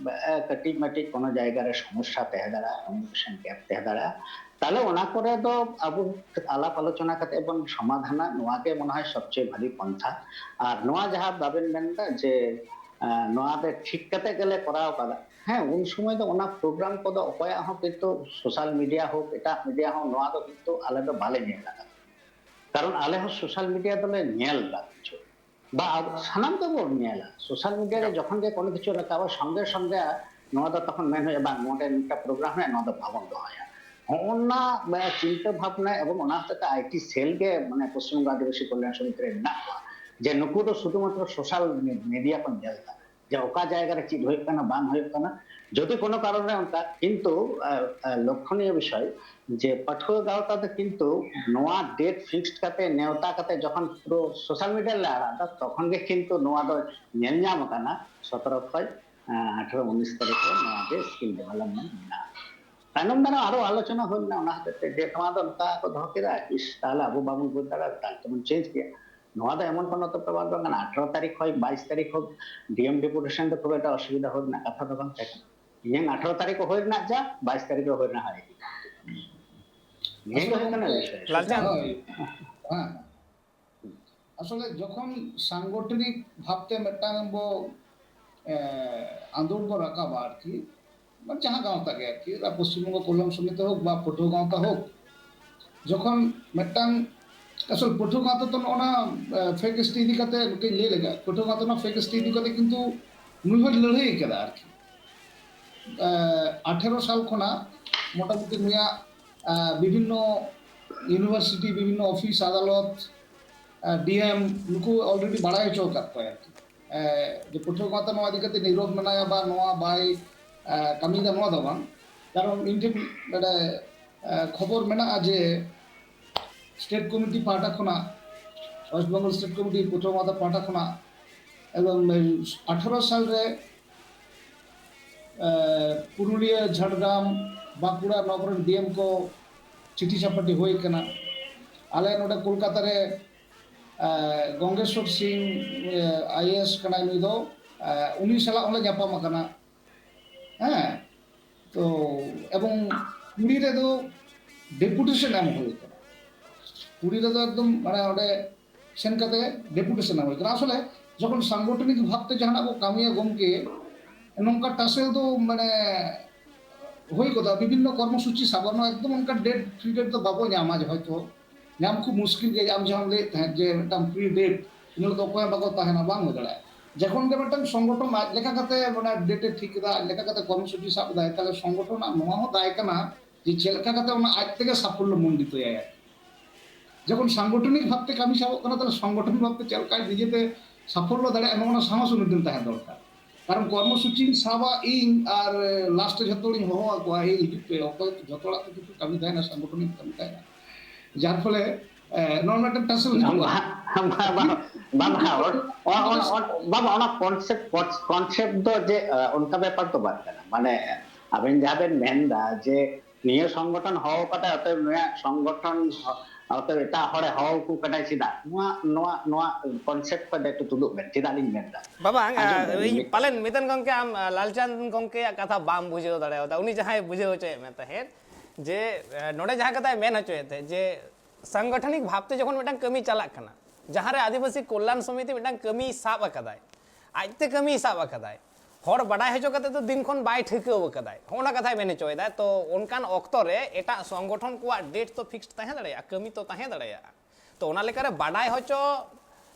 ᱟᱸ, ᱠᱟᱹᱴᱤᱡ ᱢᱟᱹᱴᱤᱡ ᱠᱚᱱᱚ ᱡᱟᱭᱜᱟ ᱨᱮ ᱥᱚᱢᱚᱥᱥᱟ ᱛᱟᱦᱮᱸ ᱫᱟᱲᱮᱭᱟᱜᱼᱟ, communication gap ᱛᱟᱦᱮᱸ ᱫᱟᱲᱮᱭᱟᱜᱼᱟ, ᱛᱟᱦᱞᱮ ᱚᱱᱟ ᱠᱚᱨᱮ ᱫᱚ ᱟᱵᱚ ᱟᱞᱟᱯ ᱟᱞᱳᱪᱚᱱᱟ ᱠᱟᱛᱮ ᱵᱚᱱ ᱥᱚᱢᱟᱫᱷᱟᱱᱟ, ᱱᱚᱣᱟ ᱜᱮ ᱢᱚᱱᱮ ᱦᱚᱭ ᱥᱚᱵᱪᱮᱭᱮ ᱵᱷᱟᱹᱜᱤ ᱯᱚᱱᱛᱷᱟ᱾ ᱟᱨ ᱱᱚᱣᱟ ᱡᱟᱦᱟᱸ ᱵᱟᱵᱮᱱ ᱢᱮᱱᱫᱟ ᱡᱮ ᱟᱸ, ᱱᱚᱣᱟ ᱫᱚ ᱴᱷᱤᱠ ᱠᱟᱛᱮ ᱜᱮᱞᱮ ᱠᱚᱨᱟᱣ ᱠᱟᱫᱟ, ᱦᱮᱸ, ᱩᱱ ᱥᱚᱢᱚᱭ ᱫᱚ ᱚᱱᱟ program ᱠᱚᱫᱚ ᱚᱠᱚᱭᱟᱜ ᱦᱚᱸ ᱠᱤᱱᱛᱩ social media ᱦᱳᱠ, ᱮᱴᱟᱜ media ᱦᱚᱸ, ᱱᱚᱣᱟ ᱫᱚ ᱠᱤᱱᱛᱩ ᱟᱞᱮ ᱫᱚ ᱵᱟᱞᱮ ᱧᱮᱞ ᱟᱠᱟᱫᱟ᱾ ᱠᱟᱨᱚᱱ ᱟᱞᱮ ᱦᱚᱸ social media ᱫᱚᱞᱮ ᱧᱮᱞ ᱮᱫᱟ ᱠᱤᱪᱷᱩ, ᱵᱟ ᱟᱵᱚ ᱥᱟᱱᱟᱢ ᱜᱮᱵᱚᱱ ᱧᱮᱞᱟ᱾ Social media ᱨᱮ ᱡᱚᱠᱷᱚᱱ ᱜᱮ ᱠᱳᱱᱳ ᱠᱤᱪᱷᱩ ᱨᱟᱠᱟᱵᱟ, ᱥᱚᱸᱜᱮ ᱥᱚᱸᱜᱮ ᱱᱚᱣᱟ ᱫᱚ ᱛᱚᱠᱷᱚᱱ ᱢᱮᱱ ᱦᱩᱭᱩᱜᱼᱟ, "ᱵᱟᱝ, ᱱᱚᱰᱮ ᱢᱤᱫᱴᱟᱝ program ᱦᱮᱱᱟᱜᱼᱟ, ᱱᱚᱣᱟ ᱫᱚ ᱵᱟᱵᱚᱱ ᱫᱚᱦᱚᱭᱟ᱾" ᱦᱚᱸᱜᱼᱚ ᱱᱟ, ᱮ, ᱪᱤᱱᱛᱟᱹ ᱵᱷᱟᱵᱽᱱᱟ ᱮᱵᱚᱝ ᱚᱱᱟ ᱦᱚᱛᱮᱡ ᱛᱮ IT cell ᱜᱮ, ᱢᱟᱱᱮ, ᱯᱚᱥᱪᱤᱢ ᱵᱚᱝᱜᱚ ᱟᱹᱫᱤᱵᱟᱹᱥᱤ ᱠᱚᱞᱭᱟᱱ ᱥᱚᱢᱤᱛᱤ ᱨᱮ ᱢᱮᱱᱟᱜ ᱠᱚᱣᱟ, ᱡᱮ ᱱᱩᱠᱩ ᱫᱚ ᱥᱩᱫᱷᱩ ᱢᱟᱛᱨᱚ social media ᱠᱚ ᱧᱮᱞ ᱮᱫᱟ, ᱡᱮ ᱚᱠᱟ ᱡᱟᱭᱜᱟ ᱨᱮ ᱪᱮᱫ ᱦᱩᱭᱩᱜ ᱠᱟᱱᱟ, ᱵᱟᱝ ᱦᱩᱭᱩᱜ ᱠᱟᱱᱟ᱾ ᱡᱩᱫᱤ ᱠᱳᱱᱳ ᱠᱟᱨᱚᱱ ᱨᱮ ᱚᱱᱠᱟ, ᱠᱤᱱᱛᱩ, ᱟ, ᱟ, ᱞᱚᱠᱠᱷᱚᱱᱤᱭᱚ ᱵᱤᱥᱚᱭ ᱡᱮ ᱯᱟᱹᱴᱷᱩᱣᱟᱹ ᱜᱟᱶᱛᱟ ᱫᱚ ᱠᱤᱱᱛᱩ ᱱᱚᱣᱟ date fixed ᱠᱟᱛᱮ, ᱱᱮᱣᱛᱟ ᱠᱟᱛᱮ ᱡᱚᱠᱷᱚᱱ ᱯᱩᱨᱟᱹ social media ᱨᱮᱞᱮ ᱟᱲᱟᱜ ᱮᱫᱟ, ᱛᱚᱠᱷᱚᱱ ᱜᱮ ᱠᱤᱱᱛᱩ ᱱᱚᱣᱟ ᱫᱚ ᱧᱮᱞ ᱧᱟᱢ ᱟᱠᱟᱱᱟ, ᱥᱚᱛᱨᱚ ᱠᱷᱚᱱ, ᱟ, ᱟᱴᱷᱨᱚ ᱩᱱᱤᱥ ᱛᱟᱹᱨᱤᱠᱷ ᱨᱮ ᱱᱚᱣᱟ ᱜᱮ skill development ᱢᱮᱱᱟᱜᱼᱟ᱾ ᱛᱟᱭᱱᱚᱢ ᱫᱟᱨᱟᱢ ᱟᱨᱚ ᱟᱞᱳᱪᱚᱱᱟ ᱦᱩᱭ ᱞᱮᱱᱟ ᱚᱱᱟ ᱦᱚᱛᱮᱡ ᱛᱮ, ᱡᱮ ᱱᱚᱣᱟ ᱫᱚ ᱱᱚᱝᱠᱟ ᱠᱚ ᱫᱚᱦᱚ ᱠᱮᱫᱟ, ᱤᱥ, ᱛᱟᱦᱞᱮ ᱟᱵᱚ ᱵᱟᱵᱚᱱ ᱵᱩᱡᱽ ᱫᱟᱲᱮᱭᱟᱜᱼᱟ, ᱛᱟᱦᱞᱮ ᱛᱚᱵᱚᱱ change ᱜᱮᱭᱟ᱾ ᱱᱚᱣᱟ ᱫᱚ ᱮᱢᱚᱱ ᱠᱳᱱᱳ ᱛᱚᱯᱨᱚᱵᱷᱟᱵ ᱵᱟᱝ ᱠᱟᱱᱟ, ᱟᱴᱷᱨᱚ ᱛᱟᱹᱨᱤᱠᱷ ᱦᱳᱭ, ᱵᱟᱭᱤᱥ ᱛᱟᱹᱨᱤᱠᱷ ᱦᱳᱠ, DM deputation ᱫᱚ ᱠᱷᱩᱵ ᱮᱠᱴᱟ ᱚᱥᱩᱵᱤᱫᱷᱟ ᱦᱩᱭ ᱨᱮᱱᱟᱜ ᱠᱟᱛᱷᱟ ᱫᱚ ᱵᱟᱝ ᱛᱟᱦᱮᱸ ᱠᱟᱱᱟ᱾ ᱤᱧᱟᱹᱝ ᱟᱴᱷᱨᱚ ᱛᱟᱹᱨᱤᱠᱷ ᱦᱩᱭ ᱨᱮᱱᱟᱜ ᱡᱟ, ᱵᱟᱭᱤᱥ ᱛᱟᱹᱨᱤᱠᱷ ᱦᱩᱭ ᱨᱮᱱᱟᱜ ᱦᱩᱭ ᱠᱟᱱᱟ᱾ ᱱᱤᱭᱟᱹ ᱜᱮ ᱦᱩᱭᱩᱜ ᱠᱟᱱᱟ ᱵᱤᱥᱚᱭ᱾ ᱞᱟᱞᱪᱟᱸᱫᱽ᱾ ᱦᱳᱭ᱾ ᱦᱮᱸ᱾ ᱟᱥᱚᱞᱮ ᱡᱚᱠᱷᱚᱱ ᱥᱟᱝᱜᱚᱴᱷᱚᱱᱤᱠ ᱵᱷᱟᱵᱽᱛᱮ ᱢᱤᱫᱴᱟᱝ ᱵᱚ, ᱮ, ᱟᱸᱫᱳᱲ ᱵᱚ ᱨᱟᱠᱟᱵᱟ ᱟᱨᱠᱤ, ᱢᱟᱱᱮ ᱡᱟᱦᱟᱸ ᱜᱟᱶᱛᱟ ᱜᱮ ᱟᱨᱠᱤ, ᱟᱨ ᱯᱚᱥᱪᱤᱢ ᱵᱚᱝᱜᱚ ᱠᱚᱞᱭᱟᱱ ᱥᱚᱢᱤᱛᱤ ᱦᱳᱠ ᱵᱟ ᱯᱟᱹᱴᱷᱩᱣᱟᱹ ᱜᱟᱶᱛᱟ ᱦᱳᱠ, ᱡᱚᱠᱷᱚᱱ ᱢᱤᱫᱴᱟᱝ ᱟᱥᱚᱞ ᱯᱟᱹᱴᱷᱩᱣᱟᱹ ᱜᱟᱶᱛᱟ ᱫᱚ ᱱᱚᱜᱼᱚ ᱱᱟ, ᱮ, fact study ᱤᱫᱤ ᱠᱟᱛᱮ ᱢᱤᱫᱴᱤᱡ ᱞᱟᱹᱭ ᱞᱮᱜᱟ, ᱯᱟᱹᱴᱷᱩᱣᱟᱹ ᱜᱟᱶᱛᱟ ᱱᱚᱣᱟ fact study ᱤᱫᱤ ᱠᱟᱛᱮ ᱠᱤᱱᱛᱩ ᱱᱩᱭ ᱦᱚᱸᱭ ᱞᱟᱹᱲᱦᱟᱹᱭ ᱠᱟᱫᱟ ᱟᱨᱠᱤ᱾ ᱮ, ᱟᱴᱷᱮᱨᱚ ᱥᱟᱞ ᱠᱷᱚᱱᱟᱜ ᱢᱚᱴᱟᱢᱩᱴᱤ ᱱᱩᱭᱟᱜ, ᱮ, ᱵᱤᱵᱷᱤᱱᱱᱚ university, ᱵᱤᱵᱷᱤᱱᱱᱚ office ᱟᱫᱟᱞᱚᱛ, ᱮ, DM ᱱᱩᱠᱩ already ᱵᱟᱲᱟᱭ ᱦᱚᱪᱚ ᱟᱠᱟᱫ ᱠᱚᱣᱟ ᱟᱨᱠᱤ᱾ ᱮ, ᱡᱮ ᱯᱟᱹᱴᱷᱩᱣᱟᱹ ᱜᱟᱶᱛᱟ ᱱᱚᱣᱟ ᱤᱫᱤ ᱠᱟᱛᱮ ᱱᱤᱨᱳᱫᱷ ᱢᱮᱱᱟᱭᱟ ᱵᱟ ᱱᱚᱣᱟ ᱵᱟᱭ, ᱮ, ᱠᱟᱹᱢᱤᱭᱮᱫᱟ, ᱱᱚᱣᱟ ᱫᱚ ᱵᱟᱝ᱾ ᱠᱟᱨᱚᱱ ᱤᱧ ᱴᱷᱮᱱ ᱱᱚᱰᱮ, ᱮ, ᱠᱷᱚᱵᱚᱨ ᱢᱮᱱᱟᱜᱼᱟ ᱡᱮ state committee ᱯᱟᱦᱴᱟ ᱠᱷᱚᱱᱟᱜ, West Bengal state committee ᱯᱟᱹᱴᱷᱩᱣᱟᱹ ᱜᱟᱶᱛᱟ ᱯᱟᱦᱴᱟ ᱠᱷᱚᱱᱟᱜ ᱮᱵᱚᱝ ᱟᱴᱷᱟᱨᱚ ᱥᱟᱞ ᱨᱮ, ᱮ, ᱯᱩᱨᱩᱞᱤᱭᱟᱹ, ᱡᱷᱟᱲᱜᱨᱟᱢ, ᱵᱟᱸᱠᱩᱲᱟ, ᱱᱚᱣᱟ ᱠᱚᱨᱮᱱ ᱰᱤ ᱮᱢ ᱠᱚ ᱪᱤᱴᱷᱤ ᱪᱟᱯᱟᱴᱤ ᱦᱩᱭ ᱠᱟᱱᱟ᱾ ᱟᱞᱮ ᱱᱚᱰᱮ ᱠᱳᱞᱠᱟᱛᱟ ᱨᱮ ᱟᱭ ᱮ ᱮᱥ ᱠᱟᱱᱟᱭ ᱱᱩᱭ ᱫᱚ, ᱩᱱᱤ ᱥᱟᱞᱟᱜ ᱦᱚᱸᱞᱮ ᱧᱟᱯᱟᱢ ᱟᱠᱟᱱᱟ᱾ ᱦᱮᱸ, ᱛᱚ ᱮᱵᱚᱝ ᱯᱩᱨᱤ ᱨᱮᱫᱚ ᱰᱮᱯᱩᱴᱮᱥᱚᱱ ᱮᱢ ᱦᱩᱭ ᱟᱠᱟᱱᱟ᱾ ᱯᱩᱨᱤ ᱨᱮᱫᱚ ᱮᱠᱫᱚᱢ ᱢᱟᱱᱮ ᱚᱸᱰᱮ ᱥᱮᱱ ᱠᱟᱛᱮ ᱰᱮᱯᱩᱴᱮᱥᱚᱱ ᱮᱢ ᱦᱩᱭ ᱟᱠᱟᱱᱟ᱾ ᱟᱥᱚᱞᱮ ᱡᱚᱠᱷᱚᱱ ᱥᱟᱝᱜᱚᱴᱷᱚᱱᱤᱠ ᱵᱷᱟᱵᱽᱛᱮ ᱡᱟᱦᱟᱱᱟᱜ ᱠᱚ ᱠᱟᱹᱢᱤᱭᱟ ᱜᱚᱢᱠᱮ, ᱱᱚᱝᱠᱟ ᱴᱟᱥᱮᱞ ᱫᱚ ᱢᱟᱱᱮ ᱦᱩᱭ ᱜᱚᱫᱚᱜᱼᱟ, ᱵᱤᱵᱷᱤᱱᱱᱚ ᱠᱚᱨᱢᱚᱥᱩᱪᱤ ᱥᱟᱵ ᱜᱟᱱᱚᱜᱼᱟ, ᱮᱠᱫᱚᱢ ᱚᱱᱠᱟ ᱰᱮᱴ ᱯᱷᱨᱤ ᱰᱮᱴ ᱫᱚ ᱵᱟᱵᱚ ᱧᱟᱢᱟ ᱦᱚᱭᱛᱳ᱾ ᱧᱟᱢ ᱠᱷᱩᱵ ᱢᱩᱥᱠᱤᱞ ᱜᱮᱭᱟ᱾ ᱟᱢ ᱡᱟᱦᱟᱸᱢ ᱞᱟᱹᱭᱮᱫ ᱛᱟᱦᱮᱸᱫ ᱡᱮ ᱢᱤᱫᱴᱟᱝ ᱯᱷᱨᱤ ᱰᱮᱴ, ᱩᱱ ᱦᱤᱞᱳᱜ ᱫᱚ ᱚᱠᱚᱭ ᱦᱚᱸ ᱵᱟᱠᱚ ᱛᱟᱦᱮᱱᱟ, ᱵᱟᱝ ᱦᱩᱭ ᱫᱟᱲᱮᱭᱟᱜᱼᱟ᱾ ᱡᱚᱠᱷᱚᱱ ᱜᱮ ᱢᱤᱫᱴᱟᱝ ᱥᱚᱝᱜᱚᱴᱷᱚᱱ ᱟᱡ ᱞᱮᱠᱟ ᱠᱟᱛᱮ ᱚᱱᱟ ᱰᱮᱴ ᱮ ᱴᱷᱤᱠ ᱠᱮᱫᱟ, ᱟᱡ ᱞᱮᱠᱟ ᱠᱟᱛᱮ ᱠᱚᱨᱢᱚᱥᱩᱪᱤ ᱥᱟᱵ ᱮᱫᱟᱭ, ᱛᱟᱦᱞᱮ ᱥᱚᱝᱜᱚᱴᱷᱚᱱᱟᱜ ᱱᱚᱣᱟ ᱦᱚᱸ ᱫᱟᱭ ᱠᱟᱱᱟ ᱡᱮ ᱪᱮᱫ ᱞᱮᱠᱟ ᱠᱟᱛᱮ ᱚᱱᱟ ᱟᱡ ᱛᱮᱜᱮ ᱥᱟᱯᱷᱚᱞᱞᱚ ᱢᱚᱱᱰᱤᱛᱚᱭᱟᱭ᱾ ᱡᱚᱠᱷᱚᱱ ᱥᱟᱝᱜᱚᱴᱷᱚᱱᱤᱠ ᱵᱷᱟᱵᱛᱮ ᱠᱟᱹᱢᱤ ᱥᱟᱵᱚᱜ ᱠᱟᱱᱟ, ᱛᱟᱦᱞᱮ ᱥᱚᱝᱜᱚᱴᱷᱚᱱ ᱵᱷᱟᱵᱛᱮ ᱪᱮᱫ ᱞᱮᱠᱟ ᱱᱤᱡᱮᱛᱮ ᱥᱟᱯᱷᱚᱞᱞᱚ ᱫᱟᱲᱮᱭᱟᱜᱼᱟ, ᱱᱚᱜᱼᱚ ᱱᱟ ᱥᱟᱦᱚᱥ ᱩᱱᱤ ᱴᱷᱮᱱ ᱛᱟᱦᱮᱸ ᱫᱚᱨᱠᱟᱨ᱾ ᱠᱟᱨᱚᱱ ᱠᱚᱨᱢᱚᱥᱩᱪᱤᱧ ᱥᱟᱵᱟ ᱤᱧ ᱟᱨ ᱞᱟᱥᱴ ᱨᱮ ᱡᱷᱚᱛᱚ ᱦᱚᱲᱤᱧ ᱦᱚᱦᱚ ᱟᱠᱚᱣᱟ, "ᱦᱮᱸ, ᱦᱤᱡᱩᱜ ᱯᱮ", ᱚᱠᱚᱭ ᱡᱷᱚᱛᱚ ᱦᱚᱲᱟᱜ ᱛᱚ ᱠᱤᱪᱷᱩ ᱠᱟᱹᱢᱤ ᱛᱟᱦᱮᱱᱟ, ᱥᱟᱝᱜᱚᱴᱷᱚᱱᱤᱠ ᱠᱟᱹᱢᱤ ᱛᱟᱦᱮᱱᱟ, ᱡᱟᱨ ᱯᱷᱚᱞᱮ ᱮ, ᱱᱚᱣᱟ ᱢᱤᱫᱴᱟᱝ ᱴᱟᱥᱮᱞ ᱦᱤᱡᱩᱜᱼᱟ᱾ ᱵᱟᱝ, ᱵᱟᱝ, ᱵᱟᱝ, ᱵᱟᱝ, ᱚᱱ-, ᱚᱱ-, ᱚᱱ-, ᱵᱟᱝ, ᱚᱱᱟ ᱠᱚᱱᱥᱮᱯᱴ, ᱠᱚᱱ-, ᱠᱚᱱᱥᱮᱯᱴ ᱫᱚ ᱡᱮ, ᱮ, ᱚᱱᱠᱟ ᱵᱮᱯᱟᱨ ᱫᱚ ᱵᱟᱝ ᱠᱟᱱᱟ᱾ ᱢᱟᱱᱮ, ᱟᱵᱮᱱ ᱡᱟᱦᱟᱸ ᱵᱮᱱ ᱢᱮᱱᱫᱟ ᱡᱮ ᱱᱤᱭᱟᱹ ᱥᱚᱝᱜᱚᱴᱷᱚᱱ ᱦᱚᱦᱚ ᱠᱟᱛᱮ ᱚᱛᱚᱭᱮᱵ ᱱᱩᱭᱟᱜ ᱥᱚᱝᱜᱚᱴᱷᱚᱱ ᱦᱚ-, ᱚᱛᱚᱭᱮᱵ ᱮᱴᱟᱜ ᱦᱚᱲᱮ ᱦᱚᱦᱚ ᱟᱠᱚ ᱠᱟᱱᱟᱭ ᱪᱮᱫᱟᱜ? ᱱᱚᱣᱟ, ᱱᱚᱣᱟ, ᱱᱚᱣᱟ ᱠᱚᱱᱥᱮᱯᱴ ᱠᱷᱚᱱ ᱫᱚ ᱮᱠᱴᱩ ᱛᱩᱫᱩᱜ ᱵᱮᱱ, ᱪᱮᱫᱟᱜ ᱞᱤᱧ ᱢᱮᱱᱫᱟ? ᱵᱟᱵᱟ, ᱟᱸᱡᱚᱢ ᱟ, ᱵᱮᱱ, ᱤᱧ ᱢᱤᱫ ᱯᱟᱞᱮᱱ ᱢᱤᱛᱟᱱ ᱜᱚᱢᱠᱮ, ᱟᱢ, ᱟ, ᱞᱟᱞᱪᱟᱸᱫ ᱜᱚᱢᱠᱮᱭᱟᱜ ᱠᱟᱛᱷᱟ ᱵᱟᱢ ᱵᱩᱡᱷᱟᱹᱣ ᱫᱟᱲᱮᱭᱟᱫᱟ, ᱩᱱᱤ ᱡᱟᱦᱟᱸᱭ ᱵᱩᱡᱷᱟᱹᱣ ᱦᱚᱪᱚᱭᱮᱫ ᱢᱮ ᱛᱟᱦᱮᱸᱫ, ᱡᱮ, ᱮ, ᱱᱚᱰᱮ ᱡᱟᱦᱟᱸ ᱠᱟᱛᱷᱟᱭ ᱢᱮᱱ ᱦᱚᱪᱚᱭᱮᱫ ᱛᱟᱦᱮᱸᱫ, ᱡᱮ ᱥᱟᱝᱜᱚᱴᱷᱚᱱᱤᱠ ᱵᱷᱟᱵᱽᱛᱮ ᱡᱚᱠᱷᱚᱱ ᱢᱤᱫᱴᱟᱝ ᱠᱟᱹᱢᱤ ᱪᱟᱞᱟᱜ ᱠᱟᱱᱟ, ᱡᱟᱦᱟᱸᱨᱮ ᱟᱹᱫᱤᱵᱟᱹᱥᱤ ᱠᱚᱞᱭᱟᱱ ᱥᱚᱢᱤᱛᱤ ᱢᱤᱫᱴᱟᱝ ᱠᱟᱹᱢᱤ ᱥᱟᱵ ᱟᱠᱟᱫᱟᱭ, ᱟᱡᱛᱮ ᱠᱟᱹᱢᱤ ᱥᱟᱵ ᱟᱠᱟᱫᱟᱭ, ᱦᱚᱲ ᱵᱟᱰᱟᱭ ᱦᱚᱪᱚ ᱠᱟᱛᱮ ᱫᱚ ᱫᱤᱱ ᱠᱷᱚᱱ ᱵᱟᱭ ᱴᱷᱤᱠᱟᱹᱣ ᱟᱠᱟᱫᱟᱭ, ᱦᱚᱸᱜᱼᱚ ᱱᱟ ᱠᱟᱛᱷᱟᱭ ᱢᱮᱱ ᱦᱚᱪᱚᱭᱮᱫᱟ᱾ ᱛᱚ ᱚᱱᱠᱟᱱ ᱚᱠᱛᱚ ᱨᱮ ᱮᱴᱟᱜ ᱥᱚᱝᱜᱚᱴᱷᱚᱱ ᱠᱚᱣᱟᱜ ᱰᱮᱴ ᱛᱚ ᱯᱷᱤᱠᱥᱰ ᱛᱟᱦᱮᱸ ᱫᱟᱲᱮᱭᱟᱜᱼᱟ, ᱠᱟᱹᱢᱤ ᱛᱚ ᱛᱟᱦᱮᱸ ᱫᱟᱲᱮᱭᱟᱜᱼᱟ᱾ ᱛᱚ ᱚᱱᱟ ᱞᱮᱠᱟᱨᱮ ᱵᱟᱰᱟᱭ ᱦᱚᱪᱚ,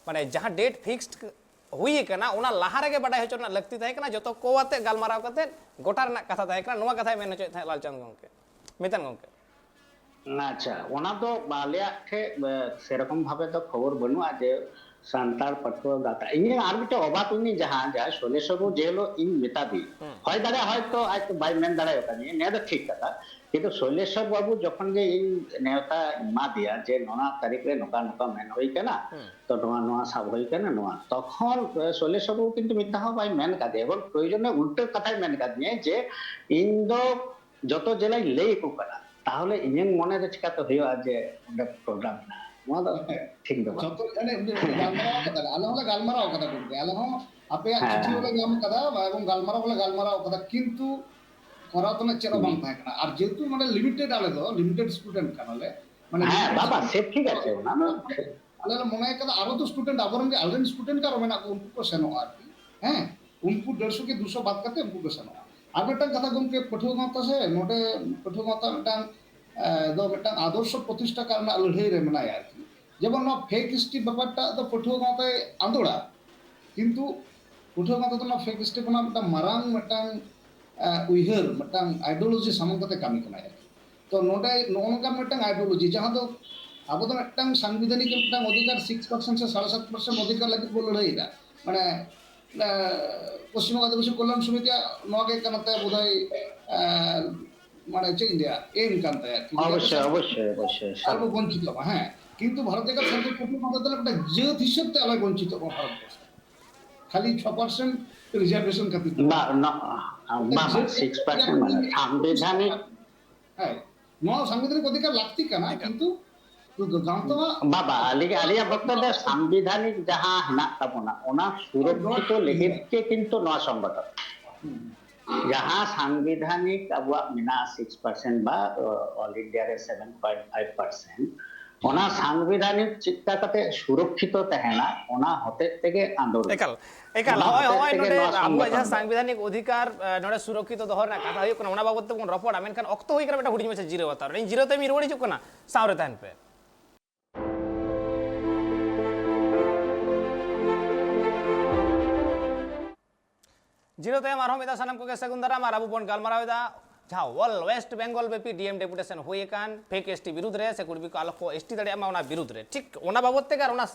ᱢᱟᱱᱮ ᱡᱟᱦᱟᱸ ᱰᱮᱴ ᱯᱷᱤᱠᱥᱰ ᱦᱩᱭ ᱟᱠᱟᱱᱟ, ᱚᱱᱟ ᱞᱟᱦᱟ ᱨᱮᱜᱮ ᱵᱟᱰᱟᱭ ᱦᱚᱪᱚ ᱨᱮᱱᱟᱜ ᱞᱟᱹᱠᱛᱤ ᱛᱟᱦᱮᱸ ᱠᱟᱱᱟ, ᱡᱚᱛᱚ ᱠᱚ ᱟᱛᱮ ᱜᱟᱞᱢᱟᱨᱟᱣ ᱠᱟᱛᱮ ᱜᱚᱴᱟ ᱨᱮᱱᱟᱜ ᱠᱟᱛᱷᱟ ᱛᱟᱦᱮᱸ ᱠᱟᱱᱟ, ᱱᱚᱣᱟ ᱠᱟᱛᱷᱟᱭ ᱢᱮᱱ ᱦᱚᱪᱚᱭᱮᱫ ᱛᱟᱦᱮᱸᱫ ᱞᱟᱞᱪᱟᱸᱫᱽ ᱜᱚᱢᱠᱮ, ᱢᱤᱛᱟᱱ ᱜᱚᱢᱠᱮ᱾ ᱟᱪᱪᱷᱟ, ᱚᱱᱟ ᱫᱚ ᱟᱞᱮᱭᱟᱜ ᱴᱷᱮᱡ, ᱮ, ᱥᱮᱨᱚᱠᱚᱢ ᱵᱷᱟᱵᱮ ᱫᱚ ᱠᱷᱚᱵᱚᱨ ᱵᱟᱹᱱᱩᱜᱼᱟ ᱡᱮ ᱥᱟᱱᱛᱟᱲ ᱯᱟᱹᱴᱷᱩᱣᱟᱹ ᱜᱟᱶᱛᱟ᱾ ᱤᱧᱟᱹᱜ ᱟᱨ ᱢᱤᱫᱴᱮᱡ ᱚᱵᱟᱠ ᱤᱧ ᱡᱟᱦᱟᱸ, ᱡᱟᱦᱟᱸ ᱥᱚᱞᱮᱥ ᱵᱟᱹᱵᱩ ᱡᱮ ᱦᱤᱞᱳᱜ ᱤᱧ ᱢᱮᱛᱟ ᱫᱮ, ᱦᱩᱸ᱾ ᱦᱩᱭ ᱫᱟᱲᱮᱭᱟᱜᱼᱟ ᱦᱚᱭᱛᱚ ᱟᱡ ᱛᱮ ᱵᱟᱭ ᱢᱮᱱ ᱫᱟᱲᱮ ᱟᱠᱟᱫᱤᱧᱟ, ᱱᱤᱭᱟᱹ ᱫᱚ ᱴᱷᱤᱠ ᱠᱟᱛᱷᱟ, ᱠᱤᱱᱛᱩ ᱥᱚᱞᱮᱥ ᱵᱟᱹᱵᱩ ᱡᱚᱠᱷᱚᱱ ᱜᱮ ᱤᱧ ᱱᱮᱣᱛᱟ ᱮᱢᱟ ᱫᱮᱭᱟ ᱡᱮ ᱱᱚᱣᱟ ᱛᱟᱹᱨᱤᱠᱷ ᱨᱮ ᱱᱚᱝᱠᱟ ᱱᱚᱝᱠᱟ ᱢᱮᱱ ᱦᱩᱭ ᱠᱟᱱᱟ, ᱦᱩᱸ᱾ ᱛᱚ ᱱᱚᱣᱟ, ᱱᱚᱣᱟ ᱥᱟᱵ ᱦᱩᱭ ᱠᱟᱱᱟ, ᱱᱚᱣᱟ ᱛᱚᱠᱷᱚᱱ, ᱮ, ᱥᱚᱞᱮᱥ ᱵᱟᱹᱵᱩ ᱠᱤᱱᱛᱩ ᱢᱤᱫ ᱫᱷᱟᱣ ᱦᱚᱸ ᱵᱟᱭ ᱢᱮᱱ ᱠᱟᱫᱮᱭᱟ, ᱮᱵᱚᱝ ᱯᱨᱚᱭᱳᱡᱚᱱᱮ ᱩᱞᱴᱟᱹ ᱠᱟᱛᱷᱟᱭ ᱢᱮᱱ ᱠᱟᱫᱤᱧᱟ ᱡᱮ ᱤᱧ ᱫᱚ ᱡᱚᱛᱚ ᱡᱮᱞᱟᱧ ᱞᱟᱹᱭ ᱟᱠᱚ ᱠᱟᱱᱟ, ᱛᱟᱦᱚᱞᱮ ᱤᱧᱟᱹᱝ ᱢᱚᱱᱮ ᱫᱚ ᱪᱤᱠᱟᱹᱛᱮ ᱦᱩᱭᱩᱜᱼᱟ ᱡᱮ ᱚᱸᱰᱮ ᱯᱨᱳᱜᱨᱟᱢ ᱢᱮᱱᱟᱜᱼᱟ? ᱱᱚᱣᱟ ᱫᱚ ᱴᱷᱤᱠ ᱫᱚ ᱵᱟᱝ᱾ ᱡᱚᱛᱚ ᱮᱱᱮᱡ ᱩᱱᱤ ᱜᱟᱞᱢᱟᱨᱟᱣ ᱠᱟᱫᱟ, ᱟᱞᱮ ᱦᱚᱸᱞᱮ ᱜᱟᱞᱢᱟᱨᱟᱣ ᱠᱟᱫᱟ ᱜᱚᱢᱠᱮ, ᱟᱞᱮ ᱦᱚᱸ ᱟᱯᱮᱭᱟᱜ ᱦᱮᱸ᱾ ᱪᱤᱴᱷᱤ ᱦᱚᱸᱞᱮ ᱧᱟᱢ ᱠᱟᱫᱟ ᱮᱵᱚᱝ ᱜᱟᱞᱢᱟᱨᱟᱣ ᱦᱚᱸᱞᱮ ᱜᱟᱞᱢᱟᱨᱟᱣ ᱠᱟᱫᱟ, ᱠᱤᱱᱛᱩ ᱠᱚᱨᱟᱣ ᱛᱮᱱᱟᱜ ᱪᱮᱫ ᱦᱚᱸ ᱵᱟᱝ ᱦᱩᱸ᱾ ᱛᱟᱦᱮᱸ ᱠᱟᱱᱟ᱾ ᱟᱨ ᱡᱮᱦᱮᱛᱩ ᱱᱚᱰᱮ ᱞᱤᱢᱤᱴᱮᱰ, ᱟᱞᱮ ᱫᱚ ᱞᱤᱢᱤᱴᱮᱰ ᱥᱴᱩᱰᱮᱱᱴ ᱠᱟᱱᱟᱞᱮ, ᱢᱟᱱᱮ ᱦᱮᱸ, ᱞᱤᱢᱤᱴᱮᱰ ᱵᱟᱵᱟ, ᱥᱮ ᱴᱷᱤᱠ ᱟᱪᱷᱮ, ᱚᱱᱟ ᱫᱚ ᱟᱞᱮ ᱞᱮ ᱢᱚᱱᱮ ᱠᱟᱫᱟ ᱟᱨᱚ ᱫᱚ ᱥᱴᱩᱰᱮᱱᱴ, ᱟᱵᱚᱨᱮᱱ ᱜᱮ, ᱟᱞᱮᱨᱮᱱ ᱥᱴᱩᱰᱮᱱᱴ ᱟᱨᱚ ᱢᱮᱱᱟᱜ ᱠᱚ, ᱩᱱᱠᱩ ᱠᱚ ᱥᱮᱱᱚᱜᱼᱟ ᱟᱨᱠᱤ᱾ ᱦᱮᱸ, ᱩᱱᱠᱩ ᱰᱮᱲᱥᱚ ᱠᱤ ᱫᱩᱥᱚ ᱵᱟᱫ ᱠᱟᱛᱮ ᱩᱱᱠᱩ ᱠᱚ ᱥᱮᱱᱚᱜᱼᱟ᱾ ᱟᱨ ᱢᱤᱫᱴᱟᱝ ᱠᱟᱛᱷᱟ ᱜᱚᱢᱠᱮ, ᱯᱟᱹᱴᱷᱩᱣᱟᱹ ᱜᱟᱶᱛᱟ ᱥᱮ, ᱱᱚᱰᱮ ᱯᱟᱹᱴᱷᱩᱣᱟᱹ ᱜᱟᱶᱛᱟ ᱢᱤᱫᱴᱟᱝ, ᱮ, ᱫᱚ ᱢᱤᱫᱴᱟᱝ ᱟᱫᱚᱨᱥᱚ ᱯᱨᱚᱛᱤᱥᱴᱷᱟ ᱠᱟᱨ ᱨᱮᱱᱟᱜ ᱞᱟᱹᱲᱦᱟᱹᱭ ᱨᱮ ᱢᱮᱱᱟᱭᱟ ᱟᱨᱠᱤ᱾ ᱡᱮᱢᱚᱱ ᱱᱚᱣᱟ ᱯᱷᱮᱠ ᱮᱥᱴᱤ ᱵᱮᱯᱟᱨᱴᱟᱜ ᱫᱚ ᱯᱟᱹᱴᱷᱩᱣᱟᱹ ᱜᱟᱶᱛᱟᱭ ᱟᱸᱫᱳᱲᱟ, ᱠᱤᱱᱛᱩ ᱯᱟᱹᱴᱷᱩᱣᱟᱹ ᱜᱟᱶᱛᱟ ᱫᱚ ᱱᱚᱣᱟ ᱯᱷᱮᱠ ᱮᱥᱴᱤ ᱠᱷᱚᱱᱟᱜ ᱢᱤᱫᱴᱟᱝ ᱢᱟᱨᱟᱝ ᱢᱤᱫᱴᱟᱝ, ᱮ, ᱩᱭᱦᱟᱹᱨ, ᱢᱤᱫᱴᱟᱝ ᱟᱭᱰᱤᱭᱳᱞᱚᱡᱤ ᱥᱟᱢᱟᱝ ᱠᱟᱛᱮ ᱠᱟᱹᱢᱤ ᱠᱟᱱᱟᱭ ᱟᱨᱠᱤ᱾ ᱛᱚ ᱱᱚᱰᱮ ᱱᱚᱜᱼᱚ ᱱᱚᱝᱠᱟᱱ ᱢᱤᱫᱴᱟᱝ ᱟᱭᱰᱤᱭᱳᱞᱚᱡᱤ, ᱡᱟᱦᱟᱸ ᱫᱚ ᱟᱵᱚ ᱫᱚ ᱢᱤᱫᱴᱟᱝ ᱥᱟᱝᱵᱤᱫᱷᱟᱱᱤᱠ ᱢᱤᱫᱴᱟᱝ ᱚᱫᱷᱤᱠᱟᱨ, ᱥᱤᱠᱥ ᱯᱟᱨᱥᱮᱱᱴ ᱥᱮ ᱥᱟᱲᱮ ᱥᱟᱛ ᱯᱟᱨᱥᱮᱱᱴ ᱚᱫᱷᱤᱠᱟᱨ ᱞᱟᱹᱜᱤᱫ ᱵᱚ ᱞᱟᱹᱲᱦᱟᱹᱭᱮᱫᱟ᱾ ᱢᱟᱱᱮ, ᱮ, ᱯᱚᱥᱪᱤᱢ ᱵᱚᱝᱜᱚ ᱟᱹᱫᱤᱵᱟᱹᱥᱤ ᱠᱚᱞᱭᱟᱱ ᱥᱚᱢᱤᱛᱤᱭᱟᱜ ᱱᱚᱣᱟ ᱜᱮ ᱠᱟᱱᱟ ᱛᱟᱭ ᱵᱳᱫᱷᱚᱭ, ᱮ, ᱢᱟᱱᱮ ᱪᱮᱫ ᱤᱧ ᱞᱟᱹᱭᱟ, ᱮᱢ ᱠᱟᱱ ᱛᱟᱭᱟ ᱟᱨᱠᱤ᱾ ᱚᱵᱚᱥᱥᱳᱭ, ᱚᱵᱚᱥᱥᱳᱭ, ᱚᱵᱚᱥᱥᱳᱭ, ᱥᱟᱨ᱾ ᱟᱞᱚ ᱵᱚᱱᱪᱤᱛᱚᱜ ᱢᱟ, ᱦᱮᱸ᱾ ᱠᱤᱱᱛᱩ ᱵᱷᱟᱨᱚᱛ ᱡᱟᱠᱟᱛ ᱥᱟᱱᱛᱟᱲ ᱯᱟᱹᱴᱷᱩᱣᱟᱹ ᱢᱟᱦᱟ ᱫᱚ ᱢᱤᱫᱴᱟᱝ ᱡᱟᱹᱛ ᱦᱤᱥᱟᱹᱵ ᱛᱮ ᱟᱞᱚᱭ ᱵᱚᱱᱪᱤᱛᱚᱜ ᱢᱟ ᱵᱷᱟᱨᱚᱛ ᱵᱚᱨᱥᱚ᱾ ᱠᱷᱟᱹᱞᱤ ᱪᱷᱚ ᱯᱟᱨᱥᱮᱱᱴ ᱨᱤᱡᱟᱨᱵᱷᱮᱥᱚᱱ ᱠᱷᱟᱹᱛᱤᱨ ᱛᱮ᱾ ᱵᱟ, ᱱᱚ-, ᱵᱟᱝ, ᱵᱟᱝ, ᱡᱟᱹᱛ ᱥᱤᱠᱥ ᱯᱟᱨᱥᱮᱱᱴ ᱢᱟᱱᱮ ᱥᱟᱝᱵᱤᱫᱷᱟᱱᱤᱠ᱾ ᱦᱮᱸ, ᱱᱚᱣᱟ ᱥᱟᱝᱵᱤᱫᱷᱟᱱᱤᱠ ᱚᱫᱷᱤᱠᱟᱨ ᱞᱟᱹᱠᱛᱤ ᱠᱟᱱᱟ, ᱮᱠᱟᱞ᱾ ᱠᱤᱱᱛᱩ ᱥᱩᱫᱷᱩ ᱜᱟᱶᱛᱟ ᱵᱟᱵᱟ, ᱟᱹᱞᱤᱧ, ᱟᱹᱞᱤᱧᱟᱜ ᱵᱚᱠᱛᱚᱵ ᱫᱚ ᱥᱟᱝᱵᱤᱫᱷᱟᱱᱤᱠ ᱡᱟᱦᱟᱸ ᱦᱮᱱᱟᱜ ᱛᱟᱵᱚᱱᱟ, ᱚᱱᱟ ᱥᱩᱨᱚᱠᱠᱷᱤᱛᱚ ᱞᱟᱹᱜᱤᱫ ᱜᱮ ᱠᱤᱱᱛᱩ ᱱᱚᱣᱟ ᱥᱚᱝᱜᱚᱴᱷᱚᱱ᱾ ᱦᱩᱸ᱾ ᱡᱟᱦᱟᱸ ᱥᱟᱝᱵᱤᱫᱷᱟᱱᱤᱠ ᱟᱵᱚᱣᱟᱜ ᱢᱮᱱᱟᱜᱼᱟ ᱥᱤᱠᱥ ᱯᱟᱨᱥᱮᱱᱴ ᱵᱟ, ᱚ, ᱚᱞ ᱤᱱᱰᱤᱭᱟ ᱨᱮ ᱥᱮᱵᱷᱮᱱ ᱯᱚᱭᱮᱱᱴ ᱯᱷᱟᱭᱤᱵᱷ ᱯᱟᱨᱥᱮᱱᱴ, ᱚᱱᱟ ᱥᱟᱝᱵᱤᱫᱷᱟᱱᱤᱠ ᱪᱮᱫᱠᱟ ᱠᱟᱛᱮ ᱥᱩᱨᱚᱠᱠᱷᱤᱛᱚ ᱛᱟᱦᱮᱱᱟ, ᱚᱱᱟ ᱦᱚᱛᱮᱡ ᱛᱮᱜᱮ ᱟᱸᱫᱳᱲ᱾ ᱮᱠᱟᱞ, ᱮᱠᱟᱞ᱾ ᱚᱱᱟ ᱦᱚᱸᱜᱼᱚᱭ, ᱦᱚᱛᱮᱡ ᱦᱚᱸᱜᱼᱚᱭ ᱛᱮᱜᱮ ᱱᱚᱰᱮ ᱱᱚᱣᱟ ᱟᱵᱚᱣᱟᱜ ᱥᱚᱝᱜᱚᱴᱷᱚᱱ ᱡᱟᱦᱟᱸ ᱫᱚ᱾ ᱥᱟᱝᱵᱤᱫᱷᱟᱱᱤᱠ ᱚᱫᱷᱤᱠᱟᱨ, ᱮ, ᱱᱚᱰᱮ ᱥᱩᱨᱚᱠᱠᱷᱤᱛᱚ ᱫᱚᱦᱚ ᱨᱮᱱᱟᱜ ᱠᱟᱛᱷᱟ ᱦᱩᱭᱩᱜ ᱠᱟᱱᱟ, ᱚᱱᱟ ᱵᱟᱵᱚᱛ ᱛᱮᱵᱚᱱ ᱨᱚᱯᱚᱲᱟ, ᱢᱮᱱᱠᱷᱟᱱ ᱚᱠᱛᱚ ᱦᱩᱭ ᱠᱟᱱᱟ ᱢᱤᱫᱴᱟᱝ ᱦᱩᱰᱤᱧ ᱢᱟᱪᱷᱟ ᱡᱤᱨᱟᱹᱣ ᱦᱟᱛᱟᱣ ᱨᱮ᱾ ᱤᱧ ᱡᱤᱨᱟᱹᱣ ᱛᱟᱭᱚᱢ ᱤᱧ ᱨᱩᱣᱟᱹᱲ ᱦᱤᱡᱩᱜ ᱠᱟᱱᱟ, ᱥᱟᱶ ᱨᱮ ᱛᱟᱦᱮᱱ ᱯᱮ᱾ ᱡᱤᱨᱟᱹᱣ ᱛᱟᱭᱚᱢ ᱟᱨᱦᱚᱸ ᱢᱤᱫ ᱫᱷᱟᱣ ᱥᱟᱱᱟᱢ ᱠᱚᱜᱮ ᱥᱟᱹᱜᱩᱱ ᱫᱟᱨᱟᱢ᱾ ᱟᱨ ᱟᱵᱚ ᱵᱚᱱ ᱜᱟᱞᱢᱟᱨᱟᱣ ᱮᱫᱟ ᱡᱟᱦᱟᱸ ᱚᱞ ᱳᱭᱮᱥᱴ ᱵᱮᱝᱜᱚᱞ ᱵᱮᱯᱤ ᱰᱤ ᱮᱢ ᱰᱮᱯᱩᱴᱮᱥᱚᱱ ᱦᱩᱭ ᱟᱠᱟᱱ ᱯᱷᱮᱠ ᱮᱥ ᱴᱤ ᱵᱤᱨᱩᱫᱽ ᱨᱮ, ᱥᱮ ᱠᱩᱲᱢᱤ ᱠᱚ ᱟᱞᱚ ᱠᱚ ᱮᱥ ᱴᱤ ᱫᱟᱲᱮᱭᱟᱜ ᱢᱟ, ᱚᱱᱟ ᱵᱤᱨᱩᱫᱽ ᱨᱮ᱾ ᱴᱷᱤᱠ ᱚᱱᱟ ᱵᱟᱵᱚᱛ ᱛᱮᱜᱮ ᱟᱨ ᱚᱱᱟ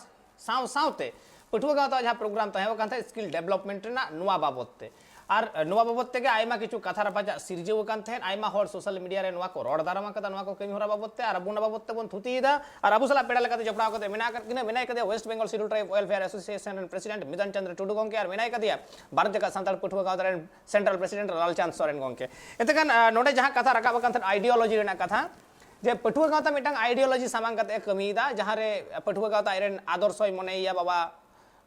ᱥᱟᱶ ᱥᱟᱶᱛᱮ ᱯᱟᱹᱴᱷᱩᱣᱟᱹ ᱜᱟᱶᱛᱟ ᱡᱟᱦᱟᱸ ᱯᱨᱳᱜᱨᱟᱢ ᱛᱟᱦᱮᱸ ᱠᱟᱱ ᱛᱟᱦᱮᱸᱫ ᱥᱠᱤᱞ ᱰᱮᱵᱷᱞᱚᱯᱢᱮᱱᱴ ᱨᱮᱱᱟᱜ, ᱱᱚᱣᱟ ᱵᱟᱵᱚᱛ ᱛᱮ ᱟᱨ ᱱᱚᱣᱟ ᱵᱟᱵᱚᱛ ᱛᱮᱜᱮ ᱟᱭᱢᱟ ᱠᱤᱪᱷᱩ ᱠᱟᱛᱷᱟ ᱨᱟᱯᱟᱪᱟᱜ ᱥᱤᱨᱡᱟᱹᱣ ᱟᱠᱟᱱ ᱛᱟᱦᱮᱸᱫ᱾ ᱟᱭᱢᱟ ᱦᱚᱲ social media ᱨᱮ ᱱᱚᱣᱟ ᱠᱚ ᱨᱚᱲ ᱫᱟᱨᱟᱢ ᱟᱠᱟᱫᱟ, ᱱᱚᱣᱟ ᱠᱚ ᱠᱟᱹᱢᱤ ᱦᱚᱨᱟ ᱵᱟᱵᱚᱛ ᱛᱮ᱾ ᱟᱨ ᱟᱵᱚ ᱚᱱᱟ ᱵᱟᱵᱚᱛ ᱛᱮᱵᱚᱱ ᱛᱷᱩᱛᱤᱭᱮᱫᱟ᱾ ᱟᱨ ᱟᱵᱚ ᱥᱟᱞᱟᱜ ᱯᱮᱲᱟ ᱞᱮᱠᱟᱛᱮ ᱡᱚᱯᱲᱟᱣ ᱠᱟᱛᱮ ᱢᱮᱱᱟᱜ ᱟᱠᱟᱫ ᱠᱤᱱᱟ, ᱢᱮᱱᱟᱭ ᱠᱟᱫᱮᱭᱟ West Bengal Scheduled Tribe Welfare Association ᱨᱮᱱ president ᱢᱤᱫᱟᱱ ᱪᱚᱸᱫᱽᱨᱚ ᱴᱩᱰᱩ ᱜᱚᱢᱠᱮ, ᱟᱨ ᱢᱮᱱᱟᱭ ᱠᱟᱫᱮᱭᱟ ᱵᱷᱟᱨᱚᱛ ᱡᱟᱠᱟᱛ ᱥᱟᱱᱛᱟᱲ ᱯᱟᱹᱴᱷᱩᱣᱟᱹ ᱜᱟᱶᱛᱟ ᱨᱮᱱ central president ᱞᱟᱞᱪᱟᱸᱫᱽ ᱥᱚᱨᱮᱱ ᱜᱚᱢᱠᱮ᱾ ᱮᱱᱛᱮ ᱠᱷᱟᱱ, ᱟᱸ, ᱱᱚᱰᱮ ᱡᱟᱦᱟᱸ ᱠᱟᱛᱷᱟ ᱨᱟᱠᱟᱵ ᱟᱠᱟᱱ ᱛᱟᱦᱮᱸᱫ ideology ᱨᱮᱱᱟᱜ ᱠᱟᱛᱷᱟ, ᱡᱮ ᱯᱟᱹᱴᱷᱩᱣᱟᱹ ᱜᱟᱶᱛᱟ ᱢᱤᱫᱴᱟᱝ ideology ᱥᱟᱢᱟᱝ ᱠᱟᱛᱮ ᱮ ᱠᱟᱹᱢᱤᱭᱮᱫᱟ, ᱡᱟᱦᱟᱸ ᱨᱮ ᱯᱟᱹᱴᱷᱩᱣᱟᱹ ᱜᱟᱶᱛᱟ ᱟᱡ ᱨᱮᱱ ᱟᱫᱚᱨᱥᱚᱭ ᱢᱚᱱᱮᱭᱮᱭᱟ ᱵᱟᱵᱟ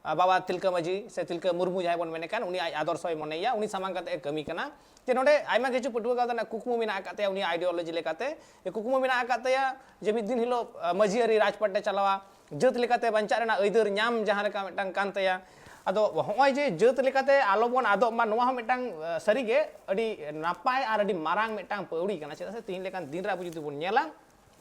ᱵᱟᱵᱟ ᱛᱤᱞᱠᱟᱹ ᱢᱟᱹᱡᱷᱤ ᱥᱮ ᱛᱤᱞᱠᱟᱹ ᱢᱩᱨᱢᱩ ᱡᱟᱦᱟᱸᱭ ᱵᱚᱱ ᱢᱮᱱᱮ ᱠᱟᱱ, ᱩᱱᱤ ᱟᱡ ᱟᱫᱚᱨᱥᱚᱭ ᱢᱚᱱᱮᱭᱟ, ᱩᱱᱤ ᱥᱟᱢᱟᱝ ᱠᱟᱛᱮ ᱮ ᱠᱟᱹᱢᱤ ᱠᱟᱱᱟ᱾ ᱡᱮ ᱱᱚᱰᱮ ᱟᱭᱢᱟ ᱠᱤᱪᱷᱩ ᱯᱟᱹᱴᱷᱩᱣᱟᱹ ᱜᱟᱶᱛᱟ ᱨᱮᱱᱟᱜ ᱠᱩᱠᱢᱩ ᱢᱮᱱᱟᱜ ᱟᱠᱟᱫ ᱛᱟᱭᱟ, ᱩᱱᱤᱭᱟᱜ ideology ᱞᱮᱠᱟᱛᱮ ᱡᱮ ᱠᱩᱠᱢᱩ ᱢᱮᱱᱟᱜ ᱟᱠᱟᱫ ᱛᱟᱭᱟ ᱡᱮ ᱢᱤᱫ ᱫᱤᱱ ᱦᱤᱞᱳᱜ, ᱟᱸ, ᱢᱟᱹᱡᱷᱤ ᱟᱹᱨᱤ ᱨᱟᱡᱽᱯᱟᱴ ᱮ ᱪᱟᱞᱟᱣᱟ, ᱡᱟᱹᱛ ᱞᱮᱠᱟᱛᱮ ᱵᱟᱧᱪᱟᱜ ᱨᱮᱱᱟᱜ ᱟᱹᱭᱫᱟᱹᱨ ᱧᱟᱢ ᱡᱟᱦᱟᱸ ᱞᱮᱠᱟ ᱢᱤᱫᱴᱟᱝ ᱠᱟᱱ ᱛᱟᱭᱟ᱾ ᱟᱫᱚ ᱦᱚᱸᱜᱼᱚᱭ ᱡᱮ ᱡᱟᱹᱛ ᱞᱮᱠᱟᱛᱮ ᱟᱞᱚ ᱵᱚᱱ ᱟᱫᱚᱜ ᱢᱟ, ᱱᱚᱣᱟ ᱦᱚᱸ ᱢᱤᱫᱴᱟᱝ, ᱟᱸ, ᱥᱟᱹᱨᱤᱜᱮ ᱟᱹᱰᱤ ᱱᱟᱯᱟᱭ ᱟᱨ ᱟᱹᱰᱤ ᱢᱟᱨᱟᱝ ᱢᱤᱫᱴᱟᱝ ᱯᱟᱹᱣᱲᱤ ᱠᱟᱱᱟ᱾ ᱪᱮᱫᱟᱜ ᱥᱮ ᱛᱮᱦᱮᱧ ᱞᱮᱠᱟᱱ ᱫᱤᱱ ᱨᱮ ᱟᱵᱚ ᱡᱩᱫᱤ ᱵᱚᱱ ᱧᱮᱞᱟ,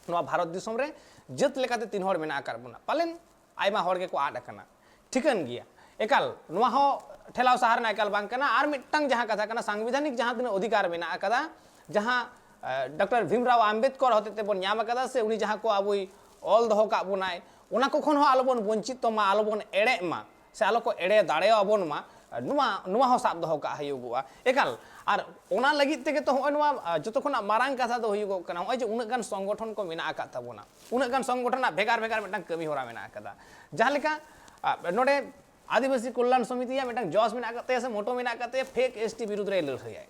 ᱱᱚᱣᱟ ᱵᱷᱟᱨᱚᱛ ᱫᱤᱥᱚᱢ ᱨᱮ ᱡᱟᱹᱛ ᱞᱮᱠᱟᱛᱮ ᱛᱤᱱ ᱦᱚᱲ ᱢᱮᱱᱟᱜ ᱟᱠᱟᱫ ᱵᱚᱱᱟ? ᱯᱟᱞᱮᱱ ᱟᱭᱢᱟ ᱦᱚᱲ ᱜᱮᱠᱚ ᱟᱫ ᱟᱠᱟᱱᱟ᱾ ᱴᱷᱤᱠᱟᱹᱱ ᱜᱮᱭᱟ, ᱮᱠᱟᱞ ᱱᱚᱣᱟ ᱦᱚᱸ ᱴᱷᱮᱞᱟᱣ ᱥᱟᱦᱟ ᱨᱮᱱᱟᱜ ᱮᱠᱟᱞ ᱵᱟᱝ ᱠᱟᱱᱟ᱾ ᱟᱨ ᱢᱤᱫᱴᱟᱝ ᱡᱟᱦᱟᱸ ᱠᱟᱛᱷᱟ ᱠᱟᱱᱟ, ᱥᱟᱝᱵᱤᱫᱷᱟᱱᱤᱠ ᱡᱟᱦᱟᱸ ᱛᱤᱱᱟᱹᱜ ᱚᱫᱷᱤᱠᱟᱨ ᱢᱮᱱᱟᱜ ᱟᱠᱟᱫᱟ, ᱡᱟᱦᱟᱸ, ᱟᱸ, ᱰᱚᱠᱴᱚᱨ ᱵᱷᱤᱢᱨᱟᱣ ᱟᱢᱵᱮᱫᱠᱚᱨ ᱦᱚᱛᱮᱡ ᱛᱮᱵᱚᱱ ᱧᱟᱢ ᱟᱠᱟᱫᱟ, ᱥᱮ ᱩᱱᱤ ᱡᱟᱦᱟᱸ ᱠᱚ ᱟᱵᱚᱭ ᱚᱞ ᱫᱚᱦᱚ ᱠᱟᱜ ᱵᱚᱱᱟᱭ, ᱚᱱᱟ ᱠᱚ ᱠᱷᱚᱱ ᱦᱚᱸ ᱟᱞᱚᱵᱚᱱ ᱵᱚᱧᱪᱤᱛ ᱢᱟ, ᱟᱞᱚᱵᱚᱱ ᱮᱲᱮᱜ ᱢᱟ, ᱥᱮ ᱟᱞᱚ ᱠᱚ ᱮᱲᱮ ᱫᱟᱲᱮᱭᱟᱵᱚᱱ ᱢᱟ, ᱱᱚᱣᱟ, ᱱᱚᱣᱟ ᱦᱚᱸ ᱥᱟᱵ ᱫᱚᱦᱚ ᱠᱟᱜ ᱦᱩᱭᱩᱜᱚᱜᱼᱟ᱾ ᱮᱠᱟᱞ, ᱟᱨ ᱚᱱᱟ ᱞᱟᱹᱜᱤᱫ ᱛᱮᱜᱮ ᱛᱚ ᱦᱚᱸᱜᱼᱚᱭ ᱱᱚᱣᱟ, ᱟᱸ, ᱡᱚᱛᱚ ᱠᱷᱚᱱᱟᱜ ᱢᱟᱨᱟᱝ ᱠᱟᱛᱷᱟ ᱫᱚ ᱦᱩᱭᱩᱜᱚᱜ ᱠᱟᱱᱟ ᱱᱚᱜᱼᱚᱭ ᱡᱮ ᱩᱱᱟᱹᱜ ᱜᱟᱱ ᱥᱚᱝᱜᱚᱴᱷᱚᱱ ᱠᱚ ᱢᱮᱱᱟᱜ ᱟᱠᱟᱫ ᱛᱟᱵᱚᱱᱟ, ᱩᱱᱟᱹᱜ ᱜᱟᱱ ᱥᱚᱝᱜᱚᱴᱷᱚᱱ ᱨᱮᱱᱟᱜ ᱵᱷᱮᱜᱟᱨ ᱵᱷᱮᱜᱟᱨ ᱢᱤᱫᱴᱟᱝ ᱠᱟᱹᱢᱤ ᱦᱚᱨᱟ ᱢᱮᱱᱟᱜ ᱟᱠᱟᱫᱟ᱾ ᱡᱟᱦᱟᱸ ᱞᱮᱠᱟ, ᱟᱸ, ᱱᱚᱰᱮ ᱟᱹᱫᱤᱵᱟᱹᱥᱤ ᱠᱚᱞᱭᱟᱱ ᱥᱚᱢᱤᱛᱤᱭᱟᱜ ᱢᱤᱫᱴᱟᱝ ᱡᱚᱥ ᱢᱮᱱᱟᱜ ᱟᱠᱟᱫ ᱛᱟᱭᱟ ᱥᱮ ᱢᱚᱴᱳ ᱢᱮᱱᱟᱜ ᱟᱠᱟᱫ ᱛᱟᱭᱟ, fake S T ᱵᱤᱨᱩᱫᱽ ᱨᱮ ᱞᱟᱹᱲᱦᱟᱹᱭᱟᱭ᱾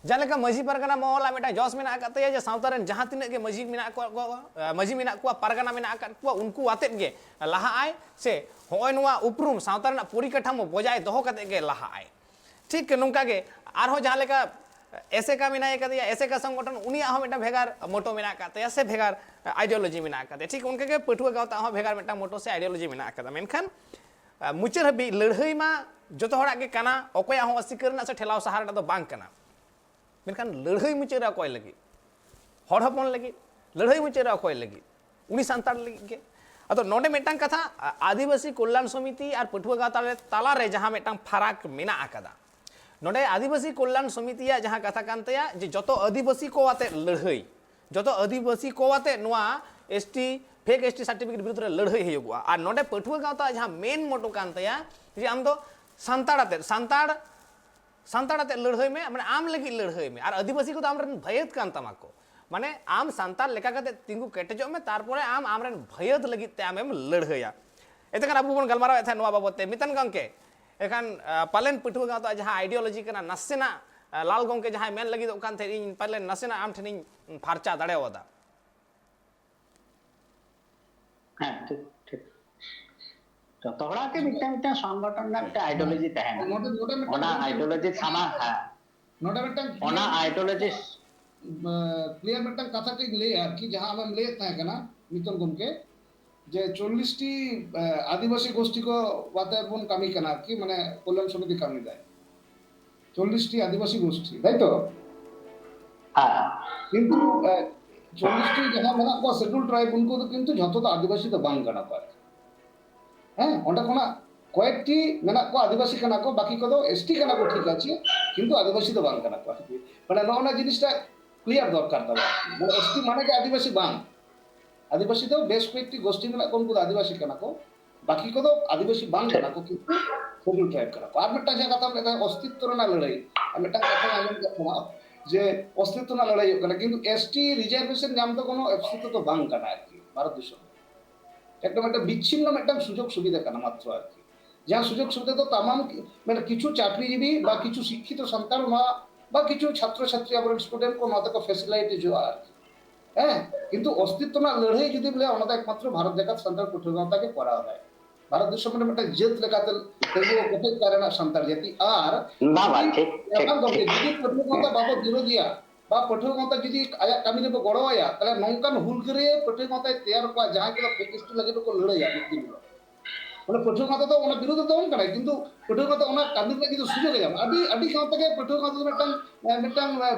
ᱡᱟᱦᱟᱸ ᱞᱮᱠᱟ ᱢᱟᱹᱡᱷᱤ ᱯᱟᱨᱜᱟᱱᱟ ᱢᱚᱦᱚᱞᱟᱜ ᱢᱤᱫᱴᱟᱝ ᱡᱚᱥ ᱢᱮᱱᱟᱜ ᱟᱠᱟᱫ ᱛᱟᱭᱟ ᱡᱮ ᱥᱟᱶᱛᱟ ᱨᱮᱱ ᱡᱟᱦᱟᱸ ᱛᱤᱱᱟᱹᱜ ᱜᱮ ᱢᱟᱹᱡᱷᱤ ᱢᱮᱱᱟᱜ ᱠᱚᱣᱟ, ᱠᱚ, ᱟᱸ, ᱢᱟᱹᱡᱷᱤ ᱢᱮᱱᱟᱜ ᱠᱚᱣᱟ, ᱯᱟᱨᱜᱟᱱᱟ ᱢᱮᱱᱟᱜ ᱟᱠᱟᱫ ᱠᱚᱣᱟ, ᱩᱱᱠᱩ ᱟᱛᱮᱫ ᱜᱮ ᱞᱟᱦᱟᱜᱼᱟᱭ, ᱥᱮ ᱦᱚᱸᱜᱼᱚᱭ ᱱᱚᱣᱟ ᱩᱯᱨᱩᱢ ᱥᱟᱶᱛᱟ ᱨᱮᱱᱟᱜ ᱯᱚᱨᱤᱠᱟᱴᱷᱟᱢᱳ ᱵᱚᱡᱟᱭ ᱫᱚᱦᱚ ᱠᱟᱛᱮᱫ ᱜᱮ ᱞᱟᱦᱟᱜᱼᱟᱭ᱾ ᱴᱷᱤᱠ ᱱᱚᱝᱠᱟ ᱜᱮ ᱟᱨᱦᱚᱸ ᱡᱟᱦᱟᱸ ᱞᱮᱠᱟ ᱮᱥᱮᱠᱟ ᱢᱮᱱᱟᱭ ᱠᱟᱫᱮᱭᱟ, ᱮᱥᱮᱠᱟ ᱥᱚᱝᱜᱚᱴᱷᱚᱱ, ᱩᱱᱤᱭᱟᱜ ᱦᱚᱸ ᱢᱤᱫᱴᱟᱝ ᱵᱷᱮᱜᱟᱨ ᱢᱚᱴᱳ ᱢᱮᱱᱟᱜ ᱟᱠᱟᱫ ᱛᱟᱭᱟ ᱥᱮ ᱵᱷᱮᱜᱟᱨ ideology ᱢᱮᱱᱟᱜ ᱟᱠᱟᱫ ᱛᱟᱭᱟ᱾ ᱴᱷᱤᱠ ᱚᱱᱠᱟ ᱜᱮ ᱯᱟᱹᱴᱷᱩᱣᱟᱹ ᱜᱟᱶᱛᱟ ᱦᱚᱸ ᱵᱷᱮᱜᱟᱨ ᱢᱤᱫᱴᱟᱝ ᱢᱚᱴᱳ ᱥᱮ ideology ᱢᱮᱱᱟᱜ ᱟᱠᱟᱫᱟ᱾ ᱢᱮᱱᱠᱷᱟᱱ, ᱟᱸ, ᱢᱩᱪᱟᱹᱫ ᱦᱟᱹᱵᱤᱡ ᱞᱟᱹᱲᱦᱟᱹᱭ ᱢᱟ ᱡᱚᱛᱚ ᱦᱚᱲᱟᱜ ᱜᱮ ᱠᱟᱱᱟ, ᱚᱠᱚᱭᱟᱜ ᱦᱚᱸ ᱚᱥᱤᱠᱟᱹᱨ ᱨᱮᱱᱟᱜ ᱥᱮ ᱴᱷᱮᱞᱟᱣ ᱥᱟᱦᱟ ᱨᱮᱱᱟᱜ ᱫᱚ ᱵᱟᱝ ᱠᱟᱱᱟ᱾ ᱢᱮᱱᱠᱷᱟᱱ ᱞᱟᱹᱲᱦᱟᱹᱭ ᱢᱩᱪᱟᱹᱫ ᱨᱮ ᱚᱠᱚᱭ ᱞᱟᱹᱜᱤᱫ? ᱦᱚᱲ ᱦᱚᱯᱚᱱ ᱞᱟᱹᱜᱤᱫ᱾ ᱞᱟᱹᱲᱦᱟᱹᱭ ᱢᱩᱪᱟᱹᱫ ᱨᱮ ᱚᱠᱚᱭ ᱞᱟᱹᱜᱤᱫ? ᱩᱱᱤ ᱥᱟᱱᱛᱟᱲ ᱞᱟᱹᱜᱤᱫ ᱜᱮ᱾ ᱟᱫᱚ ᱱᱚᱰᱮ ᱢᱤᱫᱴᱟᱝ ᱠᱟᱛᱷᱟ, ᱟ-, ᱟᱹᱫᱤᱵᱟᱹᱥᱤ ᱠᱚᱞᱭᱟᱱ ᱥᱚᱢᱤᱛᱤ ᱟᱨ ᱯᱟᱹᱴᱷᱩᱣᱟᱹ ᱜᱟᱶᱛᱟ ᱨᱮ ᱛᱟᱞᱟᱨᱮ ᱡᱟᱦᱟᱸ ᱢᱤᱫᱴᱟᱝ ᱯᱷᱟᱨᱟᱠ ᱢᱮᱱᱟᱜ ᱟᱠᱟᱫᱟ, ᱱᱚᱰᱮ ᱟᱹᱫᱤᱵᱟᱹᱥᱤ ᱠᱚᱞᱭᱟᱱ ᱥᱚᱢᱤᱛᱤᱭᱟᱜ ᱡᱟᱦᱟᱸ ᱠᱟᱛᱷᱟ ᱠᱟᱱ ᱛᱟᱭᱟ ᱡᱮ ᱡᱚᱛᱚ ᱟᱹᱫᱤᱵᱟᱹᱥᱤ ᱠᱚ ᱟᱛᱮ ᱞᱟᱹᱲᱦᱟᱹᱭ, ᱡᱚᱛᱚ ᱟᱹᱫᱤᱵᱟᱹᱥᱤ ᱠᱚ ᱟᱛᱮ ᱱᱚᱣᱟ S T, fake S T certificate ᱵᱤᱨᱩᱫᱽ ᱨᱮ ᱞᱟᱹᱲᱦᱟᱹᱭ ᱦᱩᱭᱩᱜᱚᱜᱼᱟ᱾ ᱟᱨ ᱱᱚᱰᱮ ᱯᱟᱹᱴᱷᱩᱣᱟᱹ ᱜᱟᱶᱛᱟ ᱡᱟᱦᱟᱸ main motto ᱠᱟᱱ ᱛᱟᱭᱟ ᱡᱮ ᱟᱢ ᱫᱚ ᱥᱟᱱᱛᱟᱲ ᱟᱛᱮ, ᱥᱟᱱᱛᱟᱲ ᱥᱟᱱᱛᱟᱲ ᱟᱛᱮ ᱞᱟᱹᱲᱦᱟᱹᱭ ᱢᱮ, ᱢᱟᱱᱮ ᱟᱢ ᱞᱟᱹᱜᱤᱫ ᱞᱟᱹᱲᱦᱟᱹᱭ ᱢᱮ, ᱟᱨ ᱟᱹᱫᱤᱵᱟᱹᱥᱤ ᱠᱚᱫᱚ ᱟᱢᱨᱮᱱ ᱵᱷᱟᱹᱭᱟᱹᱛ ᱠᱟᱱ ᱛᱟᱢᱟ ᱠᱚ᱾ ᱢᱟᱱᱮ ᱟᱢ ᱥᱟᱱᱛᱟᱲ ᱞᱮᱠᱟ ᱠᱟᱛᱮ ᱛᱤᱸᱜᱩ ᱠᱮᱴᱮᱡᱚᱜ ᱢᱮ, ᱛᱟᱨᱯᱚᱨᱮ ᱟᱢ ᱟᱢᱨᱮᱱ ᱵᱷᱟᱹᱭᱟᱹᱛ ᱞᱟᱹᱜᱤᱫ ᱛᱮ ᱟᱢᱮᱢ ᱞᱟᱹᱲᱦᱟᱹᱭᱟ᱾ ᱮᱱᱛᱮ ᱠᱷᱟᱱ ᱟᱵᱚ ᱵᱚᱱ ᱜᱟᱞᱢᱟᱨᱟᱣᱮᱫ ᱛᱟᱦᱮᱸᱫ ᱱᱚᱣᱟ ᱵᱟᱵᱚᱫ ᱛᱮ᱾ ᱢᱤᱛᱟᱱ ᱜᱚᱢᱠᱮ, ᱮᱱᱠᱷᱟᱱ, ᱟ, ᱯᱟᱞᱮᱱ ᱯᱟᱹᱴᱷᱩᱣᱟᱹ ᱜᱟᱶᱛᱟ ᱡᱟᱦᱟᱸ ideology ᱠᱟᱱᱟ, ᱱᱟᱥᱮᱱᱟᱜ, ᱟ, ᱞᱟᱞ ᱜᱚᱢᱠᱮ ᱡᱟᱦᱟᱸᱭ ᱢᱮᱱ ᱞᱟᱹᱜᱤᱫᱚᱜ ᱠᱟᱱ ᱛᱟᱦᱮᱸᱫ, ᱤᱧ ᱯᱟᱞᱮᱱ ᱱᱟᱥᱮᱱᱟᱜ ᱟᱢ ᱴᱷᱮᱱᱤᱧ ᱯᱷᱟᱨᱪᱟ ᱫᱟᱲᱮᱣᱟᱫᱟ᱾ ᱦᱮᱸ, ᱴᱷᱤᱠ, ᱴᱷᱤᱠ᱾ ᱡᱚᱛᱚ ᱦᱚᱲᱟᱜ ᱜᱮ ᱢᱤᱫᱴᱟᱝ, ᱢᱤᱫᱴᱟᱝ ᱥᱚᱝᱜᱚᱴᱷᱚᱱ ᱨᱮᱱᱟᱜ ᱢᱤᱫᱴᱟᱝ ideology ᱛᱟᱦᱮᱱᱟ᱾ ᱱᱚᱰᱮ, ᱱᱚᱰᱮ ᱢᱤᱫᱴᱟᱝ ᱚᱱᱟ ᱠᱩᱠᱞᱤ ideology ᱥᱟᱢᱟᱝ, ᱦᱮᱸ, ᱱᱚᱰᱮ ᱢᱤᱫᱴᱟᱝ ᱚᱱᱟ ideology ᱠᱞᱤᱭᱟᱨ ᱢᱤᱫᱴᱟᱝ ᱠᱟᱛᱷᱟ ᱠᱟᱹᱧ ᱞᱟᱹᱭᱟ ᱟᱨᱠᱤ, ᱡᱟᱦᱟᱸ ᱟᱢᱮᱢ ᱞᱟᱹᱭᱮᱫ ᱛᱟᱦᱮᱸ ᱠᱟᱱᱟ ᱢᱤᱛᱚᱱ ᱜᱚᱢᱠᱮ, ᱡᱮ ᱪᱚᱞᱞᱤᱥ ᱴᱤ, ᱮ, ᱟᱹᱫᱤᱵᱟᱹᱥᱤ ᱜᱳᱥᱴᱤ ᱠᱚ ᱟᱛᱮ ᱵᱚᱱ ᱠᱟᱹᱢᱤ ᱠᱟᱱᱟ ᱟᱨᱠᱤ, ᱢᱟᱱᱮ ᱠᱚᱞᱭᱟᱱ ᱥᱚᱢᱤᱛᱤ ᱠᱟᱹᱢᱤ ᱫᱟᱭ ᱪᱚᱞᱞᱤᱥ ᱴᱤ ᱟᱹᱫᱤᱵᱟᱹᱥᱤ ᱜᱳᱥᱴᱤ, ᱛᱟᱭ ᱛᱚ? ᱦᱮᱸ, ᱠᱤᱱᱛᱩ, ᱮ, ᱪᱚᱞᱞᱤᱥ ᱴᱤ ᱡᱟᱦᱟᱸ ᱢᱮᱱᱟᱜ ᱠᱚᱣᱟ ᱥᱮᱰᱩᱞ ᱴᱨᱟᱭᱤᱵ, ᱩᱱᱠᱩ ᱫᱚ ᱠᱤᱱᱛᱩ ᱡᱷᱚᱛᱚ ᱫᱚ ᱟᱹᱫᱤᱵᱟᱹᱥᱤ ᱫᱚ ᱵᱟᱝ ᱠᱟᱱᱟ ᱠᱚ ᱟᱨᱠᱤ᱾ ᱦᱮᱸ, ᱚᱸᱰᱮ ᱠᱷᱚᱱᱟᱜ ᱠᱚᱭᱮᱠᱴᱤ ᱢᱮᱱᱟᱜ ᱠᱚᱣᱟ ᱟᱹᱫᱤᱵᱟᱹᱥᱤ ᱠᱟᱱᱟ ᱠᱚ, ᱵᱟᱹᱠᱤ ᱠᱚᱫᱚ ᱮᱥᱴᱤ ᱠᱟᱱᱟ ᱠᱚ, ᱴᱷᱤᱠ ᱟᱪᱷᱮ, ᱠᱤᱱᱛᱩ ᱟᱹᱫᱤᱵᱟᱹᱥᱤ ᱫᱚ ᱵᱟᱝ ᱠᱟᱱᱟ ᱠᱚ ᱟᱨᱠᱤ᱾ ᱢᱟᱱᱮ ᱱᱚᱜᱼᱚ ᱱᱚᱣᱟ ᱡᱤᱱᱤᱥᱴᱟ ᱠᱞᱤᱭᱟᱨ ᱫᱚᱨᱠᱟᱨ ᱛᱟᱵᱚᱱ᱾ ᱢᱟᱱᱮ ᱮᱥᱴᱤ ᱢᱟᱱᱮ ᱜᱮ ᱟᱹᱫᱤᱵᱟᱹᱥᱤ ᱵᱟᱝ᱾ ᱟᱹᱫᱤᱵᱟᱹᱥᱤ ᱫᱚ ᱵᱮᱥ ᱠᱚᱭᱮᱠᱴᱤ ᱜᱳᱥᱴᱤ ᱢᱮᱱᱟᱜ ᱠᱚᱣᱟ, ᱩᱱᱠᱩ ᱫᱚ ᱟᱹᱫᱤᱵᱟᱹᱥᱤ ᱠᱟᱱᱟ ᱠᱚ, ᱵᱟᱹᱠᱤ ᱠᱚᱫᱚ ᱟᱹᱫᱤᱵᱟᱹᱥᱤ ᱵᱟᱝ ᱠᱟᱱᱟ ᱠᱚ, ᱠᱤᱱᱛᱩ ᱥᱮᱰᱩᱞ ᱴᱨᱟᱭᱤᱵ ᱠᱟᱱᱟ ᱠᱚ᱾ ᱟᱨ ᱢᱤᱫᱴᱟᱝ ᱡᱟᱦᱟᱸ ᱠᱟᱛᱷᱟᱢ ᱞᱟᱹᱭ ᱛᱟᱦᱮᱸᱫ, ᱚᱥᱛᱤᱛᱛᱚ ᱨᱮᱱᱟᱜ ᱞᱟᱹᱲᱦᱟᱹᱭ, ᱟᱨ ᱢᱤᱫᱴᱟᱝ ᱠᱟᱛᱷᱟᱧ ᱟᱸᱡᱚᱢ ᱠᱮᱫ ᱛᱟᱢᱟ ᱡᱮ ᱚᱥᱛᱤᱛᱛᱚ ᱨᱮᱱᱟᱜ ᱞᱟᱹᱲᱦᱟᱹᱭ ᱦᱩᱭᱩᱜ ᱠᱟᱱᱟ, ᱠᱤᱱᱛᱩ ᱮᱥᱴᱤ ᱨᱤᱡᱟᱨᱵᱷᱮᱥᱚᱱ ᱧᱟᱢ ᱫᱚ ᱠᱳᱱᱳ ᱚᱥᱛᱤᱛᱛᱚ ᱫᱚ ᱵᱟᱝ ᱠᱟᱱᱟ ᱟᱨᱠᱤ ᱵᱷᱟᱨᱚᱛ ᱫᱤᱥᱚᱢ ᱨᱮ᱾ ᱮᱠᱫᱚᱢ ᱢᱤᱫᱴᱟᱝ ᱵᱤᱪᱷᱤᱱᱱᱚ ᱢᱤᱫᱴᱟᱝ ᱥᱩᱡᱳᱜᱽ ᱥᱩᱵᱤᱫᱷᱟ ᱠᱟᱱᱟ ᱢᱟᱛᱨᱚ ᱟᱨᱠᱤ, ᱡᱟᱦᱟᱸ ᱥᱩᱡᱳᱜᱽ ᱥᱩᱵᱤᱫᱷᱟ ᱫᱚ ᱛᱟᱢᱟᱢ ᱠᱤ-, ᱢᱟᱱᱮ ᱠᱤᱪᱷᱩ ᱪᱟᱹᱠᱨᱤᱡᱤᱵᱤ ᱵᱟ ᱠᱤᱪᱷᱩ ᱥᱤᱠᱠᱷᱤᱛᱚ ᱥᱟᱱᱛᱟᱲ ᱱᱚᱣᱟ ᱵᱟ ᱠᱤᱪᱷᱩ ᱪᱷᱟᱛᱨᱚ ᱪᱷᱟᱛᱨᱤ ᱟᱵᱚᱨᱮᱱ ᱥᱴᱩᱰᱮᱱᱴ ᱠᱚ ᱱᱚᱣᱟ ᱛᱮᱠᱚ ᱯᱷᱮᱥᱤᱞᱤᱴᱤ ᱦᱩᱭᱩᱜᱼᱟ ᱟᱨᱠᱤ᱾ ᱦᱮᱸ, ᱠᱤᱱᱛᱩ ᱚᱥᱛᱤᱛᱛᱚ ᱨᱮᱱᱟᱜ ᱞᱟᱹᱲᱦᱟᱹᱭ ᱡᱩᱫᱤᱢ ᱞᱟᱹᱭᱟ, ᱚᱱᱟ ᱫᱚ ᱮᱠᱢᱟᱛᱨᱚ ᱵᱷᱟᱨᱚᱛ ᱡᱟᱠᱟᱛ ᱥᱟᱱᱛᱟᱲ ᱯᱟᱹᱴᱷᱩᱣᱟᱹ ᱜᱟᱶᱛᱟ ᱜᱮ ᱠᱚᱨᱟᱣ ᱫᱟᱭ᱾ ᱵᱷᱟᱨᱚᱛ ᱫᱤᱥᱚᱢ ᱨᱮ ᱢᱤᱫᱴᱟᱝ ᱡᱟᱹᱛ ᱞᱮᱠᱟᱛᱮ ᱛᱤᱸᱜᱩ ᱠᱮᱴᱮᱡ ᱠᱟᱭ ᱨᱮᱱᱟᱜ ᱥᱟᱱᱛᱟᱲ ᱡᱟᱹᱛᱤ᱾ ᱟᱨ ᱵᱟᱵᱟ, ᱡᱩᱫᱤ ᱴᱷᱤᱠ, ᱴᱷᱤᱠ, ᱮᱠᱟᱞ ᱜᱚᱢᱠᱮ, ᱴᱷᱤᱠ᱾ ᱡᱩᱫᱤ ᱯᱟᱹᱴᱷᱩᱣᱟᱹ ᱜᱟᱶᱛᱟ ᱵᱟᱵᱚ ᱵᱤᱨᱳᱫᱷᱤᱭᱟ ᱵᱟ ᱯᱟᱹᱴᱷᱩᱣᱟᱹ ᱜᱟᱶᱛᱟ ᱡᱩᱫᱤ ᱟᱭᱟᱜ ᱠᱟᱹᱢᱤ ᱨᱮᱵᱚ ᱜᱚᱲᱚ ᱟᱭᱟ, ᱛᱟᱦᱞᱮ ᱱᱚᱝᱠᱟᱱ ᱦᱩᱞᱜᱟᱹᱨᱤᱭᱟᱹ ᱯᱟᱹᱴᱷᱩᱣᱟᱹ ᱜᱟᱶᱛᱟᱭ ᱛᱮᱭᱟᱨ ᱠᱚᱣᱟ, ᱡᱟᱦᱟᱸᱭ ᱠᱚᱫᱚ ᱯᱷᱮᱠ ᱮᱥᱴᱤ ᱞᱟᱹᱜᱤᱫ ᱦᱚᱸᱠᱚ ᱞᱟᱹᱲᱦᱟᱹᱭᱟ ᱢᱤᱫ ᱫᱤᱱ ᱦᱤᱞᱳᱜ᱾ ᱢᱟᱱᱮ ᱯᱟᱹᱴᱷᱩᱣᱟᱹ ᱜᱟᱶᱛᱟ ᱫᱚ ᱚᱱᱟ ᱵᱤᱨᱳᱫᱷ ᱫᱚ ᱵᱟᱝ ᱠᱟᱱᱟᱭ, ᱠᱤᱱᱛᱩ ᱯᱟᱹᱴᱷᱩᱣᱟᱹ ᱜᱟᱶᱛᱟ ᱚᱱᱟ ᱠᱟᱹᱢᱤ ᱨᱮᱱᱟᱜ ᱡᱩᱫᱤ ᱥᱩᱡᱳᱜᱽ ᱮ ᱧᱟᱢᱟ, ᱟᱹᱰᱤ, ᱟᱹᱰᱤ ᱜᱟᱶᱛᱟ ᱜᱮ ᱯᱟᱹᱴᱷᱩᱣᱟᱹ ᱜᱟᱶᱛᱟ ᱫᱚ ᱢᱤᱫᱴᱟᱝ, ᱮ, ᱢᱤᱫᱴᱟᱝ,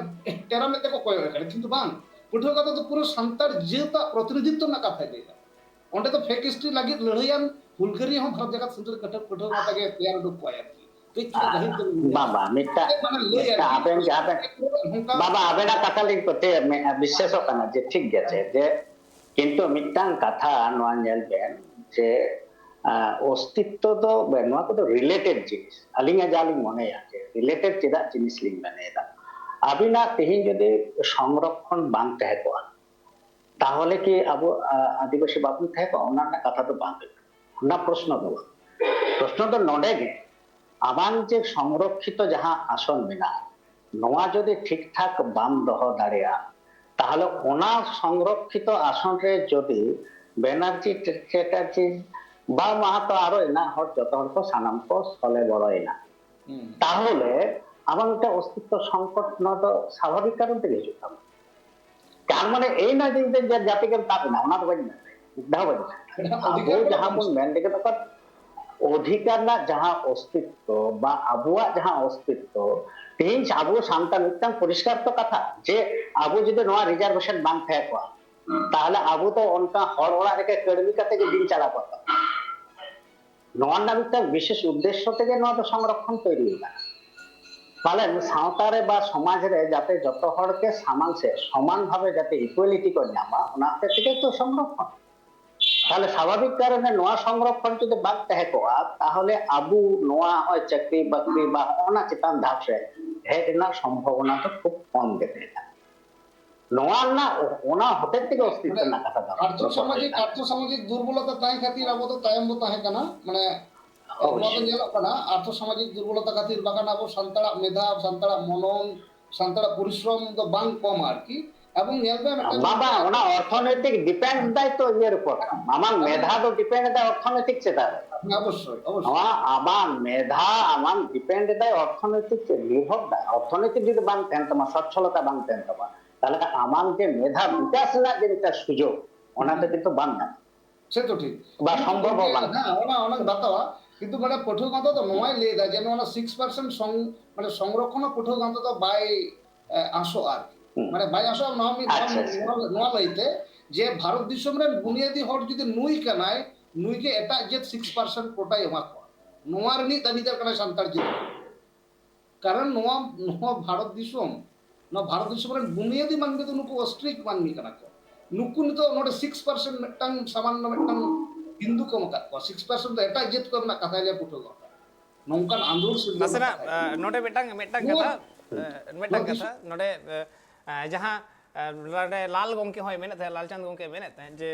ᱮ, ᱴᱮᱨᱟ ᱢᱮᱫ ᱛᱮᱠᱚ ᱠᱚᱭᱚᱜ ᱮ ᱠᱟᱱᱟ, ᱠᱤᱱᱛᱩ ᱵᱟᱝ, ᱯᱟᱹᱴᱷᱩᱣᱟᱹ ᱜᱟᱶᱛᱟ ᱫᱚ ᱯᱩᱨᱟᱹ ᱥᱟᱱᱛᱟᱲ ᱡᱟᱹᱛᱟᱜ ᱯᱨᱚᱛᱤᱱᱤᱫᱷᱤᱛᱛᱚ ᱨᱮᱱᱟᱜ ᱠᱟᱛᱷᱟᱭ ᱞᱟᱹᱭᱫᱟ᱾ ᱚᱸᱰᱮ ᱫᱚ ᱯᱷᱮᱠ ᱮᱥᱴᱤ ᱞᱟᱹᱜᱤᱫ ᱞᱟᱹᱲᱦᱟᱹᱭᱟᱱ ᱦᱩᱞᱜᱟᱹᱨᱤᱭᱟᱹ ᱦᱚᱸ ᱵᱷᱟᱨᱚᱛ ᱡᱟᱠᱟᱛ ᱥᱟᱱᱛᱟᱲ ᱯᱟᱹᱴᱷᱩᱣᱟᱹ ᱜᱟᱶᱛᱟ ᱜᱮ ᱛᱮᱭᱟᱨ ᱩᱰᱩᱠ ᱠᱚᱣᱟᱭ ᱟᱨᱠᱤ᱾ ᱠᱟᱹᱡ ᱪᱩᱞᱩᱝ ᱜᱟᱹᱦᱤᱨ ᱛᱮ ᱞᱟᱹᱭᱟ᱾ ᱵᱟᱵᱟ, ᱢᱤᱫᱴᱟᱝ, ᱪᱮᱫ ᱢᱟᱱᱮ ᱞᱟᱹᱭ ᱢᱤᱫᱴᱟᱝ ᱟᱨᱠᱤ᱾ ᱟᱵᱮᱱ ᱡᱟᱦᱟᱸ ᱵᱮᱱ, ᱱᱚᱝᱠᱟ ᱵᱟᱵᱟ, ᱟᱵᱮᱱᱟᱜ ᱠᱟᱛᱷᱟ ᱞᱤᱧ ᱯᱟᱹᱛᱭᱟᱹᱣ, ᱵᱤᱥᱥᱟᱹᱥᱚᱜ ᱠᱟᱱᱟ ᱡᱮ ᱴᱷᱤᱠ ᱜᱮ ᱟᱪᱷᱮ, ᱡᱮ ᱠᱤᱱᱛᱩ ᱢᱤᱫᱴᱟᱝ ᱠᱟᱛᱷᱟ ᱱᱚᱣᱟ ᱧᱮᱞ ᱵᱮᱱ ᱡᱮ ᱚᱥᱛᱤᱛᱛᱚ ᱫᱚ ᱱᱚᱣᱟ ᱠᱚᱫᱚ ᱨᱤᱞᱮᱴᱮᱰ ᱡᱤᱱᱤᱥ᱾ ᱟᱹᱞᱤᱧᱟᱜ ᱡᱟ ᱞᱤᱧ ᱢᱚᱱᱮᱭᱟ ᱡᱮ ᱨᱤᱞᱮᱴᱮᱰ ᱪᱮᱫᱟᱜ ᱡᱤᱱᱤᱥ ᱞᱤᱧ ᱢᱚᱱᱮᱭᱮᱫᱟ, ᱟᱹᱵᱤᱱᱟᱜ ᱛᱮᱦᱮᱧ ᱡᱩᱫᱤ ᱥᱚᱝᱨᱚᱠᱠᱷᱚᱱ ᱵᱟᱝ ᱛᱟᱦᱮᱸ ᱠᱚᱜᱼᱟ, ᱛᱟᱦᱚᱞᱮ ᱠᱤ ᱟᱵᱚ ᱟᱹᱫᱤᱵᱟᱹᱥᱤ ᱵᱟᱵᱚᱱ ᱛᱟᱦᱮᱸ ᱠᱚᱜᱼᱟ? ᱚᱱᱟ ᱨᱮᱱᱟᱜ ᱠᱟᱛᱷᱟ ᱫᱚ ᱵᱟᱝ ᱦᱩᱭᱩᱜ ᱠᱟᱱᱟ᱾ ᱚᱱᱟ ᱯᱨᱚᱥᱱᱚ ᱫᱚ ᱵᱟᱝ᱾ ᱯᱨᱚᱥᱱᱚ ᱫᱚ ᱱᱚᱰᱮ ᱜᱮ, ᱟᱢᱟᱝ ᱡᱮ ᱥᱚᱝᱨᱚᱠᱠᱷᱤᱛᱚ ᱡᱟᱦᱟᱸ ᱟᱥᱚᱱ ᱢᱮᱱᱟᱜᱼᱟ, ᱱᱚᱣᱟ ᱡᱩᱫᱤ ᱴᱷᱤᱠ ᱴᱷᱟᱠ ᱵᱟᱢ ᱫᱚᱦᱚ ᱫᱟᱲᱮᱭᱟᱜᱼᱟ, ᱛᱟᱦᱚᱞᱮ ᱚᱱᱟ ᱥᱚᱝᱨᱚᱠᱠᱷᱤᱛᱚ ᱟᱥᱚᱱ ᱨᱮ ᱡᱩᱫᱤ ᱵᱮᱱᱟᱨᱡᱤ ᱪᱮᱴᱟᱨᱡᱤ ᱵᱟ ᱢᱟᱦᱟᱛᱚ ᱟᱨᱚ ᱮᱱᱟᱜ ᱦᱚᱲ, ᱡᱚᱛᱚ ᱦᱚᱲ ᱠᱚ ᱥᱟᱱᱟᱢ ᱠᱚ ᱥᱚᱞᱮ ᱵᱚᱲᱚᱭᱮᱱᱟ, ᱛᱟᱦᱚᱞᱮ ᱟᱢᱟᱜ ᱢᱤᱫᱴᱟᱝ ᱚᱥᱛᱤᱛᱛᱚ ᱥᱚᱝᱠᱚᱴ ᱱᱚᱣᱟ ᱫᱚ ᱥᱟᱵᱷᱟᱵᱤᱠ ᱠᱟᱨᱚᱱ ᱛᱮᱜᱮ ᱦᱤᱡᱩᱜ ᱛᱟᱢᱟ᱾ ᱛᱟᱨ ᱢᱟᱱᱮ ᱮᱭ ᱱᱚᱭ ᱫᱤᱱ ᱛᱮ ᱡᱟᱹᱛᱤ ᱜᱮᱢ ᱛᱟᱵ ᱮᱱᱟ, ᱚᱱᱟ ᱫᱚ ᱵᱟᱹᱧ ᱢᱮᱱᱫᱟ, ᱢᱤᱫ ᱫᱷᱟᱣ ᱵᱟᱹᱧ ᱢᱮᱱᱫᱟ᱾ ᱟᱵᱚ ᱡᱟᱦᱟᱸ ᱵᱚᱱ ᱢᱮᱱ ᱞᱟᱹᱜᱤᱫ ᱫᱚ ᱚᱫᱷᱤᱠᱟᱨ ᱨᱮᱱᱟᱜ ᱡᱟᱦᱟᱸ ᱚᱥᱛᱤᱛᱛᱚ ᱵᱟ ᱟᱵᱚᱣᱟᱜ ᱡᱟᱦᱟᱸ ᱚᱥᱛᱤᱛᱛᱚ, ᱛᱮᱦᱮᱧ ᱟᱵᱚ ᱥᱟᱱᱛᱟᱲ ᱢᱤᱫᱴᱟᱝ ᱯᱚᱨᱤᱥᱠᱟᱨ ᱛᱚ ᱠᱟᱛᱷᱟ ᱡᱮ ᱟᱵᱚ ᱡᱩᱫᱤ ᱱᱚᱣᱟ ᱨᱤᱡᱟᱨᱵᱷᱮᱥᱚᱱ ᱵᱟᱝ ᱛᱟᱦᱮᱸ ᱠᱚᱜᱼᱟ, ᱛᱟᱦᱚᱞᱮ ᱟᱵᱚ ᱫᱚ ᱚᱱᱠᱟ ᱦᱚᱲ ᱚᱲᱟᱜ ᱨᱮᱜᱮ ᱠᱟᱹᱲᱢᱤ ᱠᱟᱛᱮ ᱜᱮ ᱫᱤᱱ ᱪᱟᱞᱟᱣ ᱠᱚᱜ ᱛᱟᱵᱚᱱᱟ᱾ ᱱᱚᱣᱟ ᱨᱮᱱᱟᱜ ᱢᱤᱫᱴᱟᱝ ᱵᱤᱥᱮᱥ ᱩᱫᱽᱫᱮᱥᱥᱚ ᱛᱮᱜᱮ ᱱᱚᱣᱟ ᱫᱚ ᱥᱚᱝᱨᱚᱠᱠᱷᱚᱱ ᱛᱚᱭᱨᱤ ᱟᱠᱟᱱᱟ᱾ ᱯᱟᱞᱮᱱ ᱥᱟᱶᱛᱟ ᱨᱮ ᱵᱟ ᱥᱚᱢᱟᱡᱽ ᱨᱮ ᱡᱟᱛᱮ ᱡᱚᱛᱚ ᱦᱚᱲ ᱜᱮ ᱥᱟᱢᱟᱝ ᱥᱮᱫ ᱥᱚᱢᱟᱱ ᱵᱷᱟᱵᱮ ᱡᱟᱛᱮ ᱤᱠᱩᱣᱮᱞᱤᱴᱤ ᱠᱚ ᱧᱟᱢᱟ, ᱚᱱᱟ ᱦᱚᱛᱮᱡ ᱛᱮᱜᱮ ᱛᱚ ᱥᱚᱝᱨᱚᱠᱠᱷᱚᱱ᱾ ᱛᱟᱦᱚᱞᱮ ᱥᱟᱵᱷᱟᱵᱤᱠ ᱠᱟᱨᱚᱱ ᱨᱮ ᱱᱚᱣᱟ ᱥᱚᱝᱨᱚᱠᱠᱷᱚᱱ ᱡᱩᱫᱤ ᱵᱟᱝ ᱛᱟᱦᱮᱸ ᱠᱚᱜᱼᱟ, ᱛᱟᱦᱚᱞᱮ ᱟᱵᱚ ᱱᱚᱣᱟ ᱦᱚᱸᱜᱼᱚᱭ ᱪᱟᱹᱠᱨᱤ ᱵᱟᱹᱠᱨᱤ ᱵᱟ ᱚᱱᱟ ᱪᱮᱛᱟᱱ ᱫᱷᱟᱯ ᱨᱮ ᱦᱮᱡ ᱨᱮᱱᱟᱜ ᱥᱚᱢᱵᱷᱚᱵᱚᱱᱟ ᱫᱚ ᱠᱷᱩᱵ ᱠᱚᱢ ᱜᱮ ᱛᱟᱦᱮᱸ ᱠᱟᱱᱟ᱾ ᱱᱚᱣᱟ ᱨᱮᱱᱟᱜ, ᱚᱱᱟ ᱦᱚᱛᱮᱡ ᱛᱮᱜᱮ ᱚᱥᱛᱤᱛᱛᱚ ᱨᱮᱱᱟᱜ ᱠᱟᱛᱷᱟ ᱫᱚ ᱟᱨᱛᱷᱚ ᱨᱚᱯᱚᱲ ᱥᱟᱢᱟᱡᱤᱠ ᱦᱩᱭᱩᱜ ᱠᱟᱱᱟ᱾ ᱟᱨᱛᱷᱚ ᱥᱟᱢᱟᱡᱤᱠ ᱫᱩᱨᱵᱚᱞᱚᱛᱟ ᱛᱟᱦᱮᱸ ᱠᱷᱟᱹᱛᱤᱨ ᱟᱵᱚ ᱫᱚ ᱛᱟᱭᱚᱢ ᱵᱚ ᱛᱟᱦᱮᱸ ᱠᱟᱱᱟ, ᱢᱟᱱᱮ ᱱᱚᱣᱟ ᱫᱚ ᱚᱵᱚᱥᱥᱳᱭ᱾ ᱧᱮᱞᱚᱜ ᱠᱟᱱᱟ ᱟᱨᱛᱷᱚ ᱥᱟᱢᱟᱡᱤᱠ ᱫᱩᱨᱵᱚᱞᱚᱛᱟ ᱠᱷᱟᱹᱛᱤᱨ, ᱵᱟᱠᱷᱟᱱ ᱟᱵᱚ ᱥᱟᱱᱛᱟᱲᱟᱜ ᱢᱮᱫᱷᱟ, ᱥᱟᱱᱛᱟᱲᱟᱜ ᱢᱚᱱᱚᱱ, ᱥᱟᱱᱛᱟᱲᱟᱜ ᱯᱚᱨᱤᱥᱨᱚᱢ ᱫᱚ ᱵᱟᱝ ᱠᱚᱢᱟ ᱟᱨᱠᱤ᱾ ᱮᱵᱚᱝ ᱧᱮᱞ ᱯᱮ ᱢᱤᱫᱴᱟᱝ ᱵᱟᱝ, ᱵᱟᱝ, ᱚᱱᱟ ᱚᱨᱛᱷᱚᱱᱳᱭᱛᱤᱠ ᱰᱤᱯᱮᱱᱰ ᱫᱟᱭ ᱛᱚ ᱤᱭᱟᱹ ᱨᱮ ᱯᱚᱨ᱾ ᱟᱢᱟᱜ ᱢᱮᱫᱷᱟ ᱫᱚ ᱰᱤᱯᱮᱱᱰ ᱫᱟᱭ ᱚᱨᱛᱷᱚᱱᱳᱭᱛᱤᱠ ᱪᱮᱛᱟᱱ ᱨᱮ᱾ ᱚᱵᱚᱥᱥᱳᱭ, ᱚᱵᱚᱥᱥᱳᱭ᱾ ᱱᱚᱣᱟ ᱟᱢᱟᱜ ᱢᱮᱫᱷᱟ, ᱟᱢᱟᱜ ᱰᱤᱯᱮᱱᱰ ᱫᱟᱭ ᱚᱨᱛᱷᱚᱱᱳᱭᱛᱤᱠ ᱪᱮᱫ ᱱᱤᱨᱵᱷᱚᱨ ᱫᱟᱭ᱾ ᱚᱨᱛᱷᱚᱱᱳᱭᱛᱤᱠ ᱡᱩᱫᱤ ᱵᱟᱝ ᱛᱟᱦᱮᱱ ᱛᱟᱢᱟ, ᱥᱚᱪᱪᱷᱚᱞᱚᱛᱟ ᱵᱟᱝ ᱛᱟᱦᱮᱱ ᱛᱟᱢᱟ, ᱛᱟᱦᱞᱮ ᱟᱢᱟᱜ ᱡᱮ ᱢᱮᱫᱷᱟ ᱵᱤᱠᱟᱥ ᱨᱮᱱᱟᱜ ᱡᱮ ᱢᱤᱫᱴᱟᱝ ᱥᱩᱡᱳᱜᱽ, ᱚᱱᱟ ᱫᱚ ᱠᱤᱱᱛᱩ ᱵᱟᱝ ᱧᱟᱢᱚᱜᱼᱟ᱾ ᱥᱮ ᱛᱚ ᱴᱷᱤᱠ᱾ ᱵᱟ ᱠᱤᱱᱛᱩ ᱥᱚᱢᱵᱷᱚᱵ ᱦᱚᱸ ᱜᱚᱢᱠᱮ, ᱵᱟᱝ᱾ ᱦᱮᱸ, ᱚᱱᱟ, ᱚᱱᱟᱧ ᱵᱟᱛᱟᱣᱟ᱾ ᱠᱤᱱᱛᱩ ᱢᱟᱱᱮ ᱯᱟᱹᱴᱷᱩᱣᱟᱹ ᱜᱟᱶᱛᱟ ᱫᱚ ᱱᱚᱣᱟᱭ ᱞᱟᱹᱭ ᱮᱫᱟ ᱡᱮ ᱱᱚᱣᱟ ᱥᱤᱠᱥ ᱯᱟᱨᱥᱮᱱᱴ ᱥᱚᱝ-, ᱢᱟᱱᱮ ᱥᱚᱝᱨᱚᱠᱠᱷᱚᱱ ᱦᱚᱸ ᱯᱟᱹᱴᱷᱩᱣᱟᱹ ᱜᱟᱶᱛᱟ ᱫᱚ ᱵᱟᱭ, ᱮ, ᱟᱸᱥᱚᱜᱼᱟ ᱟᱨᱠᱤ᱾ ᱦᱩᱸ᱾ ᱢᱟᱱᱮ ᱵᱟᱭ ᱟᱸᱥᱚᱜᱼᱟ, ᱱᱚᱣᱟ ᱢᱤᱫ, ᱟᱪᱪᱷᱟ, ᱟᱪᱪᱷᱟ᱾ ᱱᱚᱣᱟ, ᱱᱚᱣᱟ ᱞᱟᱹᱭᱛᱮ ᱡᱮ ᱵᱷᱟᱨᱚᱛ ᱫᱤᱥᱚᱢ ᱨᱮᱱ ᱵᱩᱱᱤᱭᱟᱹᱫᱤ ᱦᱚᱲ ᱡᱩᱫᱤ ᱱᱩᱭ ᱠᱟᱱᱟᱭ, ᱱᱩᱭ ᱜᱮ ᱮᱴᱟᱜ ᱡᱟᱹᱛ ᱥᱤᱠᱥ ᱯᱟᱨᱥᱮᱱᱴ ᱠᱳᱴᱟᱭ ᱮᱢᱟ ᱠᱚᱣᱟ᱾ ᱱᱚᱣᱟ ᱨᱤᱱᱤᱡ ᱫᱟᱹᱵᱤᱫᱟᱨ ᱠᱟᱱᱟᱭ ᱥᱟᱱᱛᱟᱲ ᱡᱟᱹᱛ᱾ ᱠᱟᱨᱚᱱ ᱱᱚᱣᱟ, ᱱᱚᱣᱟ ᱵᱷᱟᱨᱚᱛ ᱫᱤᱥᱚᱢ, ᱱᱚᱣᱟ ᱵᱷᱟᱨᱚᱛ ᱫᱤᱥᱚᱢ ᱨᱮᱱ ᱵᱩᱱᱤᱭᱟᱹᱫᱤ ᱢᱟᱹᱱᱢᱤ ᱫᱚ ᱱᱩᱠᱩ ostrich ᱢᱟᱹᱱᱢᱤ ᱠᱟᱱᱟ ᱠᱚ᱾ ᱱᱩᱠᱩ ᱱᱤᱛᱚᱜ ᱱᱚᱰᱮ ᱥᱤᱠᱥ ᱯᱟᱨᱥᱮᱱᱴ ᱢᱤᱫᱴᱟᱝ ᱥᱟᱢᱟᱱᱱᱚ ᱢᱤᱫᱴᱟᱝ ᱦᱤᱱᱫᱩ ᱠᱚ ᱮᱢ ᱟᱠᱟᱫ ᱠᱚᱣᱟ, ᱥᱤᱠᱥ ᱯᱟᱨᱥᱮᱱᱴ ᱫᱚ ᱮᱴᱟᱜ ᱡᱟᱹᱛ ᱠᱚ ᱨᱮᱱᱟᱜ ᱠᱟᱛᱷᱟᱭ ᱞᱟᱹᱭᱟ ᱯᱟᱹᱴᱷᱩᱣᱟᱹ ᱜᱟᱶᱛᱟ᱾ ᱱᱚᱝᱠᱟᱱ ᱟᱸᱫᱳᱲ ᱥᱤᱨᱡᱚᱱ ᱱᱟᱥᱮᱱᱟᱜ ᱟᱠᱟᱫ᱾ ᱟᱸ, ᱱᱚᱰᱮ ᱢᱤᱫᱴᱟᱝ ᱢᱤᱫᱴᱟᱝ ᱱᱚᱣᱟ ᱠᱟᱛᱷᱟ ᱟᱸ, ᱢᱤᱫᱴᱟᱝ ᱱᱚᱣᱟ ᱠᱟᱛᱷᱟ ᱱᱚᱰᱮ ᱟᱸ, ᱡᱟᱦᱟᱸ ᱟᱸ, ᱱᱚᱰᱮ ᱞᱟᱞ ᱜᱚᱢᱠᱮ ᱦᱚᱸᱭ ᱢᱮᱱᱮᱫ ᱛᱟᱦᱮᱸᱫ, ᱞᱟᱞᱪᱟᱸᱫᱽ ᱜᱚᱢᱠᱮ ᱢᱮᱱᱮᱫ ᱛᱟᱦᱮᱸᱫ ᱡᱮ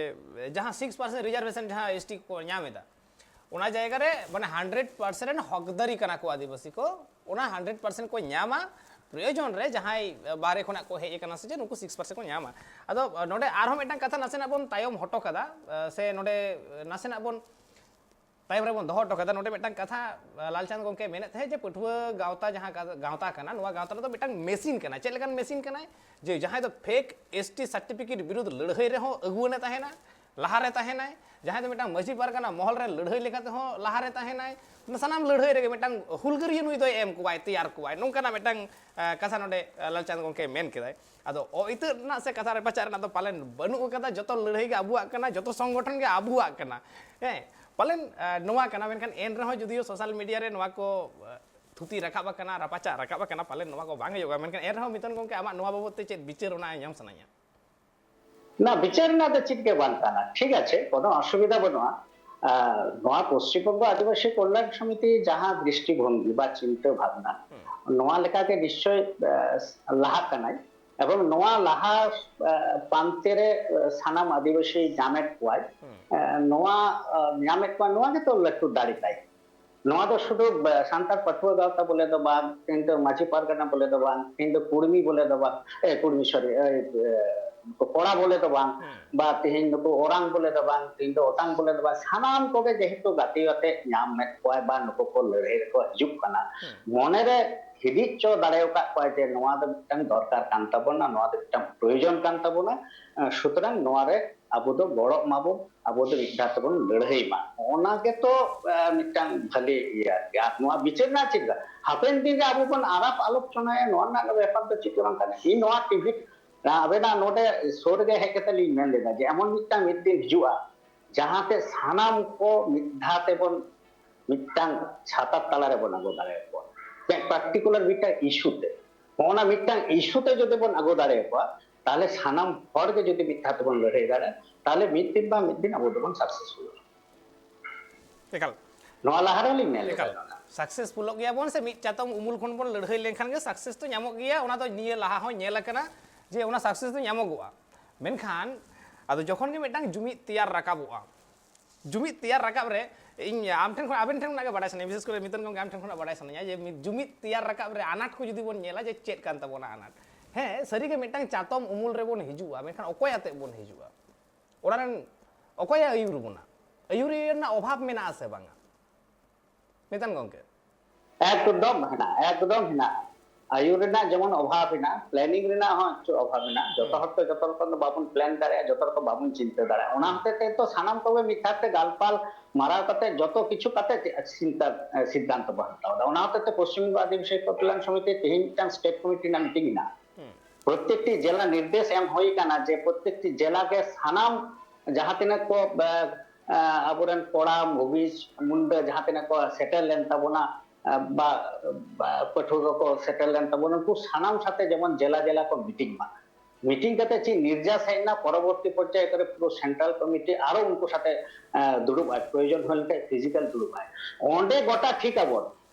ᱡᱟᱦᱟᱸ ᱥᱤᱠᱥ ᱯᱟᱨᱥᱮᱱᱴ ᱨᱤᱡᱟᱨᱵᱷᱮᱥᱚᱱ ᱡᱟᱦᱟᱸ ᱮᱥᱴᱤ ᱠᱚ ᱧᱟᱢ ᱮᱫᱟ, ᱚᱱᱟ ᱡᱟᱭᱜᱟ ᱨᱮ ᱢᱟᱱᱮ ᱦᱟᱱᱰᱨᱮᱰ ᱯᱟᱨᱥᱮᱱᱴ ᱨᱮᱱ ᱦᱚᱠᱫᱟᱨᱤ ᱠᱟᱱᱟ ᱠᱚ ᱟᱹᱫᱤᱵᱟᱹᱥᱤ ᱠᱚ, ᱚᱱᱟ ᱦᱟᱱᱰᱨᱮᱰ ᱯᱟᱨᱥᱮᱱᱴ ᱠᱚ ᱧᱟᱢᱟ᱾ ᱯᱨᱚᱭᱳᱡᱚᱱ ᱨᱮ ᱡᱟᱦᱟᱸᱭ ᱵᱟᱦᱨᱮ ᱠᱷᱚᱱᱟᱜ ᱠᱚ ᱦᱮᱡ ᱟᱠᱟᱱᱟ ᱥᱮ ᱪᱮᱫ, ᱱᱩᱠᱩ ᱥᱤᱠᱥ ᱯᱟᱨᱥᱮᱱᱴ ᱠᱚ ᱧᱟᱢᱟ᱾ ᱟᱫᱚ ᱱᱚᱰᱮ ᱟᱨᱦᱚᱸ ᱢᱤᱫᱴᱟᱝ ᱠᱟᱛᱷᱟ ᱱᱟᱥᱮᱱᱟᱜ ᱵᱚᱱ ᱛᱟᱭᱚᱢ ᱦᱚᱴᱚ ᱠᱟᱫᱟ, ᱥᱮ ᱱᱚᱰᱮ ᱱᱟᱥᱮᱱᱟᱜ ᱵᱚᱱ ᱛᱟᱭᱚᱢ ᱨᱮᱵᱚᱱ ᱫᱚᱦᱚ ᱦᱚᱴᱚ ᱠᱟᱫᱟ᱾ ᱱᱚᱰᱮ ᱢᱤᱫᱴᱟᱝ ᱠᱟᱛᱷᱟ ᱞᱟᱞᱪᱟᱸᱫᱽ ᱜᱚᱢᱠᱮ ᱢᱮᱱᱮᱫ ᱛᱟᱦᱮᱸᱫ ᱡᱮ ᱯᱟᱹᱴᱷᱩᱣᱟᱹ ᱜᱟᱶᱛᱟ ᱡᱟᱦᱟᱸ ᱜᱟ- ᱜᱟᱶᱛᱟ ᱠᱟᱱᱟ, ᱱᱚᱣᱟ ᱜᱟᱶᱛᱟ ᱨᱮᱫᱚ ᱢᱤᱫᱴᱟᱝ ᱢᱮᱥᱤᱱ ᱠᱟᱱᱟ᱾ ᱪᱮᱫ ᱞᱮᱠᱟᱱ ᱢᱮᱥᱤᱱ ᱠᱟᱱᱟᱭ? ᱡᱮ ᱡᱟᱦᱟᱸᱭ ᱫᱚ ᱯᱷᱮᱠ ᱮᱥᱴᱤ ᱥᱟᱨᱴᱤᱯᱷᱤᱠᱮᱴ ᱵᱤᱨᱩᱫᱷ ᱞᱟᱹᱲᱦᱟᱹᱭ ᱨᱮᱦᱚᱸ ᱟᱹᱜᱩᱣᱟᱹᱱᱮ ᱛᱟᱦᱮᱱᱟ, ᱞᱟᱦᱟᱨᱮ ᱛᱟᱦᱮᱱᱟᱭ, ᱡᱟᱦᱟᱸᱭ ᱫᱚ ᱢᱤᱫᱴᱟᱝ ᱢᱟᱹᱡᱷᱤ ᱯᱟᱨᱜᱟᱱᱟ ᱢᱚᱦᱚᱞ ᱨᱮ ᱞᱟᱹᱲᱦᱟᱹᱭ ᱞᱮᱠᱟ ᱛᱮᱦᱚᱸ ᱞᱟᱦᱟᱨᱮ ᱛᱟᱦᱮᱱᱟᱭ, ᱥᱟᱱᱟᱢ ᱞᱟᱹᱲᱦᱟᱹᱭ ᱨᱮᱜᱮ ᱢᱤᱫᱴᱟᱝ ᱦᱩᱞᱜᱟᱹᱨᱤᱭᱟᱹ ᱱᱩᱭ ᱫᱚᱭ ᱮᱢ ᱠᱚᱣᱟᱭ, ᱛᱮᱭᱟᱨ ᱠᱚᱣᱟᱭ, ᱱᱚᱝᱠᱟᱱᱟᱜ ᱢᱤᱫᱴᱟᱝ ᱟᱸ, ᱠᱟᱛᱷᱟ ᱱᱚᱰᱮ ᱟᱸ, ᱞᱟᱞᱪᱟᱸᱫᱽ ᱜᱚᱢᱠᱮ ᱢᱮᱱ ᱠᱮᱫᱟᱭ᱾ ᱟᱫᱚ ᱚ ᱤᱛᱟᱹ ᱨᱮᱱᱟᱜ ᱥᱮ ᱠᱟᱛᱷᱟ ᱨᱮᱯᱟᱪᱟᱜ ᱨᱮᱱᱟᱜ ᱫᱚ ᱯᱟᱞᱮᱱ ᱵᱟᱹᱱᱩᱜ ᱟᱠᱟᱫᱟ᱾ ᱡᱚᱛᱚ ᱞᱟᱹᱲᱦᱟᱹᱭ ᱜᱮ ᱟᱵᱚᱣᱟᱜ ᱠᱟᱱᱟ, ᱡᱚᱛᱚ ᱥᱚᱝᱜᱚᱴᱷᱚᱱ ᱜᱮ ᱟᱵᱚᱣᱟᱜ ᱠᱟᱱᱟ᱾ ᱦᱮᱸ, ᱯᱟᱞᱮᱱ ᱟᱸ, ᱱᱚᱣᱟ ᱠᱟᱱᱟ, ᱢᱮᱱᱠᱷᱟᱱ ᱮᱱ ᱨᱮᱦᱚᱸ ᱡᱩᱫᱤᱭᱳ ᱥᱳᱥᱟᱞ ᱢᱤᱰᱤᱭᱟ ᱨᱮ ᱱᱚᱣᱟ ᱠᱚ ᱟᱸ, ᱛᱷᱩᱛᱤ ᱨᱟᱠᱟᱵ ᱟᱠᱟᱱᱟ, ᱨᱟᱯᱟᱪᱟᱜ ᱨᱟᱠᱟᱵ ᱟᱠᱟᱱᱟ, ᱯᱟᱞᱮᱱ ᱱᱚᱣᱟ ᱠᱚ ᱵᱟᱝ ᱦᱩᱭᱩᱜᱼᱟ᱾ ᱢᱮᱱᱠᱷᱟᱱ ᱮᱱ ᱨᱮᱦᱚᱸ ᱢᱤᱛᱚᱱ ᱜᱚᱢᱠᱮ, ᱟᱢᱟᱜ ᱱᱚᱣᱟ ᱵᱟᱵᱚᱫ ᱛᱮ ᱪᱮᱫ ᱵᱤᱪᱟᱹᱨ, ᱚᱱᱟ ᱟᱸᱡᱚᱢ ᱥᱟᱱᱟᱧᱟ᱾ ᱱᱟ ᱵᱤᱪᱟᱹᱨ ᱨᱮᱱᱟᱜ ᱫᱚ ᱪᱮᱫ ᱜᱮ ᱵᱟᱝ ᱠᱟᱱᱟ, ᱴᱷᱤᱠ ᱟᱪᱷᱮ, ᱠᱳᱱᱳ ᱚᱥᱩᱵᱤᱫᱷᱟ ᱵᱟᱹᱱᱩᱜᱼᱟ᱾ ᱟᱨ ᱱᱚᱣᱟ ᱯᱚᱥᱪᱤᱢ ᱵᱚᱝᱜᱚ ᱟᱹᱫᱤᱵᱟᱹᱥᱤ ᱠᱚᱞᱭᱟᱱ ᱥᱚᱢᱤᱛᱤ ᱡᱟᱦᱟᱸ ᱫᱨᱤᱥᱴᱤ ᱵᱷᱚᱝᱜᱤ ᱵᱟ ᱪᱤᱱᱛᱟᱹ ᱵᱷᱟᱵᱽᱱᱟ, ᱱᱚᱣᱟ ᱞᱮᱠᱟᱜᱮ ᱱᱤᱥᱪᱚᱭ ᱞᱟᱦᱟᱜ ᱠᱟᱱᱟᱭ᱾ ᱮᱵᱚᱝ ᱱᱚᱣᱟ ᱞᱟᱦᱟ ᱯᱟᱱᱛᱮ ᱨᱮ ᱥᱟᱱᱟᱢ ᱟᱹᱫᱤᱵᱟᱹᱥᱤ ᱧᱟᱢᱮᱫ ᱠᱚᱣᱟᱭ, ᱱᱚᱣᱟ ᱧᱟᱢᱮᱫ ᱠᱚᱣᱟ, ᱱᱚᱣᱟ ᱜᱮᱛᱚ ᱞᱟᱹᱴᱩ ᱫᱟᱲᱮ ᱛᱟᱭ᱾ ᱱᱚᱣᱟ ᱫᱚ ᱥᱩᱫᱷᱩ ᱥᱟᱱᱛᱟᱲ ᱯᱟᱹᱴᱷᱩᱣᱟᱹ ᱜᱟᱶᱛᱟ ᱵᱚᱞᱮ ᱫᱚ ᱵᱟᱝ, ᱛᱮᱦᱮᱧ ᱫᱚ ᱢᱟᱹᱡᱷᱤ ᱯᱟᱨᱜᱟᱱᱟ ᱵᱚᱞᱮ ᱫᱚ ᱵᱟᱝ, ᱛᱮᱦᱮᱧ ᱫᱚ ᱠᱩᱲᱢᱤ ᱵᱚᱞᱮ ᱫᱚ ᱵᱟᱝ, ᱮ, ᱠᱩᱲᱢᱤ, ᱥᱚᱨᱤ, ᱮ, ᱠᱚᱲᱟ ᱵᱚᱞᱮ ᱫᱚ ᱵᱟᱝ, ᱵᱟ ᱛᱮᱦᱮᱧ ᱱᱩᱠᱩ ᱚᱨᱟᱝ ᱵᱚᱞᱮ ᱫᱚ ᱵᱟᱝ, ᱛᱮᱦᱮᱧ ᱫᱚ ᱚᱴᱟᱝ ᱵᱚᱞᱮ ᱫᱚ ᱵᱟᱝ, ᱥᱟᱱᱟᱢ ᱠᱚᱜᱮ ᱡᱮᱦᱮᱛᱩ ᱜᱟᱛᱮ ᱟᱛᱮ ᱧᱟᱢ ᱢᱮᱫ ᱠᱚᱣᱟᱭ ᱵᱟ ᱱᱩᱠᱩ ᱠᱚ ᱞᱟᱹᱲᱦᱟᱹᱭ ᱨᱮᱠᱚ ᱦᱤᱡᱩᱜ ᱠᱟᱱᱟ, ᱢᱚᱱᱮᱨᱮ ᱦᱤᱫᱤᱡ ᱪᱚ ᱫᱟᱲᱮ ᱟᱠᱟᱫ ᱠᱚᱣᱟᱭ ᱡᱮ ᱱᱚᱣᱟ ᱫᱚ ᱢᱤᱫᱴᱟᱝ ᱫᱚᱨᱠᱟᱨ ᱠᱟᱱ ᱛᱟᱵᱚᱱᱟ, ᱱᱚᱣᱟ ᱫᱚ ᱢᱤᱫᱴᱟᱝ ᱯᱨᱚᱭᱳᱡᱚᱱ ᱠᱟᱱ ᱛᱟᱵᱚᱱᱟ᱾ ᱮ, ᱥᱩᱛᱚᱨᱟᱝ ᱱᱚᱣᱟ ᱨᱮ ᱟᱵᱚ ᱫᱚ ᱜᱚᱲᱚᱜ ᱢᱟᱵᱚᱱ, ᱟᱵᱚ ᱫᱚ ᱢᱤᱫ ᱫᱷᱟᱣ ᱛᱮᱵᱚᱱ ᱞᱟᱹᱲᱦᱟᱹᱭ ᱢᱟ, ᱚᱱᱟ ᱜᱮᱛᱚ ᱮ, ᱢᱤᱫᱴᱟᱝ ᱵᱷᱟᱹᱞᱤ ᱤᱭᱟᱹ ᱟᱨᱠᱤ᱾ ᱟᱨ ᱱᱚᱣᱟ ᱵᱤᱪᱟᱹᱨ ᱨᱮᱱᱟᱜ ᱪᱮᱫ ᱞᱮᱠᱟ? ᱦᱟᱯᱮᱱ ᱫᱤᱱ ᱨᱮ ᱟᱵᱚ ᱵᱚᱱ ᱟᱨᱟᱯ ᱟᱞᱳᱪᱚᱱᱟᱭᱟ, ᱱᱚᱣᱟ ᱨᱮᱱᱟᱜ ᱵᱮᱯᱟᱨ ᱫᱚ ᱪᱮᱫ ᱜᱮ ᱵᱟᱝ ᱠᱟᱱᱟ᱾ ᱤᱧ ᱱᱚᱣᱟ ᱴᱤᱵᱷᱤ ᱟᱵᱮᱱᱟᱜ ᱱᱚᱰᱮ ᱥᱳ ᱨᱮᱜᱮ ᱦᱮᱡ ᱠᱟᱛᱮ ᱞᱤᱧ ᱢᱮᱱ ᱞᱮᱫᱟ ᱡᱮ ᱮᱢᱚᱱ ᱢᱤᱫᱴᱟᱝ ᱢᱤᱫ ᱫᱤᱱ ᱦᱤᱡᱩᱜᱼᱟ, ᱡᱟᱦᱟᱸᱛᱮ ᱥᱟᱱᱟᱢ ᱠᱚ ᱢᱤᱫ ᱫᱷᱟᱣ ᱛᱮᱵᱚᱱ ᱢᱤᱫᱴᱟᱝ ᱪᱷᱟᱛᱟ ᱛᱟᱞᱟ ᱨᱮᱵᱚᱱ ᱟᱹᱜᱩ ᱫᱟᱲᱮᱭᱟᱠᱚᱣᱟ᱾ ᱢᱤᱫ ᱯᱟᱨᱴᱤᱠᱩᱞᱟᱨ ᱢᱤᱫᱴᱟᱝ ᱤᱥᱩ ᱛᱮ, ᱚᱱᱟ ᱢᱤᱫᱴᱟᱝ ᱤᱥᱩ ᱛᱮ ᱡᱩᱫᱤ ᱵᱚᱱ ᱟᱹᱜᱩ ᱫᱟᱲᱮᱭᱟᱠᱚᱣᱟ, ᱛᱟᱦᱚᱞᱮ ᱥᱟᱱᱟᱢ ᱦᱚᱲ ᱜᱮ ᱡᱩᱫᱤ ᱢᱤᱫ ᱫᱷᱟᱣ ᱛᱮᱵᱚᱱ ᱞᱟᱹᱲᱦᱟᱹᱭ ᱫᱟᱲᱮᱭᱟᱜᱼᱟ, ᱛᱟᱦᱚᱞᱮ ᱢᱤᱫ ᱫᱤᱱ ᱵᱟᱝ ᱢᱤᱫ ᱫᱤᱱ ᱟᱵᱚ ᱫᱚᱵᱚᱱ ᱥᱟᱠᱥᱮᱥᱯᱷᱩᱞᱚᱜᱼᱟ᱾ ᱮᱠᱟᱞ᱾ ᱱᱚᱣᱟ ᱞᱟᱦᱟ ᱨᱮᱦᱚᱸ ᱞᱤᱧ ᱢᱮᱱ ᱮᱠᱟᱞ᱾ ᱞᱮᱫᱟ᱾ ᱥᱟᱠᱥᱮᱥᱯᱷᱩᱞᱚᱜ ᱜᱮᱭᱟ ᱵᱚᱱ ᱥᱮ ᱢᱤᱫ ᱪᱟᱛᱚᱢ ᱩᱢᱩᱞ ᱠᱷᱚᱱ ᱵᱚᱱ ᱞᱟᱹᱲᱦᱟᱹᱭ ᱞᱮᱱᱠᱷᱟᱱ ᱜᱮ ᱥᱟᱠᱥᱮᱥ ᱫᱚ ᱧᱟᱢᱚᱜ ᱜᱮᱭᱟ, ᱚᱱᱟ ᱫᱚ ᱱᱤᱭᱟᱹ ᱞᱟᱦᱟ ᱦᱚᱸ ᱧᱮᱞ ᱟᱠᱟᱱᱟ ᱡᱮ ᱚᱱᱟ ᱥᱟᱠᱥᱮᱥ ᱫᱚ ᱧᱟᱢᱚᱜᱚᱜᱼᱟ᱾ ᱢᱮᱱᱠᱷᱟᱱ ᱟᱫᱚ ᱡᱚᱠᱷᱚᱱ ᱜᱮ ᱢᱤᱫᱴᱟᱝ ᱡᱩᱢᱤᱫ ᱛᱮᱭᱟᱨ ᱨᱟᱠᱟᱵᱚᱜᱼᱟ, ᱡᱩᱢᱤᱫ ᱛᱮᱭᱟᱨ ᱨᱟᱠᱟᱵ ᱨᱮ ᱤᱧ ᱟᱢ ᱴᱷᱮᱱ ᱠᱷᱚᱱ, ᱟᱵᱮᱱ ᱴᱷᱮᱱ ᱠᱷᱚᱱᱟᱜ ᱜᱮ ᱵᱟᱰᱟᱭ ᱥᱟᱱᱟᱧᱟ, ᱵᱤᱥᱮᱥ ᱠᱚᱨᱮ ᱢᱤᱛᱚᱱ ᱜᱚᱢᱠᱮ ᱟᱢ ᱴᱷᱮᱱ ᱠᱷᱚᱱᱟᱜ ᱵᱟᱰᱟᱭ ᱥᱟᱱᱟᱧᱟ ᱡᱮ ᱢᱤᱫ ᱡᱩᱢᱤᱫ ᱛᱮᱭᱟᱨ ᱨᱟᱠᱟᱵ ᱨᱮ ᱟᱱᱟᱴ ᱠᱚ ᱡᱩᱫᱤ ᱵᱚᱱ ᱧᱮᱞᱟ ᱡᱮ ᱪᱮᱫ ᱠᱟᱱ ᱛᱟᱵᱚᱱᱟ ᱟᱱᱟᱴ᱾ ᱦᱮᱸ, ᱥᱟᱹᱨᱤᱜᱮ ᱢᱤᱫᱴᱟᱝ ᱪᱟᱛᱚᱢ ᱩᱢᱩᱞ ᱨᱮᱵᱚᱱ ᱦᱤᱡᱩᱜᱼᱟ, ᱢᱮᱱᱠᱷᱟᱱ ᱚᱠᱚᱭ ᱟᱛᱮᱫ ᱵᱚᱱ ᱦᱤᱡᱩᱜᱼᱟ? ᱚᱲᱟᱜ ᱨᱮᱱ ᱚᱠᱚᱭᱮ ᱟᱹᱭᱩᱨ ᱵᱚᱱᱟ? ᱟᱹᱭᱩᱨᱤᱭᱟᱹ ᱨᱮᱱᱟᱜ ᱚᱵᱷᱟᱵᱽ ᱢᱮᱱᱟᱜᱼᱟ ᱥᱮ ᱵᱟᱝᱟ? ᱢᱤᱛᱚᱱ ᱜᱚᱢᱠᱮ᱾ ᱮᱠᱫᱚᱢ ᱦᱮᱱᱟᱜᱼᱟ, ᱮᱠᱫᱚᱢ ᱦᱮᱱᱟᱜᱼᱟ᱾ ᱟᱹᱭᱩᱨ ᱨᱮᱱᱟᱜ ᱡᱮᱢᱚᱱ ᱚᱵᱷᱟᱵᱽ ᱦᱮᱱᱟᱜᱼᱟ, ᱯᱞᱮᱱᱤᱝ ᱨᱮᱱᱟᱜ ᱦᱚᱸ ᱮᱠᱴᱩ ᱚᱵᱷᱟᱵᱽ ᱦᱮᱱᱟᱜᱼᱟ᱾ ᱡᱚᱛᱚ ᱦᱩᱸ᱾ ᱦᱚᱲ ᱛᱚ ᱡᱚᱛᱚ ᱨᱚᱠᱚᱢ ᱫᱚ ᱵᱟᱵᱚᱱ ᱯᱞᱮᱱ ᱫᱟᱲᱮᱭᱟᱜᱼᱟ, ᱡᱚᱛᱚ ᱨᱚᱠᱚᱢ ᱵᱟᱵᱚᱱ ᱪᱤᱱᱛᱟᱹ ᱫᱟᱲᱮᱭᱟᱜᱼᱟ᱾ ᱚᱱᱟ ᱦᱩᱸ᱾ ᱦᱚᱛᱮᱡ ᱛᱮ ᱛᱚ ᱥᱟᱱᱟᱢ ᱠᱚᱜᱮ ᱢᱤᱫ ᱫᱷᱟᱣ ᱛᱮ ᱜᱟᱞᱯᱟᱞ ᱢᱟᱨᱟᱣ ᱠᱟᱛᱮ ᱡᱚᱛᱚ ᱠᱤᱪᱷᱩ ᱠᱟᱛᱮ ᱪᱮᱫ ᱥᱤᱫᱽᱫᱷᱟᱱᱛ-, ᱥᱤᱫᱽᱫᱷᱟᱱᱛᱚ ᱵᱚᱱ ᱦᱟᱛᱟᱣ ᱮᱫᱟ᱾ ᱚᱱᱟ ᱦᱚᱛᱮᱡ ᱛᱮ ᱯᱚᱥᱪᱤᱢ ᱵᱚᱝᱜᱚ ᱟᱹᱫᱤᱵᱟᱹᱥᱤ ᱠᱚᱞᱭᱟᱱ ᱥᱚᱢᱤᱛᱤ ᱛᱮᱦᱮᱧ ᱢᱤᱫᱴᱟᱝ ᱥᱴᱮᱴ ᱠᱚᱢᱤᱴᱤ ᱨᱮᱱᱟᱜ ᱢᱤᱴᱤᱝ ᱦᱮᱱᱟᱜᱼᱟ᱾ ᱦᱩᱸ᱾ ᱯᱨᱚᱛᱮᱠᱴᱤ ᱡᱮᱞᱟ ᱱᱤᱨᱫᱮᱥ ᱮᱢ ᱦᱩᱭ ᱟᱠᱟᱱᱟ ᱡᱮ ᱯᱨᱚᱛᱮᱠᱴᱤ ᱡᱮᱞᱟ ᱜᱮ ᱥᱟᱱᱟᱢ ᱡᱟᱦᱟᱸ ᱛᱤᱱᱟᱹᱜ ᱠᱚ, ᱟ, ᱟ, ᱟᱵᱚᱨᱮᱱ ᱠᱚᱲᱟ, ᱢᱩᱵᱤᱡ, ᱢᱩᱱᱰᱟᱹ ᱡᱟᱦᱟᱸ ᱛᱤᱱᱟᱹᱜ ᱠᱚ ᱥᱮᱴᱮᱨ ᱞᱮᱱ ᱛᱟᱵᱚᱱᱟ, ᱟ, ᱵᱟ, ᱵᱟ, ᱯᱟᱹᱴᱷᱩᱣᱟᱹ ᱠᱚᱠᱚ ᱥᱮᱴᱮᱨ ᱞᱮᱱ ᱛᱟᱵᱚᱱᱟ, ᱩᱱᱠᱩ ᱥᱟᱱᱟᱢ ᱥᱟᱛᱮ ᱡᱮᱢᱚᱱ ᱡᱮᱞᱟ ᱡᱮᱞᱟ ᱠᱚ ᱢᱤᱴᱤᱝ ᱢᱟ᱾ ᱢᱤᱴᱤᱝ ᱠᱟᱛᱮ ᱪᱮᱫ ᱱᱤᱨᱡᱟᱥ ᱦᱮᱡ ᱮᱱᱟ, ᱯᱚᱨᱚᱵᱚᱨᱛᱤ ᱯᱚᱨᱡᱟᱭ ᱠᱚᱨᱮ ᱯᱩᱨᱟᱹ ᱥᱮᱱᱴᱨᱟᱞ ᱠᱚᱢᱤᱴᱤ ᱟᱨᱚ ᱩᱱᱠᱩ ᱥᱟᱛᱮ, ᱟ, ᱫᱩᱲᱩᱵ ᱟᱭ, ᱯᱨᱚᱭᱳᱡᱚᱱ ᱦᱩᱭ ᱞᱮᱱᱠᱷᱟᱱ ᱯᱷᱤᱡᱤᱠᱟᱞ ᱫᱩᱲᱩᱵ ᱟᱭ᱾ ᱚᱸᱰᱮ ᱜᱚᱴᱟ ᱴᱷᱤᱠ ᱟᱵᱚᱱ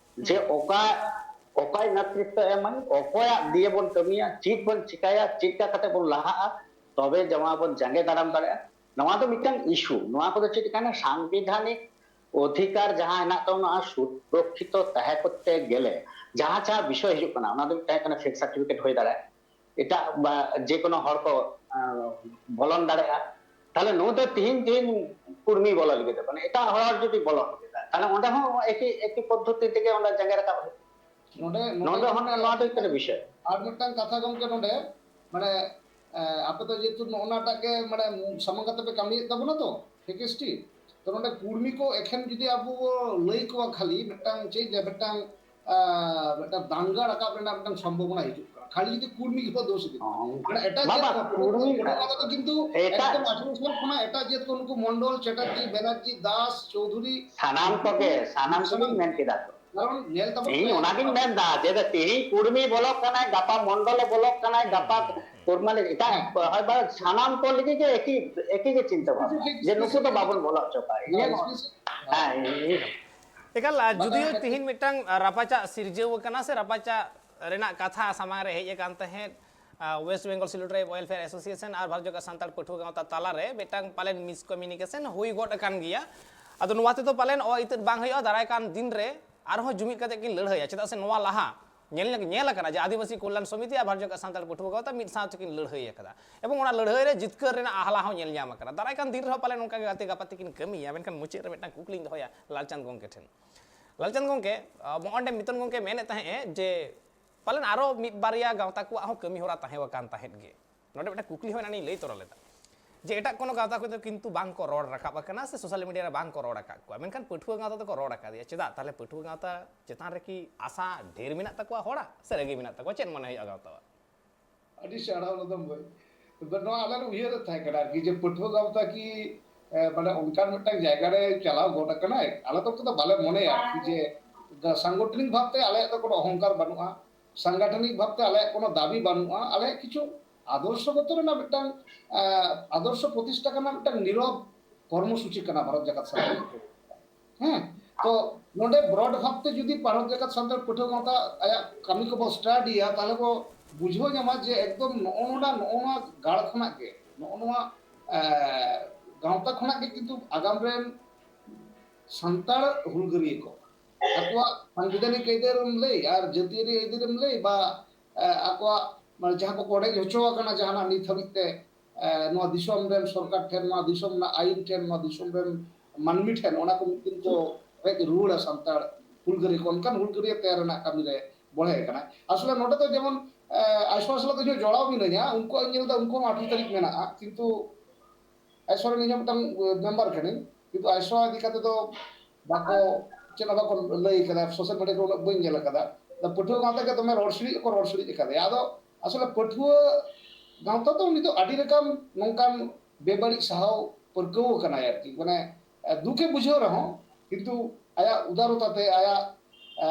ᱡᱮ ᱚᱠᱟ, ᱚᱠᱚᱭ ᱱᱮᱛᱨᱤᱛᱵ ᱮᱢᱟᱭ, ᱚᱠᱚᱭᱟᱜ ᱫᱤᱭᱮ ᱵᱚᱱ ᱠᱟᱹᱢᱤᱭᱟ, ᱪᱮᱫ ᱵᱚᱱ ᱪᱤᱠᱟᱭᱟ, ᱪᱮᱫ ᱞᱮᱠᱟ ᱠᱟᱛᱮ ᱵᱚᱱ ᱞᱟᱦᱟᱜᱼᱟ, ᱛᱚᱵᱮ ᱡᱟᱢᱟ ᱵᱚᱱ ᱡᱟᱸᱜᱮ ᱫᱟᱨᱟᱢ ᱫᱟᱲᱮᱭᱟᱜᱼᱟ᱾ ᱱᱚᱣᱟ ᱫᱚ ᱢᱤᱫᱴᱟᱝ ᱤᱥᱩ᱾ ᱱᱚᱣᱟ ᱠᱚᱫᱚ ᱪᱮᱫ ᱠᱟᱱᱟ? ᱥᱟᱝᱵᱤᱫᱷᱟᱱᱤᱠ ᱚᱫᱷᱤᱠᱟᱨ ᱡᱟᱦᱟᱸ ᱦᱮᱱᱟᱜ ᱛᱟᱵᱚᱱᱟ, ᱥᱩᱨᱚᱠᱠᱷᱤᱛᱚ ᱛᱟᱦᱮᱸ ᱠᱚᱨᱛᱮ ᱜᱮᱞᱮ ᱡᱟᱦᱟᱸ ᱡᱟᱦᱟᱸ ᱵᱤᱥᱚᱭ ᱦᱤᱡᱩᱜ ᱠᱟᱱᱟ, ᱚᱱᱟ ᱫᱚ ᱢᱤᱫᱴᱟᱝ ᱠᱟᱱᱟ ᱯᱷᱮᱠ ᱥᱟᱨᱴᱤᱯᱷᱤᱠᱮᱴ ᱦᱩᱭ ᱫᱟᱲᱮᱭᱟᱜᱼᱟ, ᱮᱴᱟᱜ ᱵᱟ ᱡᱮ ᱠᱳᱱᱳ ᱦᱚᱲ ᱠᱚ, ᱟᱸ, ᱵᱚᱞᱚᱱ ᱫᱟᱲᱮᱭᱟᱜᱼᱟ᱾ ᱛᱟᱦᱞᱮ ᱱᱩᱭ ᱫᱚ ᱛᱤᱦᱤᱧ, ᱛᱤᱦᱤᱧ ᱠᱩᱲᱢᱤ ᱵᱚᱞᱚ ᱞᱟᱹᱜᱤᱫ ᱫᱚ, ᱢᱟᱱᱮ ᱮᱴᱟᱜ ᱦᱚᱲ ᱡᱩᱫᱤ ᱵᱚᱞᱚ ᱞᱟᱹᱜᱤᱫ, ᱛᱟᱦᱞᱮ ᱚᱸᱰᱮ ᱦᱚᱸ ᱮᱠᱤ, ᱮᱠᱤ ᱯᱚᱫᱽᱫᱷᱚᱛᱤ ᱛᱮᱜᱮ ᱚᱸᱰᱮ ᱡᱟᱸᱜᱮ ᱨᱟᱠᱟᱵ ᱦᱩᱭᱩᱜᱼᱟ᱾ ᱱᱚᱰᱮ, ᱱᱚᱰᱮ ᱦᱚᱸ ᱱᱚᱣᱟ ᱫᱚ ᱦᱩᱭᱩᱜ ᱠᱟᱱᱟ ᱵᱤᱥᱚᱭ᱾ ᱟᱨ ᱢᱤᱫᱴᱟᱝ ᱠᱟᱛᱷᱟ ᱜᱚᱢᱠᱮ, ᱱᱚᱰᱮ ᱢᱟᱱᱮ, ᱮ, ᱟᱯᱮ ᱫᱚ ᱡᱮᱦᱮᱛᱩ ᱱᱚᱜᱼᱚ ᱱᱟᱴᱟᱜ ᱜᱮ ᱢᱟᱱᱮ ᱥᱟᱢᱟᱝ ᱠᱟᱛᱮ ᱯᱮ ᱠᱟᱹᱢᱤᱭᱮᱫ ᱛᱟᱵᱚᱱᱟ ᱛᱚ, ᱯᱷᱮᱠ ᱮᱥ ᱴᱤ, ᱛᱚ ᱱᱚᱰᱮ ᱠᱩᱲᱢᱤ ᱠᱚ ᱮᱠᱷᱮᱱ ᱡᱩᱫᱤ ᱟᱵᱚ ᱵᱚ ᱞᱟᱹᱭ ᱠᱚᱣᱟ ᱠᱷᱟᱹᱞᱤ ᱢᱤᱫᱴᱟᱝ ᱪᱮᱫ ᱞᱟᱹᱭᱟ, ᱢᱤᱫᱴᱟᱝ, ᱟ, ᱢᱤᱫᱴᱟᱝ ᱫᱟᱝᱜᱟ ᱨᱟᱠᱟᱵ ᱨᱮᱱᱟᱜ ᱢᱤᱫᱴᱟᱝ ᱥᱚᱢᱵᱷᱚᱵᱚᱱᱟ ᱦᱤᱡᱩᱜ ᱠᱟᱱᱟ, ᱠᱷᱟᱹᱞᱤ ᱡᱩᱫᱤ ᱠᱩᱲᱢᱤ ᱜᱮᱠᱚ ᱫᱳᱥ ᱤᱫᱤ᱾ ᱚ, ᱚᱱᱠᱟ᱾ ᱢᱟᱱᱮ ᱮᱴᱟᱜ ᱵᱟᱵᱟ, ᱡᱟᱹᱛ ᱠᱚ, ᱠᱩᱲᱢᱤ ᱱᱚᱣᱟ ᱠᱚᱫᱚ ᱠᱤᱱᱛᱩ ᱮᱴᱟᱜ ᱮᱠᱫᱚᱢ ᱟᱴᱷᱨᱚ ᱥᱟᱞ ᱠᱷᱚᱱᱟᱜ ᱮᱴᱟᱜ ᱡᱟᱹᱛ ᱠᱚ, ᱱᱩᱠᱩ ᱢᱚᱱᱰᱚᱞ, ᱪᱮᱴᱟᱨᱡᱤ, ᱵᱮᱱᱟᱨᱡᱤ, ᱫᱟᱥ, ᱪᱳᱣᱫᱷᱩᱨᱤ, ᱥᱟᱱᱟᱢ ᱠᱚᱜᱮ, ᱥᱟᱱᱟᱢ ᱠᱚᱜᱮᱧ ᱢᱮᱱ ᱠᱮᱫᱟ ᱛᱚ᱾ ᱠᱟᱨᱚᱱ ᱧᱮᱞ ᱛᱟᱵᱚᱱ ᱤᱧ ᱯᱮ, ᱚᱱᱟᱜᱤᱧ ᱢᱮᱱᱫᱟ ᱡᱮ ᱛᱮᱦᱮᱧ ᱠᱩᱲᱢᱤ ᱵᱚᱞᱚᱜ ᱠᱟᱱᱟᱭ, ᱜᱟᱯᱟ ᱢᱚᱱᱰᱚᱞᱮ ᱵᱚᱞᱚᱜ ᱠᱟᱱᱟᱭ, ᱜᱟᱯᱟ ᱯᱷᱚᱨᱢᱟᱞᱤ ᱮᱴᱟᱜ ᱦᱚᱭ ᱵᱟ ᱥᱟᱱᱟᱢ ᱠᱚ ᱞᱟᱹᱜᱤᱫ ᱜᱮ ᱮᱠᱤ ᱮᱠᱤ ᱜᱮ ᱪᱤᱱᱛᱟᱹ ᱵᱷᱟᱵᱽᱱᱟ ᱡᱮ ᱱᱩᱠᱩ ᱫᱚ ᱵᱟᱵᱚᱱ ᱵᱚᱞᱚ ᱦᱚᱪᱚ ᱠᱚᱣᱟ ᱤᱱᱟᱹ ᱦᱮᱸ ᱤᱱᱟᱹ ᱮᱠᱟᱞ, ᱡᱩᱫᱤᱭᱳ ᱛᱤᱦᱤᱧ ᱢᱤᱫᱴᱟᱝ ᱨᱟᱯᱟᱪᱟᱜ ᱥᱤᱨᱡᱟᱹᱣ ᱟᱠᱟᱱᱟ ᱥᱮ ᱨᱟᱯᱟᱪᱟᱜ ᱨᱮᱱᱟᱜ ᱠᱟᱛᱷᱟ ᱥᱟᱢᱟᱝ ᱨᱮ ᱦᱮᱡ ᱟᱠᱟᱱ ᱛᱟᱦᱮᱸᱫ, ᱟᱸ, West Bengal Scheduled Tribe Welfare Association ᱟᱨ ᱵᱷᱟᱨᱚᱛ ᱡᱟᱠᱟᱛ ᱥᱟᱱᱛᱟᱲ ᱯᱟᱹᱴᱷᱩᱣᱟᱹ ᱜᱟᱶᱛᱟ ᱛᱟᱞᱟᱨᱮ ᱢᱤᱫᱴᱟᱝ ᱯᱟᱞᱮᱱ ᱢᱤᱥᱠᱚᱢᱤᱭᱩᱱᱤᱠᱮᱥᱚᱱ ᱦᱩᱭ ᱜᱚᱫ ᱟᱠᱟᱱ ᱜᱮᱭᱟ᱾ ᱟᱫᱚ ᱱᱚᱣᱟ ᱛᱮᱫᱚ ᱯᱟᱞᱮᱱ ᱚ ᱤᱛᱟᱹᱫ ᱵᱟᱝ ᱦᱩᱭᱩᱜᱼᱟ, ᱫᱟᱨᱟᱭ ᱠᱟᱱ ᱫᱤᱱ ᱨᱮ ᱟᱨᱦᱚᱸ ᱡᱩᱢᱤᱫ ᱠᱟᱛᱮ ᱠᱤᱱ ᱞᱟᱹᱲᱦᱟᱹᱭᱟ, ᱪᱮᱫᱟᱜ ᱥᱮ ᱱᱚᱣᱟ ᱞᱟᱦᱟ ᱧᱮᱞ, ᱧᱮᱞ ᱟᱠᱟᱱᱟ ᱡᱮ ᱟᱹᱫᱤᱵᱟᱹᱥᱤ ᱠᱚᱞᱭᱟᱱ ᱥᱚᱢᱤᱛᱤ ᱟᱨ ᱵᱷᱟᱨᱚᱛ ᱡᱟᱠᱟᱛ ᱥᱟᱱᱛᱟᱲ ᱯᱟᱹᱴᱷᱩᱣᱟᱹ ᱜᱟᱶᱛᱟ ᱢᱤᱫ ᱥᱟᱶ ᱛᱮᱠᱤᱱ ᱞᱟᱹᱲᱦᱟᱹᱭ ᱟᱠᱟᱫᱟ ᱮᱵᱚᱝ ᱚᱱᱟ ᱞᱟᱹᱲᱦᱟᱹᱭ ᱨᱮ ᱡᱤᱛᱠᱟᱹᱨ ᱨᱮᱱᱟᱜ ᱟᱦᱞᱟ ᱦᱚᱸ ᱧᱮᱞ ᱧᱟᱢ ᱟᱠᱟᱱᱟ᱾ ᱫᱟᱨᱟᱭ ᱠᱟᱱ ᱫᱤᱱ ᱨᱮᱦᱚᱸ ᱯᱟᱞᱮᱱ ᱚᱱᱠᱟ ᱜᱮ ᱜᱟᱛᱮ ᱜᱟᱯᱟᱛᱮ ᱠᱤᱱ ᱠᱟᱹᱢᱤᱭᱟ᱾ ᱢᱮᱱᱠᱷᱟᱱ ᱢᱩᱪᱟᱹᱫ ᱨᱮ ᱢᱤᱫᱴᱟᱝ ᱠᱩᱠᱞᱤᱧ ᱫᱚᱦᱚᱭᱟ ᱞᱟᱞᱪᱟᱸᱫᱽ ᱜᱚᱢᱠᱮ ᱴᱷᱮᱱ᱾ ᱞᱟᱞᱪᱟᱸᱫᱽ ᱜᱚᱢᱠᱮ, ᱟᱸ, ᱢᱚᱜᱚᱱᱰᱮ ᱢᱤᱛᱚᱱ ᱜᱚᱢᱠᱮ ᱢᱮᱱᱮᱫ ᱛᱟᱦᱮᱸᱫ ᱮ ᱡᱮ ᱯᱟᱞᱮᱱ ᱟᱨᱚ ᱢᱤᱫ ᱵᱟᱨᱭᱟ ᱜᱟᱶᱛᱟ ᱠᱚᱣᱟᱜ ᱦᱚᱸ ᱠᱟᱹᱢᱤ ᱦᱚᱨᱟ ᱛᱟᱦᱮᱸ ᱟᱠᱟᱱ ᱛᱟᱦᱮᱸᱫ ᱜᱮ᱾ ᱱᱚᱰᱮ ᱢᱤᱫᱴᱟᱝ ᱠᱩᱠᱞᱤ ᱦᱚᱸ ᱮᱱᱟᱱᱤᱧ ᱞᱟᱹᱭ ᱛᱚᱨᱟ ᱞᱮᱫᱟ ᱡᱮ ᱮᱴᱟᱜ ᱠᱳᱱᱳ ᱜᱟᱶᱛᱟ ᱠᱚᱫᱚ ᱠᱤᱱᱛᱩ ᱵᱟᱝ ᱠᱚ ᱨᱚᱲ ᱨᱟᱠᱟᱵ ᱟᱠᱟᱱᱟ ᱥᱮ ᱥᱳᱥᱟᱞ ᱢᱤᱰᱤᱭᱟ ᱨᱮ ᱵᱟᱝ ᱠᱚ ᱨᱚᱲ ᱟᱠᱟᱫ ᱠᱚᱣᱟ, ᱢᱮᱱᱠᱷᱟᱱ ᱯᱟᱹᱴᱷᱩᱣᱟᱹ ᱜᱟᱶᱛᱟ ᱫᱚᱠᱚ ᱨᱚᱲ ᱟᱠᱟᱫᱮᱭᱟ᱾ ᱪᱮᱫᱟᱜ ᱛᱟᱦᱞᱮ ᱯᱟᱹᱴᱷᱩᱣᱟᱹ ᱜᱟᱶᱛᱟ ᱪᱮᱛᱟᱱ ᱨᱮ ᱠᱤ ᱟᱥᱟ ᱰᱷᱮᱨ ᱢᱮᱱᱟᱜ ᱛᱟᱠᱚᱣᱟ ᱦᱚᱲᱟᱜ ᱥᱮ ᱨᱟᱹᱜᱤ ᱢᱮᱱᱟᱜ ᱛᱟᱠᱚᱣᱟ? ᱪᱮᱫ ᱢᱚᱱᱮ ᱦᱩᱭᱩᱜᱼᱟ ᱜᱟᱶᱛᱟᱣᱟᱜ? ᱟᱹᱰᱤ ᱪᱮᱦᱨᱟ ᱚᱱᱟ ᱫᱚ ᱵᱷᱟᱹᱭ᱾ ᱛᱚᱵᱮ ᱱᱚᱣᱟ ᱟᱞᱮ ᱩᱭᱦᱟᱹᱨ ᱨᱮ ᱛᱟᱦᱮᱸ ᱠᱟᱱᱟ ᱟᱨᱠᱤ ᱡᱮ ᱯᱟᱹᱴᱷᱩᱣᱟᱹ ᱜᱟᱶᱛᱟ ᱠᱤ, ᱮ, ᱢᱟᱱᱮ ᱚᱱᱠᱟᱱ ᱢᱤᱫᱴᱟᱝ ᱡᱟᱭᱜᱟ ᱨᱮ ᱪᱟᱞᱟᱣ ᱜᱚᱫ ᱟᱠᱟᱱᱟᱭ᱾ ᱟᱞᱮ ᱫᱚ ᱚᱱᱠᱟ ᱫᱚ ᱵᱟᱞᱮ ᱢᱚᱱᱮᱭᱟ ᱟᱨᱠᱤ ᱡᱮ ᱥᱟᱝᱜᱚᱴᱷᱚᱱᱤᱠ ᱵᱷᱟᱵᱛᱮ ᱟᱞᱮᱭᱟᱜ ᱫᱚ ᱠᱳᱱᱳ ᱚᱦᱚᱝᱠᱟᱨ ᱵᱟᱹᱱᱩᱜᱼᱟ, ᱥᱟᱝᱜᱚᱴᱷᱚᱱᱤᱠ ᱵᱷᱟᱵᱛᱮ ᱟᱞᱮᱭᱟᱜ ᱠᱳᱱᱳ ᱫᱟᱹᱵᱤ ᱵᱟᱹᱱᱩᱜᱼᱟ, ᱟᱞᱮᱭᱟᱜ ᱠᱤᱪᱷᱩ ᱟᱫᱚᱨᱥᱚᱜᱚᱛᱚ ᱨᱮᱱᱟᱜ ᱢᱤᱫᱴᱟᱝ, ᱮ, ᱟᱫᱚᱨᱥᱚ ᱯᱨᱚᱛᱤᱥᱴᱷᱟ ᱨᱮᱱᱟᱜ ᱢᱤᱫᱴᱟᱝ ᱱᱤᱨᱚᱵ ᱠᱚᱨᱢᱚᱥᱩᱪᱤ ᱠᱟᱱᱟ ᱵᱷᱟᱨᱚᱛ ᱡᱟᱠᱟᱛ ᱥᱟᱱᱛᱟᱲ ᱯᱟᱹᱴᱷᱩᱣᱟᱹ᱾ ᱦᱮᱸ, ᱛᱚ ᱱᱚᱰᱮ ᱵᱨᱚᱰ ᱵᱷᱟᱵᱛᱮ ᱡᱩᱫᱤ ᱵᱷᱟᱨᱚᱛ ᱡᱟᱠᱟᱛ ᱥᱟᱱᱛᱟᱲ ᱯᱟᱹᱴᱷᱩᱣᱟᱹ ᱜᱟᱶᱛᱟ ᱟᱭᱟᱜ ᱠᱟᱹᱢᱤ ᱠᱚᱵᱚ ᱥᱴᱟᱰᱤᱭᱟ, ᱛᱟᱦᱞᱮ ᱵᱚ ᱵᱩᱡᱷᱟᱹᱣ ᱧᱟᱢᱟ ᱡᱮ ᱮᱠᱫᱚᱢ ᱱᱚᱜᱼᱚ ᱱᱚᱣᱟ, ᱱᱚᱜᱼᱚ ᱱᱚᱣᱟ ᱜᱟᱲ ᱠᱷᱚᱱᱟᱜ ᱜᱮ, ᱱᱚᱜᱼᱚ ᱱᱚᱣᱟ, ᱮ, ᱜᱟᱶᱛᱟ ᱠᱷᱚᱱᱟᱜ ᱜᱮ ᱠᱤᱱᱛᱩ ᱟᱜᱟᱢ ᱨᱮᱱ ᱥᱟᱱᱛᱟᱲ ᱦᱩᱞᱜᱟᱹᱨᱤᱭᱟᱹ ᱠᱚ ᱟᱠᱚᱣᱟᱜ ᱥᱟᱝᱵᱤᱫᱷᱟᱱᱤᱠ ᱟᱹᱭᱫᱟᱹᱨᱮᱢ ᱞᱟᱹᱭ ᱟᱨ ᱡᱟᱹᱛᱤᱭᱟᱹᱨᱤ ᱟᱹᱭᱫᱟᱹᱨᱮᱢ ᱞᱟᱹᱭ ᱵᱟ, ᱮ, ᱟᱠᱚᱣᱟᱜ ᱢᱟᱱᱮ ᱡᱟᱦᱟᱸ ᱠᱚᱠᱚ ᱚᱰᱮᱡ ᱦᱚᱪᱚ ᱟᱠᱟᱱᱟ ᱡᱟᱦᱟᱱᱟᱜ ᱱᱤᱛ ᱦᱟᱹᱵᱤᱡ ᱛᱮ, ᱮ, ᱱᱚᱣᱟ ᱫᱤᱥᱚᱢ ᱨᱮᱱ ᱥᱚᱨᱠᱟᱨ ᱴᱷᱮᱱ, ᱱᱚᱣᱟ ᱫᱤᱥᱚᱢ ᱨᱮᱱᱟᱜ ᱟᱹᱭᱤᱱ ᱴᱷᱮᱱ, ᱱᱚᱣᱟ ᱫᱤᱥᱚᱢ ᱨᱮᱱ ᱢᱟᱹᱱᱢᱤ ᱴᱷᱮᱱ, ᱚᱱᱟ ᱠᱚ ᱢᱤᱫ ᱫᱤᱱ ᱠᱚ ᱨᱮᱡ ᱨᱩᱣᱟᱹᱲᱟ ᱥᱟᱱᱛᱟᱲ ᱦᱩᱞᱜᱟᱹᱨᱤᱭᱟᱹ ᱠᱚ, ᱚᱱᱠᱟᱱ ᱦᱩᱞᱜᱟᱹᱨᱤᱭᱟᱹ ᱛᱮᱭᱟᱨ ᱨᱮᱱᱟᱜ ᱠᱟᱹᱢᱤ ᱨᱮ ᱵᱚᱲᱦᱮ ᱟᱠᱟᱱᱟ᱾ ᱟᱥᱚᱞᱮ ᱱᱚᱰᱮ ᱫᱚ ᱡᱮᱢᱚᱱ, ᱮ, ᱟᱭᱥᱚ ᱥᱟᱞᱟᱜ ᱫᱚ ᱤᱧᱦᱚᱸ ᱡᱚᱲᱟᱣ ᱢᱤᱱᱟᱹᱧᱟ, ᱩᱱᱠᱩᱣᱟᱜ ᱤᱧ ᱧᱮᱞ ᱮᱫᱟ ᱩᱱᱠᱩ ᱦᱚᱸ ᱟᱴᱷᱨᱚ ᱛᱟᱹᱨᱤᱠᱷ ᱢᱮᱱᱟᱜᱼᱟ, ᱠᱤᱱᱛᱩ ᱟᱭᱥᱚ ᱨᱮᱱ ᱤᱧᱦᱚᱸ ᱢᱤᱫᱴᱟᱝ ᱢᱮᱢᱵᱟᱨ ᱠᱟᱹᱱᱟᱹᱧ, ᱠᱤᱱᱛᱩ ᱟᱭᱥᱚ ᱤᱫᱤ ᱠᱟᱛᱮ ᱫᱚ ᱵᱟᱠᱚ, ᱪᱮᱫ ᱦᱚᱸ ᱵᱟᱠᱚ ᱞᱟᱹᱭ ᱠᱟᱫᱟ, ᱥᱳᱥᱟᱞ ᱢᱤᱰᱤᱭᱟ ᱠᱚᱨᱮ ᱩᱱᱟᱹᱜ ᱵᱟᱹᱧ ᱧᱮᱞ ᱟᱠᱟᱫᱟ᱾ ᱟᱫᱚ ᱯᱟᱹᱴᱷᱩᱣᱟᱹ ᱜᱟᱶᱛᱟ ᱜᱮ ᱫᱚᱢᱮ ᱨᱚᱲ ᱥᱤᱲᱤᱡ ᱠᱚ ᱨᱚᱲ ᱥᱤᱲᱤᱡ ᱟᱠᱟᱫᱮᱭᱟ᱾ ᱟᱫᱚ ᱟᱥᱚᱞᱮ ᱯᱟᱹᱴᱷᱩᱣᱟᱹ ᱜᱟᱶᱛᱟ ᱫᱚ ᱩᱱᱤ ᱫᱚ ᱟᱹᱰᱤ ᱞᱮᱠᱟᱱ ᱱᱚᱝᱠᱟᱱ ᱵᱮᱵᱟᱹᱲᱤᱡ ᱥᱟᱦᱟᱣ ᱯᱟᱹᱨᱠᱟᱹᱣ ᱟᱠᱟᱱᱟᱭ ᱟᱨᱠᱤ, ᱢᱟᱱᱮ, ᱮ, ᱫᱩᱠᱮ ᱵᱩᱡᱷᱟᱹᱣ ᱨᱮᱦᱚᱸ, ᱠᱤᱱᱛᱩ ᱟᱭᱟᱜ ᱩᱫᱟᱨᱚᱛᱟ ᱛᱮ, ᱟᱭᱟᱜ, ᱮ,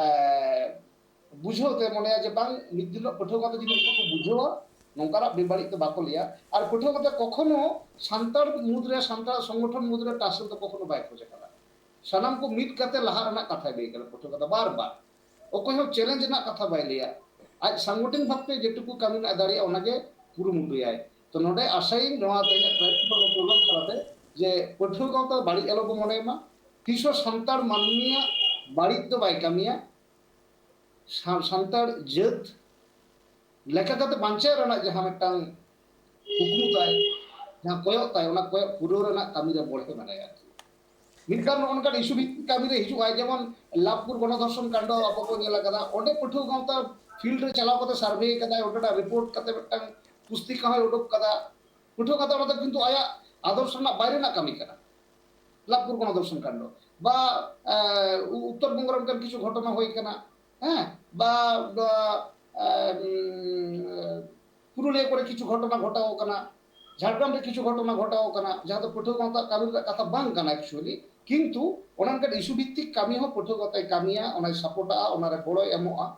ᱵᱩᱡᱷᱟᱹᱣ ᱛᱮ ᱢᱚᱱᱮᱭᱟ ᱡᱮ ᱵᱟᱝ, ᱢᱤᱫ ᱫᱤᱱ ᱦᱤᱞᱳᱜ ᱯᱟᱹᱴᱷᱩᱣᱟᱹ ᱜᱟᱶᱛᱟ ᱡᱩᱫᱤ ᱩᱱᱠᱩ ᱠᱚ ᱵᱩᱡᱷᱟᱹᱣᱟ, ᱱᱚᱝᱠᱟᱱᱟᱜ ᱵᱮᱵᱟᱹᱲᱤᱡ ᱫᱚ ᱵᱟᱠᱚ ᱞᱟᱹᱭᱟ᱾ ᱟᱨ ᱯᱟᱹᱴᱷᱩᱣᱟᱹ ᱜᱟᱶᱛᱟ ᱠᱚᱠᱷᱚᱱᱳ ᱥᱟᱱᱛᱟᱲ ᱢᱩᱫᱽᱨᱮ, ᱥᱟᱱᱛᱟᱲ ᱥᱚᱝᱜᱚᱴᱷᱚᱱ ᱢᱩᱫᱽᱨᱮ ᱴᱟᱥᱚᱱ ᱫᱚ ᱠᱚᱠᱷᱚᱱᱳ ᱵᱟᱭ ᱠᱷᱚᱡᱽ ᱟᱠᱟᱫᱟ᱾ ᱥᱟᱱᱟᱢ ᱠᱚ ᱢᱤᱫ ᱠᱟᱛᱮ ᱞᱟᱦᱟᱜ ᱨᱮᱱᱟᱜ ᱠᱟᱛᱷᱟᱭ ᱞᱟᱹᱭ ᱠᱟᱫᱟ ᱯᱟᱹᱴᱷᱩᱣᱟᱹ ᱜᱟᱶᱛᱟ ᱵᱟᱨ ᱵᱟᱨ᱾ ᱚᱠᱚᱭ ᱦᱚᱸ ᱪᱮᱞᱮᱧᱡᱽ ᱨᱮᱱᱟᱜ ᱠᱟᱛᱷᱟ ᱵᱟᱭ ᱞᱟᱹᱭᱟ᱾ ᱟᱡ ᱥᱟᱝᱜᱚᱴᱷᱤᱠ ᱵᱷᱟᱵᱽᱛᱮ ᱡᱮᱴᱩᱠᱩ ᱠᱟᱹᱢᱤ ᱨᱮᱱᱟᱜ ᱫᱟᱲᱮᱭᱟᱜᱼᱟ, ᱚᱱᱟᱜᱮ ᱠᱩᱨᱩᱢᱩᱴᱩᱭᱟᱭ᱾ ᱛᱚ ᱱᱚᱰᱮ ᱟᱥᱟᱭᱟᱹᱧ ᱱᱚᱣᱟ ᱛᱮᱦᱮᱧᱟᱜ ᱯᱨᱮᱥ ᱯᱨᱳᱜᱨᱟᱢ ᱛᱟᱞᱟᱛᱮ ᱡᱮ ᱯᱟᱹᱴᱷᱩᱣᱟᱹ ᱜᱟᱶᱛᱟ ᱵᱟᱹᱲᱤᱡ ᱟᱞᱚ ᱵᱚ ᱢᱚᱱᱮᱭ ᱢᱟ, ᱛᱤᱥ ᱦᱚᱸ ᱥᱟᱱᱛᱟᱲ ᱢᱟᱹᱱᱢᱤᱭᱟᱜ ᱵᱟᱹᱲᱤᱡ ᱫᱚ ᱵᱟᱭ ᱠᱟᱹᱢᱤᱭᱟ᱾ ᱥᱟ-, ᱥᱟᱱᱛᱟᱲ ᱡᱟᱹᱛ ᱞᱮᱠᱟ ᱠᱟᱛᱮ ᱵᱟᱧᱪᱟᱣ ᱨᱮᱱᱟᱜ ᱡᱟᱦᱟᱸ ᱢᱤᱫᱴᱟᱝ ᱠᱩᱠᱢᱩ ᱛᱟᱭ, ᱡᱟᱦᱟᱸ ᱠᱚᱭᱚᱜ ᱛᱟᱭ, ᱚᱱᱟ ᱠᱚᱭᱚᱜ ᱯᱩᱨᱟᱹᱣ ᱨᱮᱱᱟᱜ ᱠᱟᱹᱢᱤ ᱨᱮ ᱵᱚᱲᱦᱮ ᱢᱮᱱᱟᱭᱟ ᱟᱨᱠᱤ᱾ ᱢᱤᱫ ᱵᱟᱨ ᱱᱚᱜᱼᱚ ᱱᱚᱝᱠᱟᱱ ᱤᱥᱩ ᱵᱷᱤᱛᱛᱤᱠ ᱠᱟᱹᱢᱤ ᱨᱮ ᱦᱤᱡᱩᱜᱼᱟᱭ, ᱡᱮᱢᱚᱱ ᱞᱟᱵᱷᱯᱩᱨ ᱜᱚᱱᱚᱫᱷᱚᱨᱥᱚᱱ ᱠᱟᱱᱰᱚ ᱟᱵᱚ ᱵᱚᱱ ᱧᱮᱞ ᱟᱠᱟᱫᱟ, ᱚᱸᱰᱮ ᱯᱟᱹᱴᱷᱩᱣᱟᱹ ᱜᱟᱶᱛᱟ ᱯᱷᱤᱞᱰ ᱨᱮ ᱪᱟᱞᱟᱣ ᱠᱟᱛᱮ ᱥᱟᱨᱵᱷᱮ ᱟᱠᱟᱫᱟᱭ, ᱚᱸᱰᱮᱱᱟᱜ ᱨᱤᱯᱳᱨᱴ ᱠᱟᱛᱮ ᱢᱤᱫᱴᱟᱝ ᱯᱩᱥᱛᱤᱠᱟ ᱦᱚᱸᱭ ᱩᱰᱩᱠ ᱠᱟᱫᱟ᱾ ᱯᱟᱹᱴᱷᱩᱣᱟᱹ ᱜᱟᱶᱛᱟ ᱚᱱᱟ ᱫᱚ ᱠᱤᱱᱛᱩ ᱟᱭᱟᱜ ᱟᱫᱚᱨᱥᱚ ᱨᱮᱱᱟᱜ ᱵᱟᱭᱨᱮ ᱨᱮᱱᱟᱜ ᱠᱟᱹᱢᱤ ᱠᱟᱱᱟ᱾ ᱞᱟᱵᱷᱯᱩᱨ ᱜᱚᱱᱚᱫᱷᱚᱨᱥᱚᱱ ᱠᱟᱱᱰᱚ ᱵᱟ, ᱮ, ᱩ-, ᱩᱛᱛᱚᱨ ᱵᱚᱝᱜᱚ ᱨᱮ ᱚᱱᱠᱟᱱ ᱠᱤᱪᱷᱩ ᱜᱷᱚᱴᱚᱱᱟ ᱦᱩᱭ ᱠᱟᱱᱟ, ᱦᱮᱸ, ᱵᱟ, ᱵᱟ, ᱮ, ᱩᱢ, ᱯᱩᱨᱩᱞᱤᱭᱟᱹ ᱠᱚᱨᱮ ᱠᱤᱪᱷᱩ ᱜᱷᱚᱴᱚᱱᱟ ᱜᱷᱚᱴᱟᱣ ᱠᱟᱱᱟ, ᱡᱷᱟᱲᱜᱨᱟᱢ ᱨᱮ ᱠᱤᱪᱷᱩ ᱜᱷᱚᱴᱚᱱᱟ ᱜᱷᱚᱴᱟᱣ ᱠᱟᱱᱟ, ᱡᱟᱦᱟᱸ ᱫᱚ ᱯᱟᱹᱴᱷᱩᱣᱟᱹ ᱜᱟᱶᱛᱟ ᱠᱟᱹᱢᱤ ᱨᱮᱱᱟᱜ ᱠᱟᱛᱷᱟ ᱵᱟᱝ ᱠᱟᱱᱟ actually, ᱠᱤᱱᱛᱩ ᱚᱱᱟ ᱚᱱᱠᱟᱱ ᱤᱥᱩ ᱵᱷᱤᱛᱛᱤᱠ ᱠᱟᱹᱢᱤ ᱦᱚᱸ ᱯᱟᱹᱴᱷᱩᱣᱟᱹ ᱜᱟᱶᱛᱟᱭ ᱠᱟᱹᱢᱤᱭᱟ, ᱚᱱᱟᱭ ᱥᱟᱯᱳᱨᱴᱟᱜᱼᱟ, ᱚᱱᱟᱨᱮ ᱜᱚᱲᱚᱭ ᱮᱢᱚᱜᱼᱟ᱾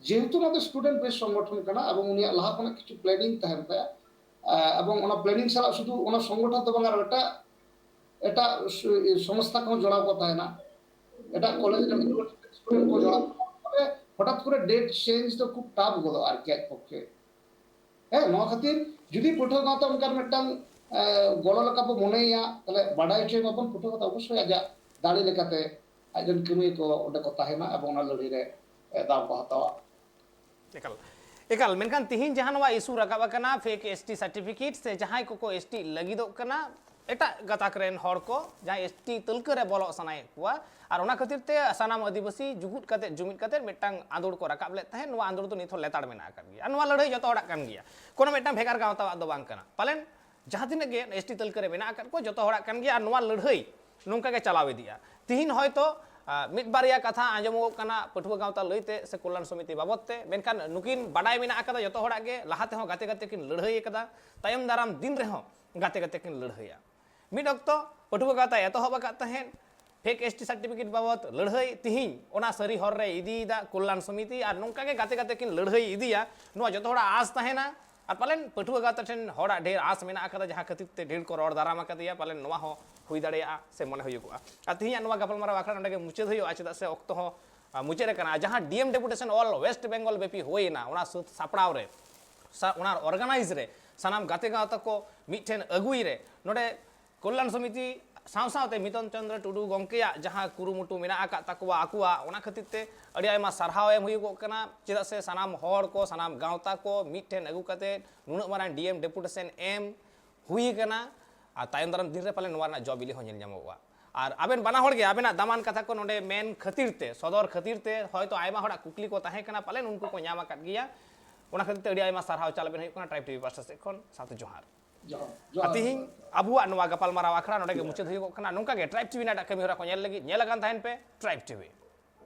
ᱡᱮᱦᱮᱛᱩ ᱱᱚᱣᱟ ᱫᱚ ᱥᱴᱩᱰᱮᱱᱴ ᱵᱮᱥ ᱥᱚᱝᱜᱚᱴᱷᱚᱱ ᱠᱟᱱᱟ, ᱮᱵᱚᱝ ᱩᱱᱤᱭᱟᱜ ᱞᱟᱦᱟ ᱠᱷᱚᱱᱟᱜ ᱠᱤᱪᱷᱩ ᱯᱞᱮᱱᱤᱝ ᱛᱟᱦᱮᱱ ᱛᱟᱭᱟ, ᱮ, ᱮᱵᱚᱝ ᱚᱱᱟ ᱯᱞᱮᱱᱤᱝ ᱥᱟᱞᱟᱜ ᱥᱩᱫᱷᱩ ᱚᱱᱟ ᱥᱚᱝᱜᱚᱴᱷᱚᱱ ᱫᱚ ᱵᱟᱝ, ᱟᱨ ᱮᱴᱟᱜ, ᱮᱴᱟᱜ ᱥ-, ᱥᱚᱝᱥᱛᱷᱟ ᱠᱚᱦᱚᱸ ᱡᱚᱲᱟᱣ ᱠᱚ ᱛᱟᱦᱮᱱᱟ, ᱮᱴᱟᱜ ᱠᱚᱞᱮᱡᱽ ᱨᱮᱱ ᱥᱴᱩᱰᱮᱱᱴ ᱠᱚ ᱡᱚᱲᱟᱣ᱾ ᱛᱚᱵᱮ ᱦᱚᱴᱟᱛ ᱠᱚᱨᱮ ᱰᱮᱴ ᱪᱮᱧᱡᱽ ᱫᱚ ᱠᱷᱩᱵ ᱴᱟᱯ ᱜᱚᱫᱚᱜᱼᱟ ᱟᱨᱠᱤ ᱟᱡ ᱯᱚᱠᱠᱷᱮ᱾ ᱦᱮᱸ, ᱱᱚᱣᱟ ᱠᱷᱟᱹᱛᱤᱨ ᱡᱩᱫᱤ ᱯᱟᱹᱴᱷᱩᱣᱟᱹ ᱜᱟᱶᱛᱟ ᱚᱱᱠᱟᱱ ᱢᱤᱫᱴᱟᱝ, ᱮ, ᱜᱚᱲᱚ ᱞᱮᱠᱟ ᱵᱚ ᱢᱚᱱᱮᱭᱟ, ᱛᱟᱦᱞᱮ ᱵᱟᱰᱟᱭ ᱦᱚᱪᱚᱭ ᱢᱟᱵᱚᱱ, ᱯᱟᱹᱴᱷᱩᱣᱟᱹ ᱜᱟᱶᱛᱟ ᱚᱵᱚᱥᱥᱳᱭ ᱟᱡᱟᱜ ᱫᱟᱲᱮ ᱞᱮᱠᱟᱛᱮ ᱟᱡ ᱨᱮᱱ ᱠᱟᱹᱢᱤᱭᱟᱹ ᱠᱚ ᱚᱸᱰᱮ ᱠᱚ ᱛᱟᱦᱮᱱᱟ ᱮᱵᱚᱝ ᱚᱱᱟ ᱞᱟᱹᱲᱦᱟᱹᱭ ᱨᱮ, ᱮ, ᱫᱟᱣ ᱠᱚ ᱦᱟᱛᱟᱣᱟ᱾ ᱮᱠᱟᱞ, ᱮᱠᱟᱞ᱾ ᱢᱮᱱᱠᱷᱟᱱ ᱛᱤᱦᱤᱧ ᱡᱟᱦᱟᱸ ᱱᱚᱣᱟ ᱤᱥᱩ ᱨᱟᱠᱟᱵ ᱟᱠᱟᱱᱟ, ᱯᱷᱮᱠ ᱮᱥ ᱴᱤ ᱥᱟᱨᱴᱤᱯᱷᱤᱠᱮᱴ ᱥᱮ ᱡᱟᱦᱟᱸᱭ ᱠᱚᱠᱚ ᱮᱥ ᱴᱤ ᱞᱟᱹᱜᱤᱫᱚᱜ ᱠᱟᱱᱟ, ᱮᱴᱟᱜ ᱜᱟᱛᱟᱠ ᱨᱮᱱ ᱦᱚᱲ ᱠᱚ ᱡᱟᱦᱟᱸᱭ ᱮᱥ ᱴᱤ ᱛᱟᱹᱞᱠᱟᱹ ᱨᱮ ᱵᱚᱞᱚᱜ ᱥᱟᱱᱟᱭᱮᱫ ᱠᱚᱣᱟ, ᱟᱨ ᱚᱱᱟ ᱠᱷᱟᱹᱛᱤᱨ ᱛᱮ ᱥᱟᱱᱟᱢ ᱟᱹᱫᱤᱵᱟᱹᱥᱤ ᱡᱩᱜᱩᱫ ᱠᱟᱛᱮ, ᱡᱩᱢᱤᱫ ᱠᱟᱛᱮ ᱢᱤᱫᱴᱟᱝ ᱟᱸᱫᱳᱲ ᱠᱚ ᱨᱟᱠᱟᱵ ᱞᱮᱫ ᱛᱟᱦᱮᱸᱫ᱾ ᱱᱚᱣᱟ ᱟᱸᱫᱳᱲ ᱫᱚ ᱱᱤᱛ ᱦᱚᱸ ᱞᱮᱛᱟᱲ ᱢᱮᱱᱟᱜ ᱟᱠᱟᱫ ᱜᱮᱭᱟ ᱟᱨ ᱱᱚᱣᱟ ᱞᱟᱹᱲᱦᱟᱹᱭ ᱡᱚᱛᱚ ᱦᱚᱲᱟᱜ ᱠᱟᱱ ᱜᱮᱭᱟ, ᱠᱳᱱᱳ ᱢᱤᱫᱴᱟᱝ ᱵᱷᱮᱜᱟᱨ ᱜᱟᱶᱛᱟᱣᱟᱜ ᱫᱚ ᱵᱟᱝ ᱠᱟᱱᱟ᱾ ᱯᱟᱞᱮᱱ ᱡᱟᱦᱟᱸ ᱛᱤᱱᱟᱹᱜ ᱜᱮ ᱮᱥ ᱴᱤ ᱛᱟᱹᱞᱠᱟᱹ ᱨᱮ ᱢᱮᱱᱟᱜ ᱟᱠᱟᱫ ᱠᱚ, ᱡᱚᱛᱚ ᱦᱚᱲᱟᱜ ᱠᱟᱱ ᱜᱮᱭᱟ ᱟᱨ ᱱᱚᱣᱟ ᱞᱟᱹᱲᱦᱟᱹᱭ ᱱᱚᱝᱠᱟ ᱜᱮ ᱪᱟᱞᱟᱣ ᱤᱫᱤᱜᱼᱟ᱾ ᱛᱤᱦᱤᱧ ᱦᱚᱭᱛᱳ, ᱟ, ᱢᱤᱫ ᱵᱟᱨᱭᱟ ᱠᱟᱛᱷᱟ ᱟᱸᱡᱚᱢᱚᱜᱚᱜ ᱠᱟᱱᱟ ᱯᱟᱹᱴᱷᱩᱣᱟᱹ ᱜᱟᱶᱛᱟ ᱞᱟᱹᱭᱛᱮ ᱥᱮ ᱠᱚᱞᱞᱟᱱ ᱥᱚᱢᱤᱛᱤ ᱵᱟᱵᱚᱫ ᱛᱮ, ᱢᱮᱱᱠᱷᱟᱱ ᱱᱩᱠᱤᱱ ᱵᱟᱰᱟᱭ ᱢᱮᱱᱟᱜ ᱟᱠᱟᱫᱟ ᱡᱚᱛᱚ ᱦᱚᱲᱟᱜ ᱜᱮ, ᱞᱟᱦᱟ ᱛᱮᱦᱚᱸ ᱜᱟᱛᱮ ᱜᱟᱛᱮ ᱠᱤᱱ ᱞᱟᱹᱲᱦᱟᱹᱭ ᱟᱠᱟᱫᱟ, ᱛᱟᱭᱚᱢ ᱫᱟᱨᱟᱢ ᱫᱤᱱ ᱨᱮᱦᱚᱸ ᱜᱟᱛᱮ ᱜᱟᱛᱮ ᱠᱤᱱ ᱞᱟᱹᱲᱦᱟᱹᱭᱟ᱾ ᱢᱤᱫ ᱚᱠᱛᱚ ᱯᱟᱹᱴᱷᱩᱣᱟᱹ ᱜᱟᱶᱛᱟ ᱮᱛᱚᱦᱚᱵ ᱟᱠᱟᱫ ᱛᱟᱦᱮᱸᱫ ᱯᱷᱮᱠ ᱮᱥ ᱴᱤ ᱥᱟᱨᱴᱤᱯᱷᱤᱠᱮᱴ ᱵᱟᱵᱚᱫ ᱞᱟᱹᱲᱦᱟᱹᱭ, ᱛᱤᱦᱤᱧ ᱚᱱᱟ ᱥᱟᱹᱨᱤ ᱦᱚᱨ ᱨᱮ ᱤᱫᱤᱭᱮᱫᱟ ᱠᱚᱞᱞᱟᱱ ᱥᱚᱢᱤᱛᱤ, ᱟᱨ ᱱᱚᱝᱠᱟ ᱜᱮ ᱜᱟᱛᱮ ᱜᱟᱛᱮ ᱠᱤᱱ ᱞᱟᱹᱲᱦᱟᱹᱭ ᱤᱫᱤᱭᱟ, ᱱᱚᱣᱟ ᱡᱚᱛᱚ ᱦᱚᱲᱟᱜ ᱟᱸᱥ ᱛᱟᱦᱮᱱᱟ᱾ ᱟᱨ ᱯᱟᱞᱮᱱ ᱯᱟᱹᱴᱷᱩᱣᱟᱹ ᱜᱟᱶᱛᱟ ᱴᱷᱮᱱ ᱦᱚᱲᱟᱜ ᱰᱷᱮᱨ ᱟᱸᱥ ᱢᱮᱱᱟᱜ ᱟᱠᱟᱫᱟ, ᱡᱟᱦᱟᱸ ᱠᱷᱟᱹᱛᱤᱨ ᱛᱮ ᱰᱷᱮᱨ ᱠᱚ ᱨᱚᱲ ᱫᱟᱨᱟᱢ ᱟᱠᱟᱫᱮᱭᱟ, ᱯᱟᱞᱮᱱ ᱱᱚᱣᱟ ᱦᱚᱸ ᱦᱩᱭ ᱫᱟᱲᱮᱭᱟᱜᱼᱟ ᱥᱮ ᱢᱚᱱᱮ ᱦᱩᱭᱩᱜᱚᱜᱼᱟ᱾ ᱟᱨ ᱛᱮᱦᱮᱧᱟᱜ ᱱᱚᱣᱟ ᱜᱟᱯᱟᱞᱢᱟᱨᱟᱣ ᱟᱠᱷᱲᱟ ᱱᱚᱸᱰᱮ ᱜᱮ ᱢᱩᱪᱟᱹᱫ ᱦᱩᱭᱩᱜᱼᱟ, ᱪᱮᱫᱟᱜ ᱥᱮ ᱚᱠᱛᱚ ᱦᱚᱸ ᱟᱨ ᱢᱩᱪᱟᱹᱫ ᱟᱠᱟᱱᱟ᱾ ᱡᱟᱦᱟᱸ ᱰᱤ ᱮᱢ ᱰᱮᱯᱩᱴᱮᱥᱚᱱ ᱚᱞ ᱳᱭᱮᱥᱴ ᱵᱮᱝᱜᱚᱞ ᱵᱮᱯᱤ ᱦᱩᱭᱮᱱᱟ, ᱚᱱᱟ ᱥᱟᱹᱛ ᱥᱟᱯᱲᱟᱣ ᱨᱮ, ᱥᱟ-, ᱚᱱᱟ ᱚᱨᱜᱟᱱᱟᱭᱤᱡᱽ ᱨᱮ, ᱥᱟᱱᱟᱢ ᱜᱟᱛᱮ ᱜᱟᱶᱛᱟ ᱠᱚ ᱢᱤᱫᱴᱷᱮᱱ ᱟᱹᱜᱩᱭ ᱨᱮ, ᱱᱚᱰᱮ ᱠᱚᱞᱭᱟᱱ ᱥᱚᱢᱤᱛᱤ ᱥᱟᱶ ᱥᱟᱶᱛᱮ ᱢᱤᱛᱚᱱ ᱪᱚᱸᱫᱽᱨᱚ ᱴᱩᱰᱩ ᱜᱚᱢᱠᱮᱭᱟᱜ ᱡᱟᱦᱟᱸ ᱠᱩᱨᱩᱢᱩᱴᱩ ᱢᱮᱱᱟᱜ ᱟᱠᱟᱫ ᱛᱟᱠᱚᱣᱟ ᱟᱠᱚᱣᱟᱜ, ᱚᱱᱟ ᱠᱷᱟᱹᱛᱤᱨ ᱛᱮ ᱟᱹᱰᱤ ᱟᱭᱢᱟ ᱥᱟᱨᱦᱟᱣ ᱮᱢ ᱦᱩᱭᱩᱜᱚᱜ ᱠᱟᱱᱟ᱾ ᱪᱮᱫᱟᱜ ᱥᱮ ᱥᱟᱱᱟᱢ ᱦᱚᱲ ᱠᱚ, ᱥᱟᱱᱟᱢ ᱜᱟᱶᱛᱟ ᱠᱚ ᱢᱤᱫᱴᱷᱮᱱ ᱟᱹᱜᱩ ᱠᱟᱛᱮ ᱱᱩᱱᱟᱹᱜ ᱢᱟᱨᱟᱝ ᱰᱤ ᱮᱢ ᱰᱮᱯᱩᱴᱮᱥᱚᱱ ᱮᱢ ᱦᱩᱭ ᱟᱠᱟᱱᱟ᱾ ᱟᱨ ᱛᱟᱭᱚᱢ ᱫᱟᱨᱟᱢ ᱫᱤᱱ ᱨᱮ ᱯᱟᱞᱮ ᱱᱚᱣᱟ ᱨᱮᱱᱟᱜ ᱡᱚ ᱵᱤᱞᱤ ᱦᱚᱸ ᱧᱮᱞ ᱧᱟᱢᱚᱜᱚᱜᱼᱟ᱾ ᱟᱨ ᱟᱵᱮᱱ ᱵᱟᱱᱟ ᱦᱚᱲ ᱜᱮ ᱟᱵᱮᱱᱟᱜ ᱫᱟᱢᱟᱱ ᱠᱟᱛᱷᱟ ᱠᱚ ᱱᱚᱰᱮ ᱢᱮᱱ ᱠᱷᱟᱹᱛᱤᱨ ᱛᱮ, ᱥᱚᱫᱚᱨ ᱠᱷᱟᱹᱛᱤᱨ ᱛᱮ ᱦᱚᱭᱛᱳ ᱟᱭᱢᱟ ᱦᱚᱲᱟᱜ ᱠᱩᱠᱞᱤ ᱠᱚ ᱛᱟᱦᱮᱸ ᱠᱟᱱᱟ, ᱯᱟᱞᱮᱱ ᱩᱱᱠᱩ ᱠᱚ ᱧᱟᱢ ᱟᱠᱟᱫ ᱜᱮᱭᱟ᱾ ᱚᱱᱟ ᱠᱷᱟᱹᱛᱤᱨ ᱛᱮ ᱟᱹᱰᱤ ᱟᱭᱢᱟ ᱥᱟᱨᱦᱟᱣ ᱪᱟᱞ ᱟᱵᱮᱱ ᱦᱩᱭᱩᱜ ᱠᱟᱱᱟ ᱴᱨᱟᱭᱤᱵᱽ ᱴᱤᱵᱷᱤ ᱯᱟᱦᱴᱟ ᱥᱮᱫ ᱠᱷᱚᱱ᱾ ᱥᱟᱶᱛᱮ ᱡᱚᱦᱟᱨ᱾ ᱡᱚᱦᱟᱨ᱾ ᱟᱨ ᱛᱤᱦᱤᱧ ᱟᱵᱚᱣᱟᱜ ᱱᱚᱣᱟ ᱜᱟᱯᱟᱞᱢᱟᱨᱟᱣ ᱟᱠᱷᱲᱟ ᱱᱚᱰᱮ ᱜᱮ ᱢᱩᱪᱟᱹᱫ ᱦᱩᱭᱩᱜᱚᱜ ᱠᱟᱱᱟ᱾ ᱱᱚᱝᱠᱟ ᱜᱮ ᱴᱨᱟᱭᱤᱵᱽ ᱴᱤᱵᱷᱤ ᱨᱮᱱᱟᱜ ᱮᱴᱟᱜ ᱠᱟᱹᱢᱤ ᱦᱚᱨᱟ ᱠᱚ ᱧᱮᱞ ᱞᱟᱹᱜᱤᱫ ᱧᱮᱞ ᱟᱠᱟᱱ ᱛᱟᱦᱮᱱ ᱯᱮ ᱴᱨᱟᱭᱤᱵᱽ ᱴᱤᱵᱷᱤ᱾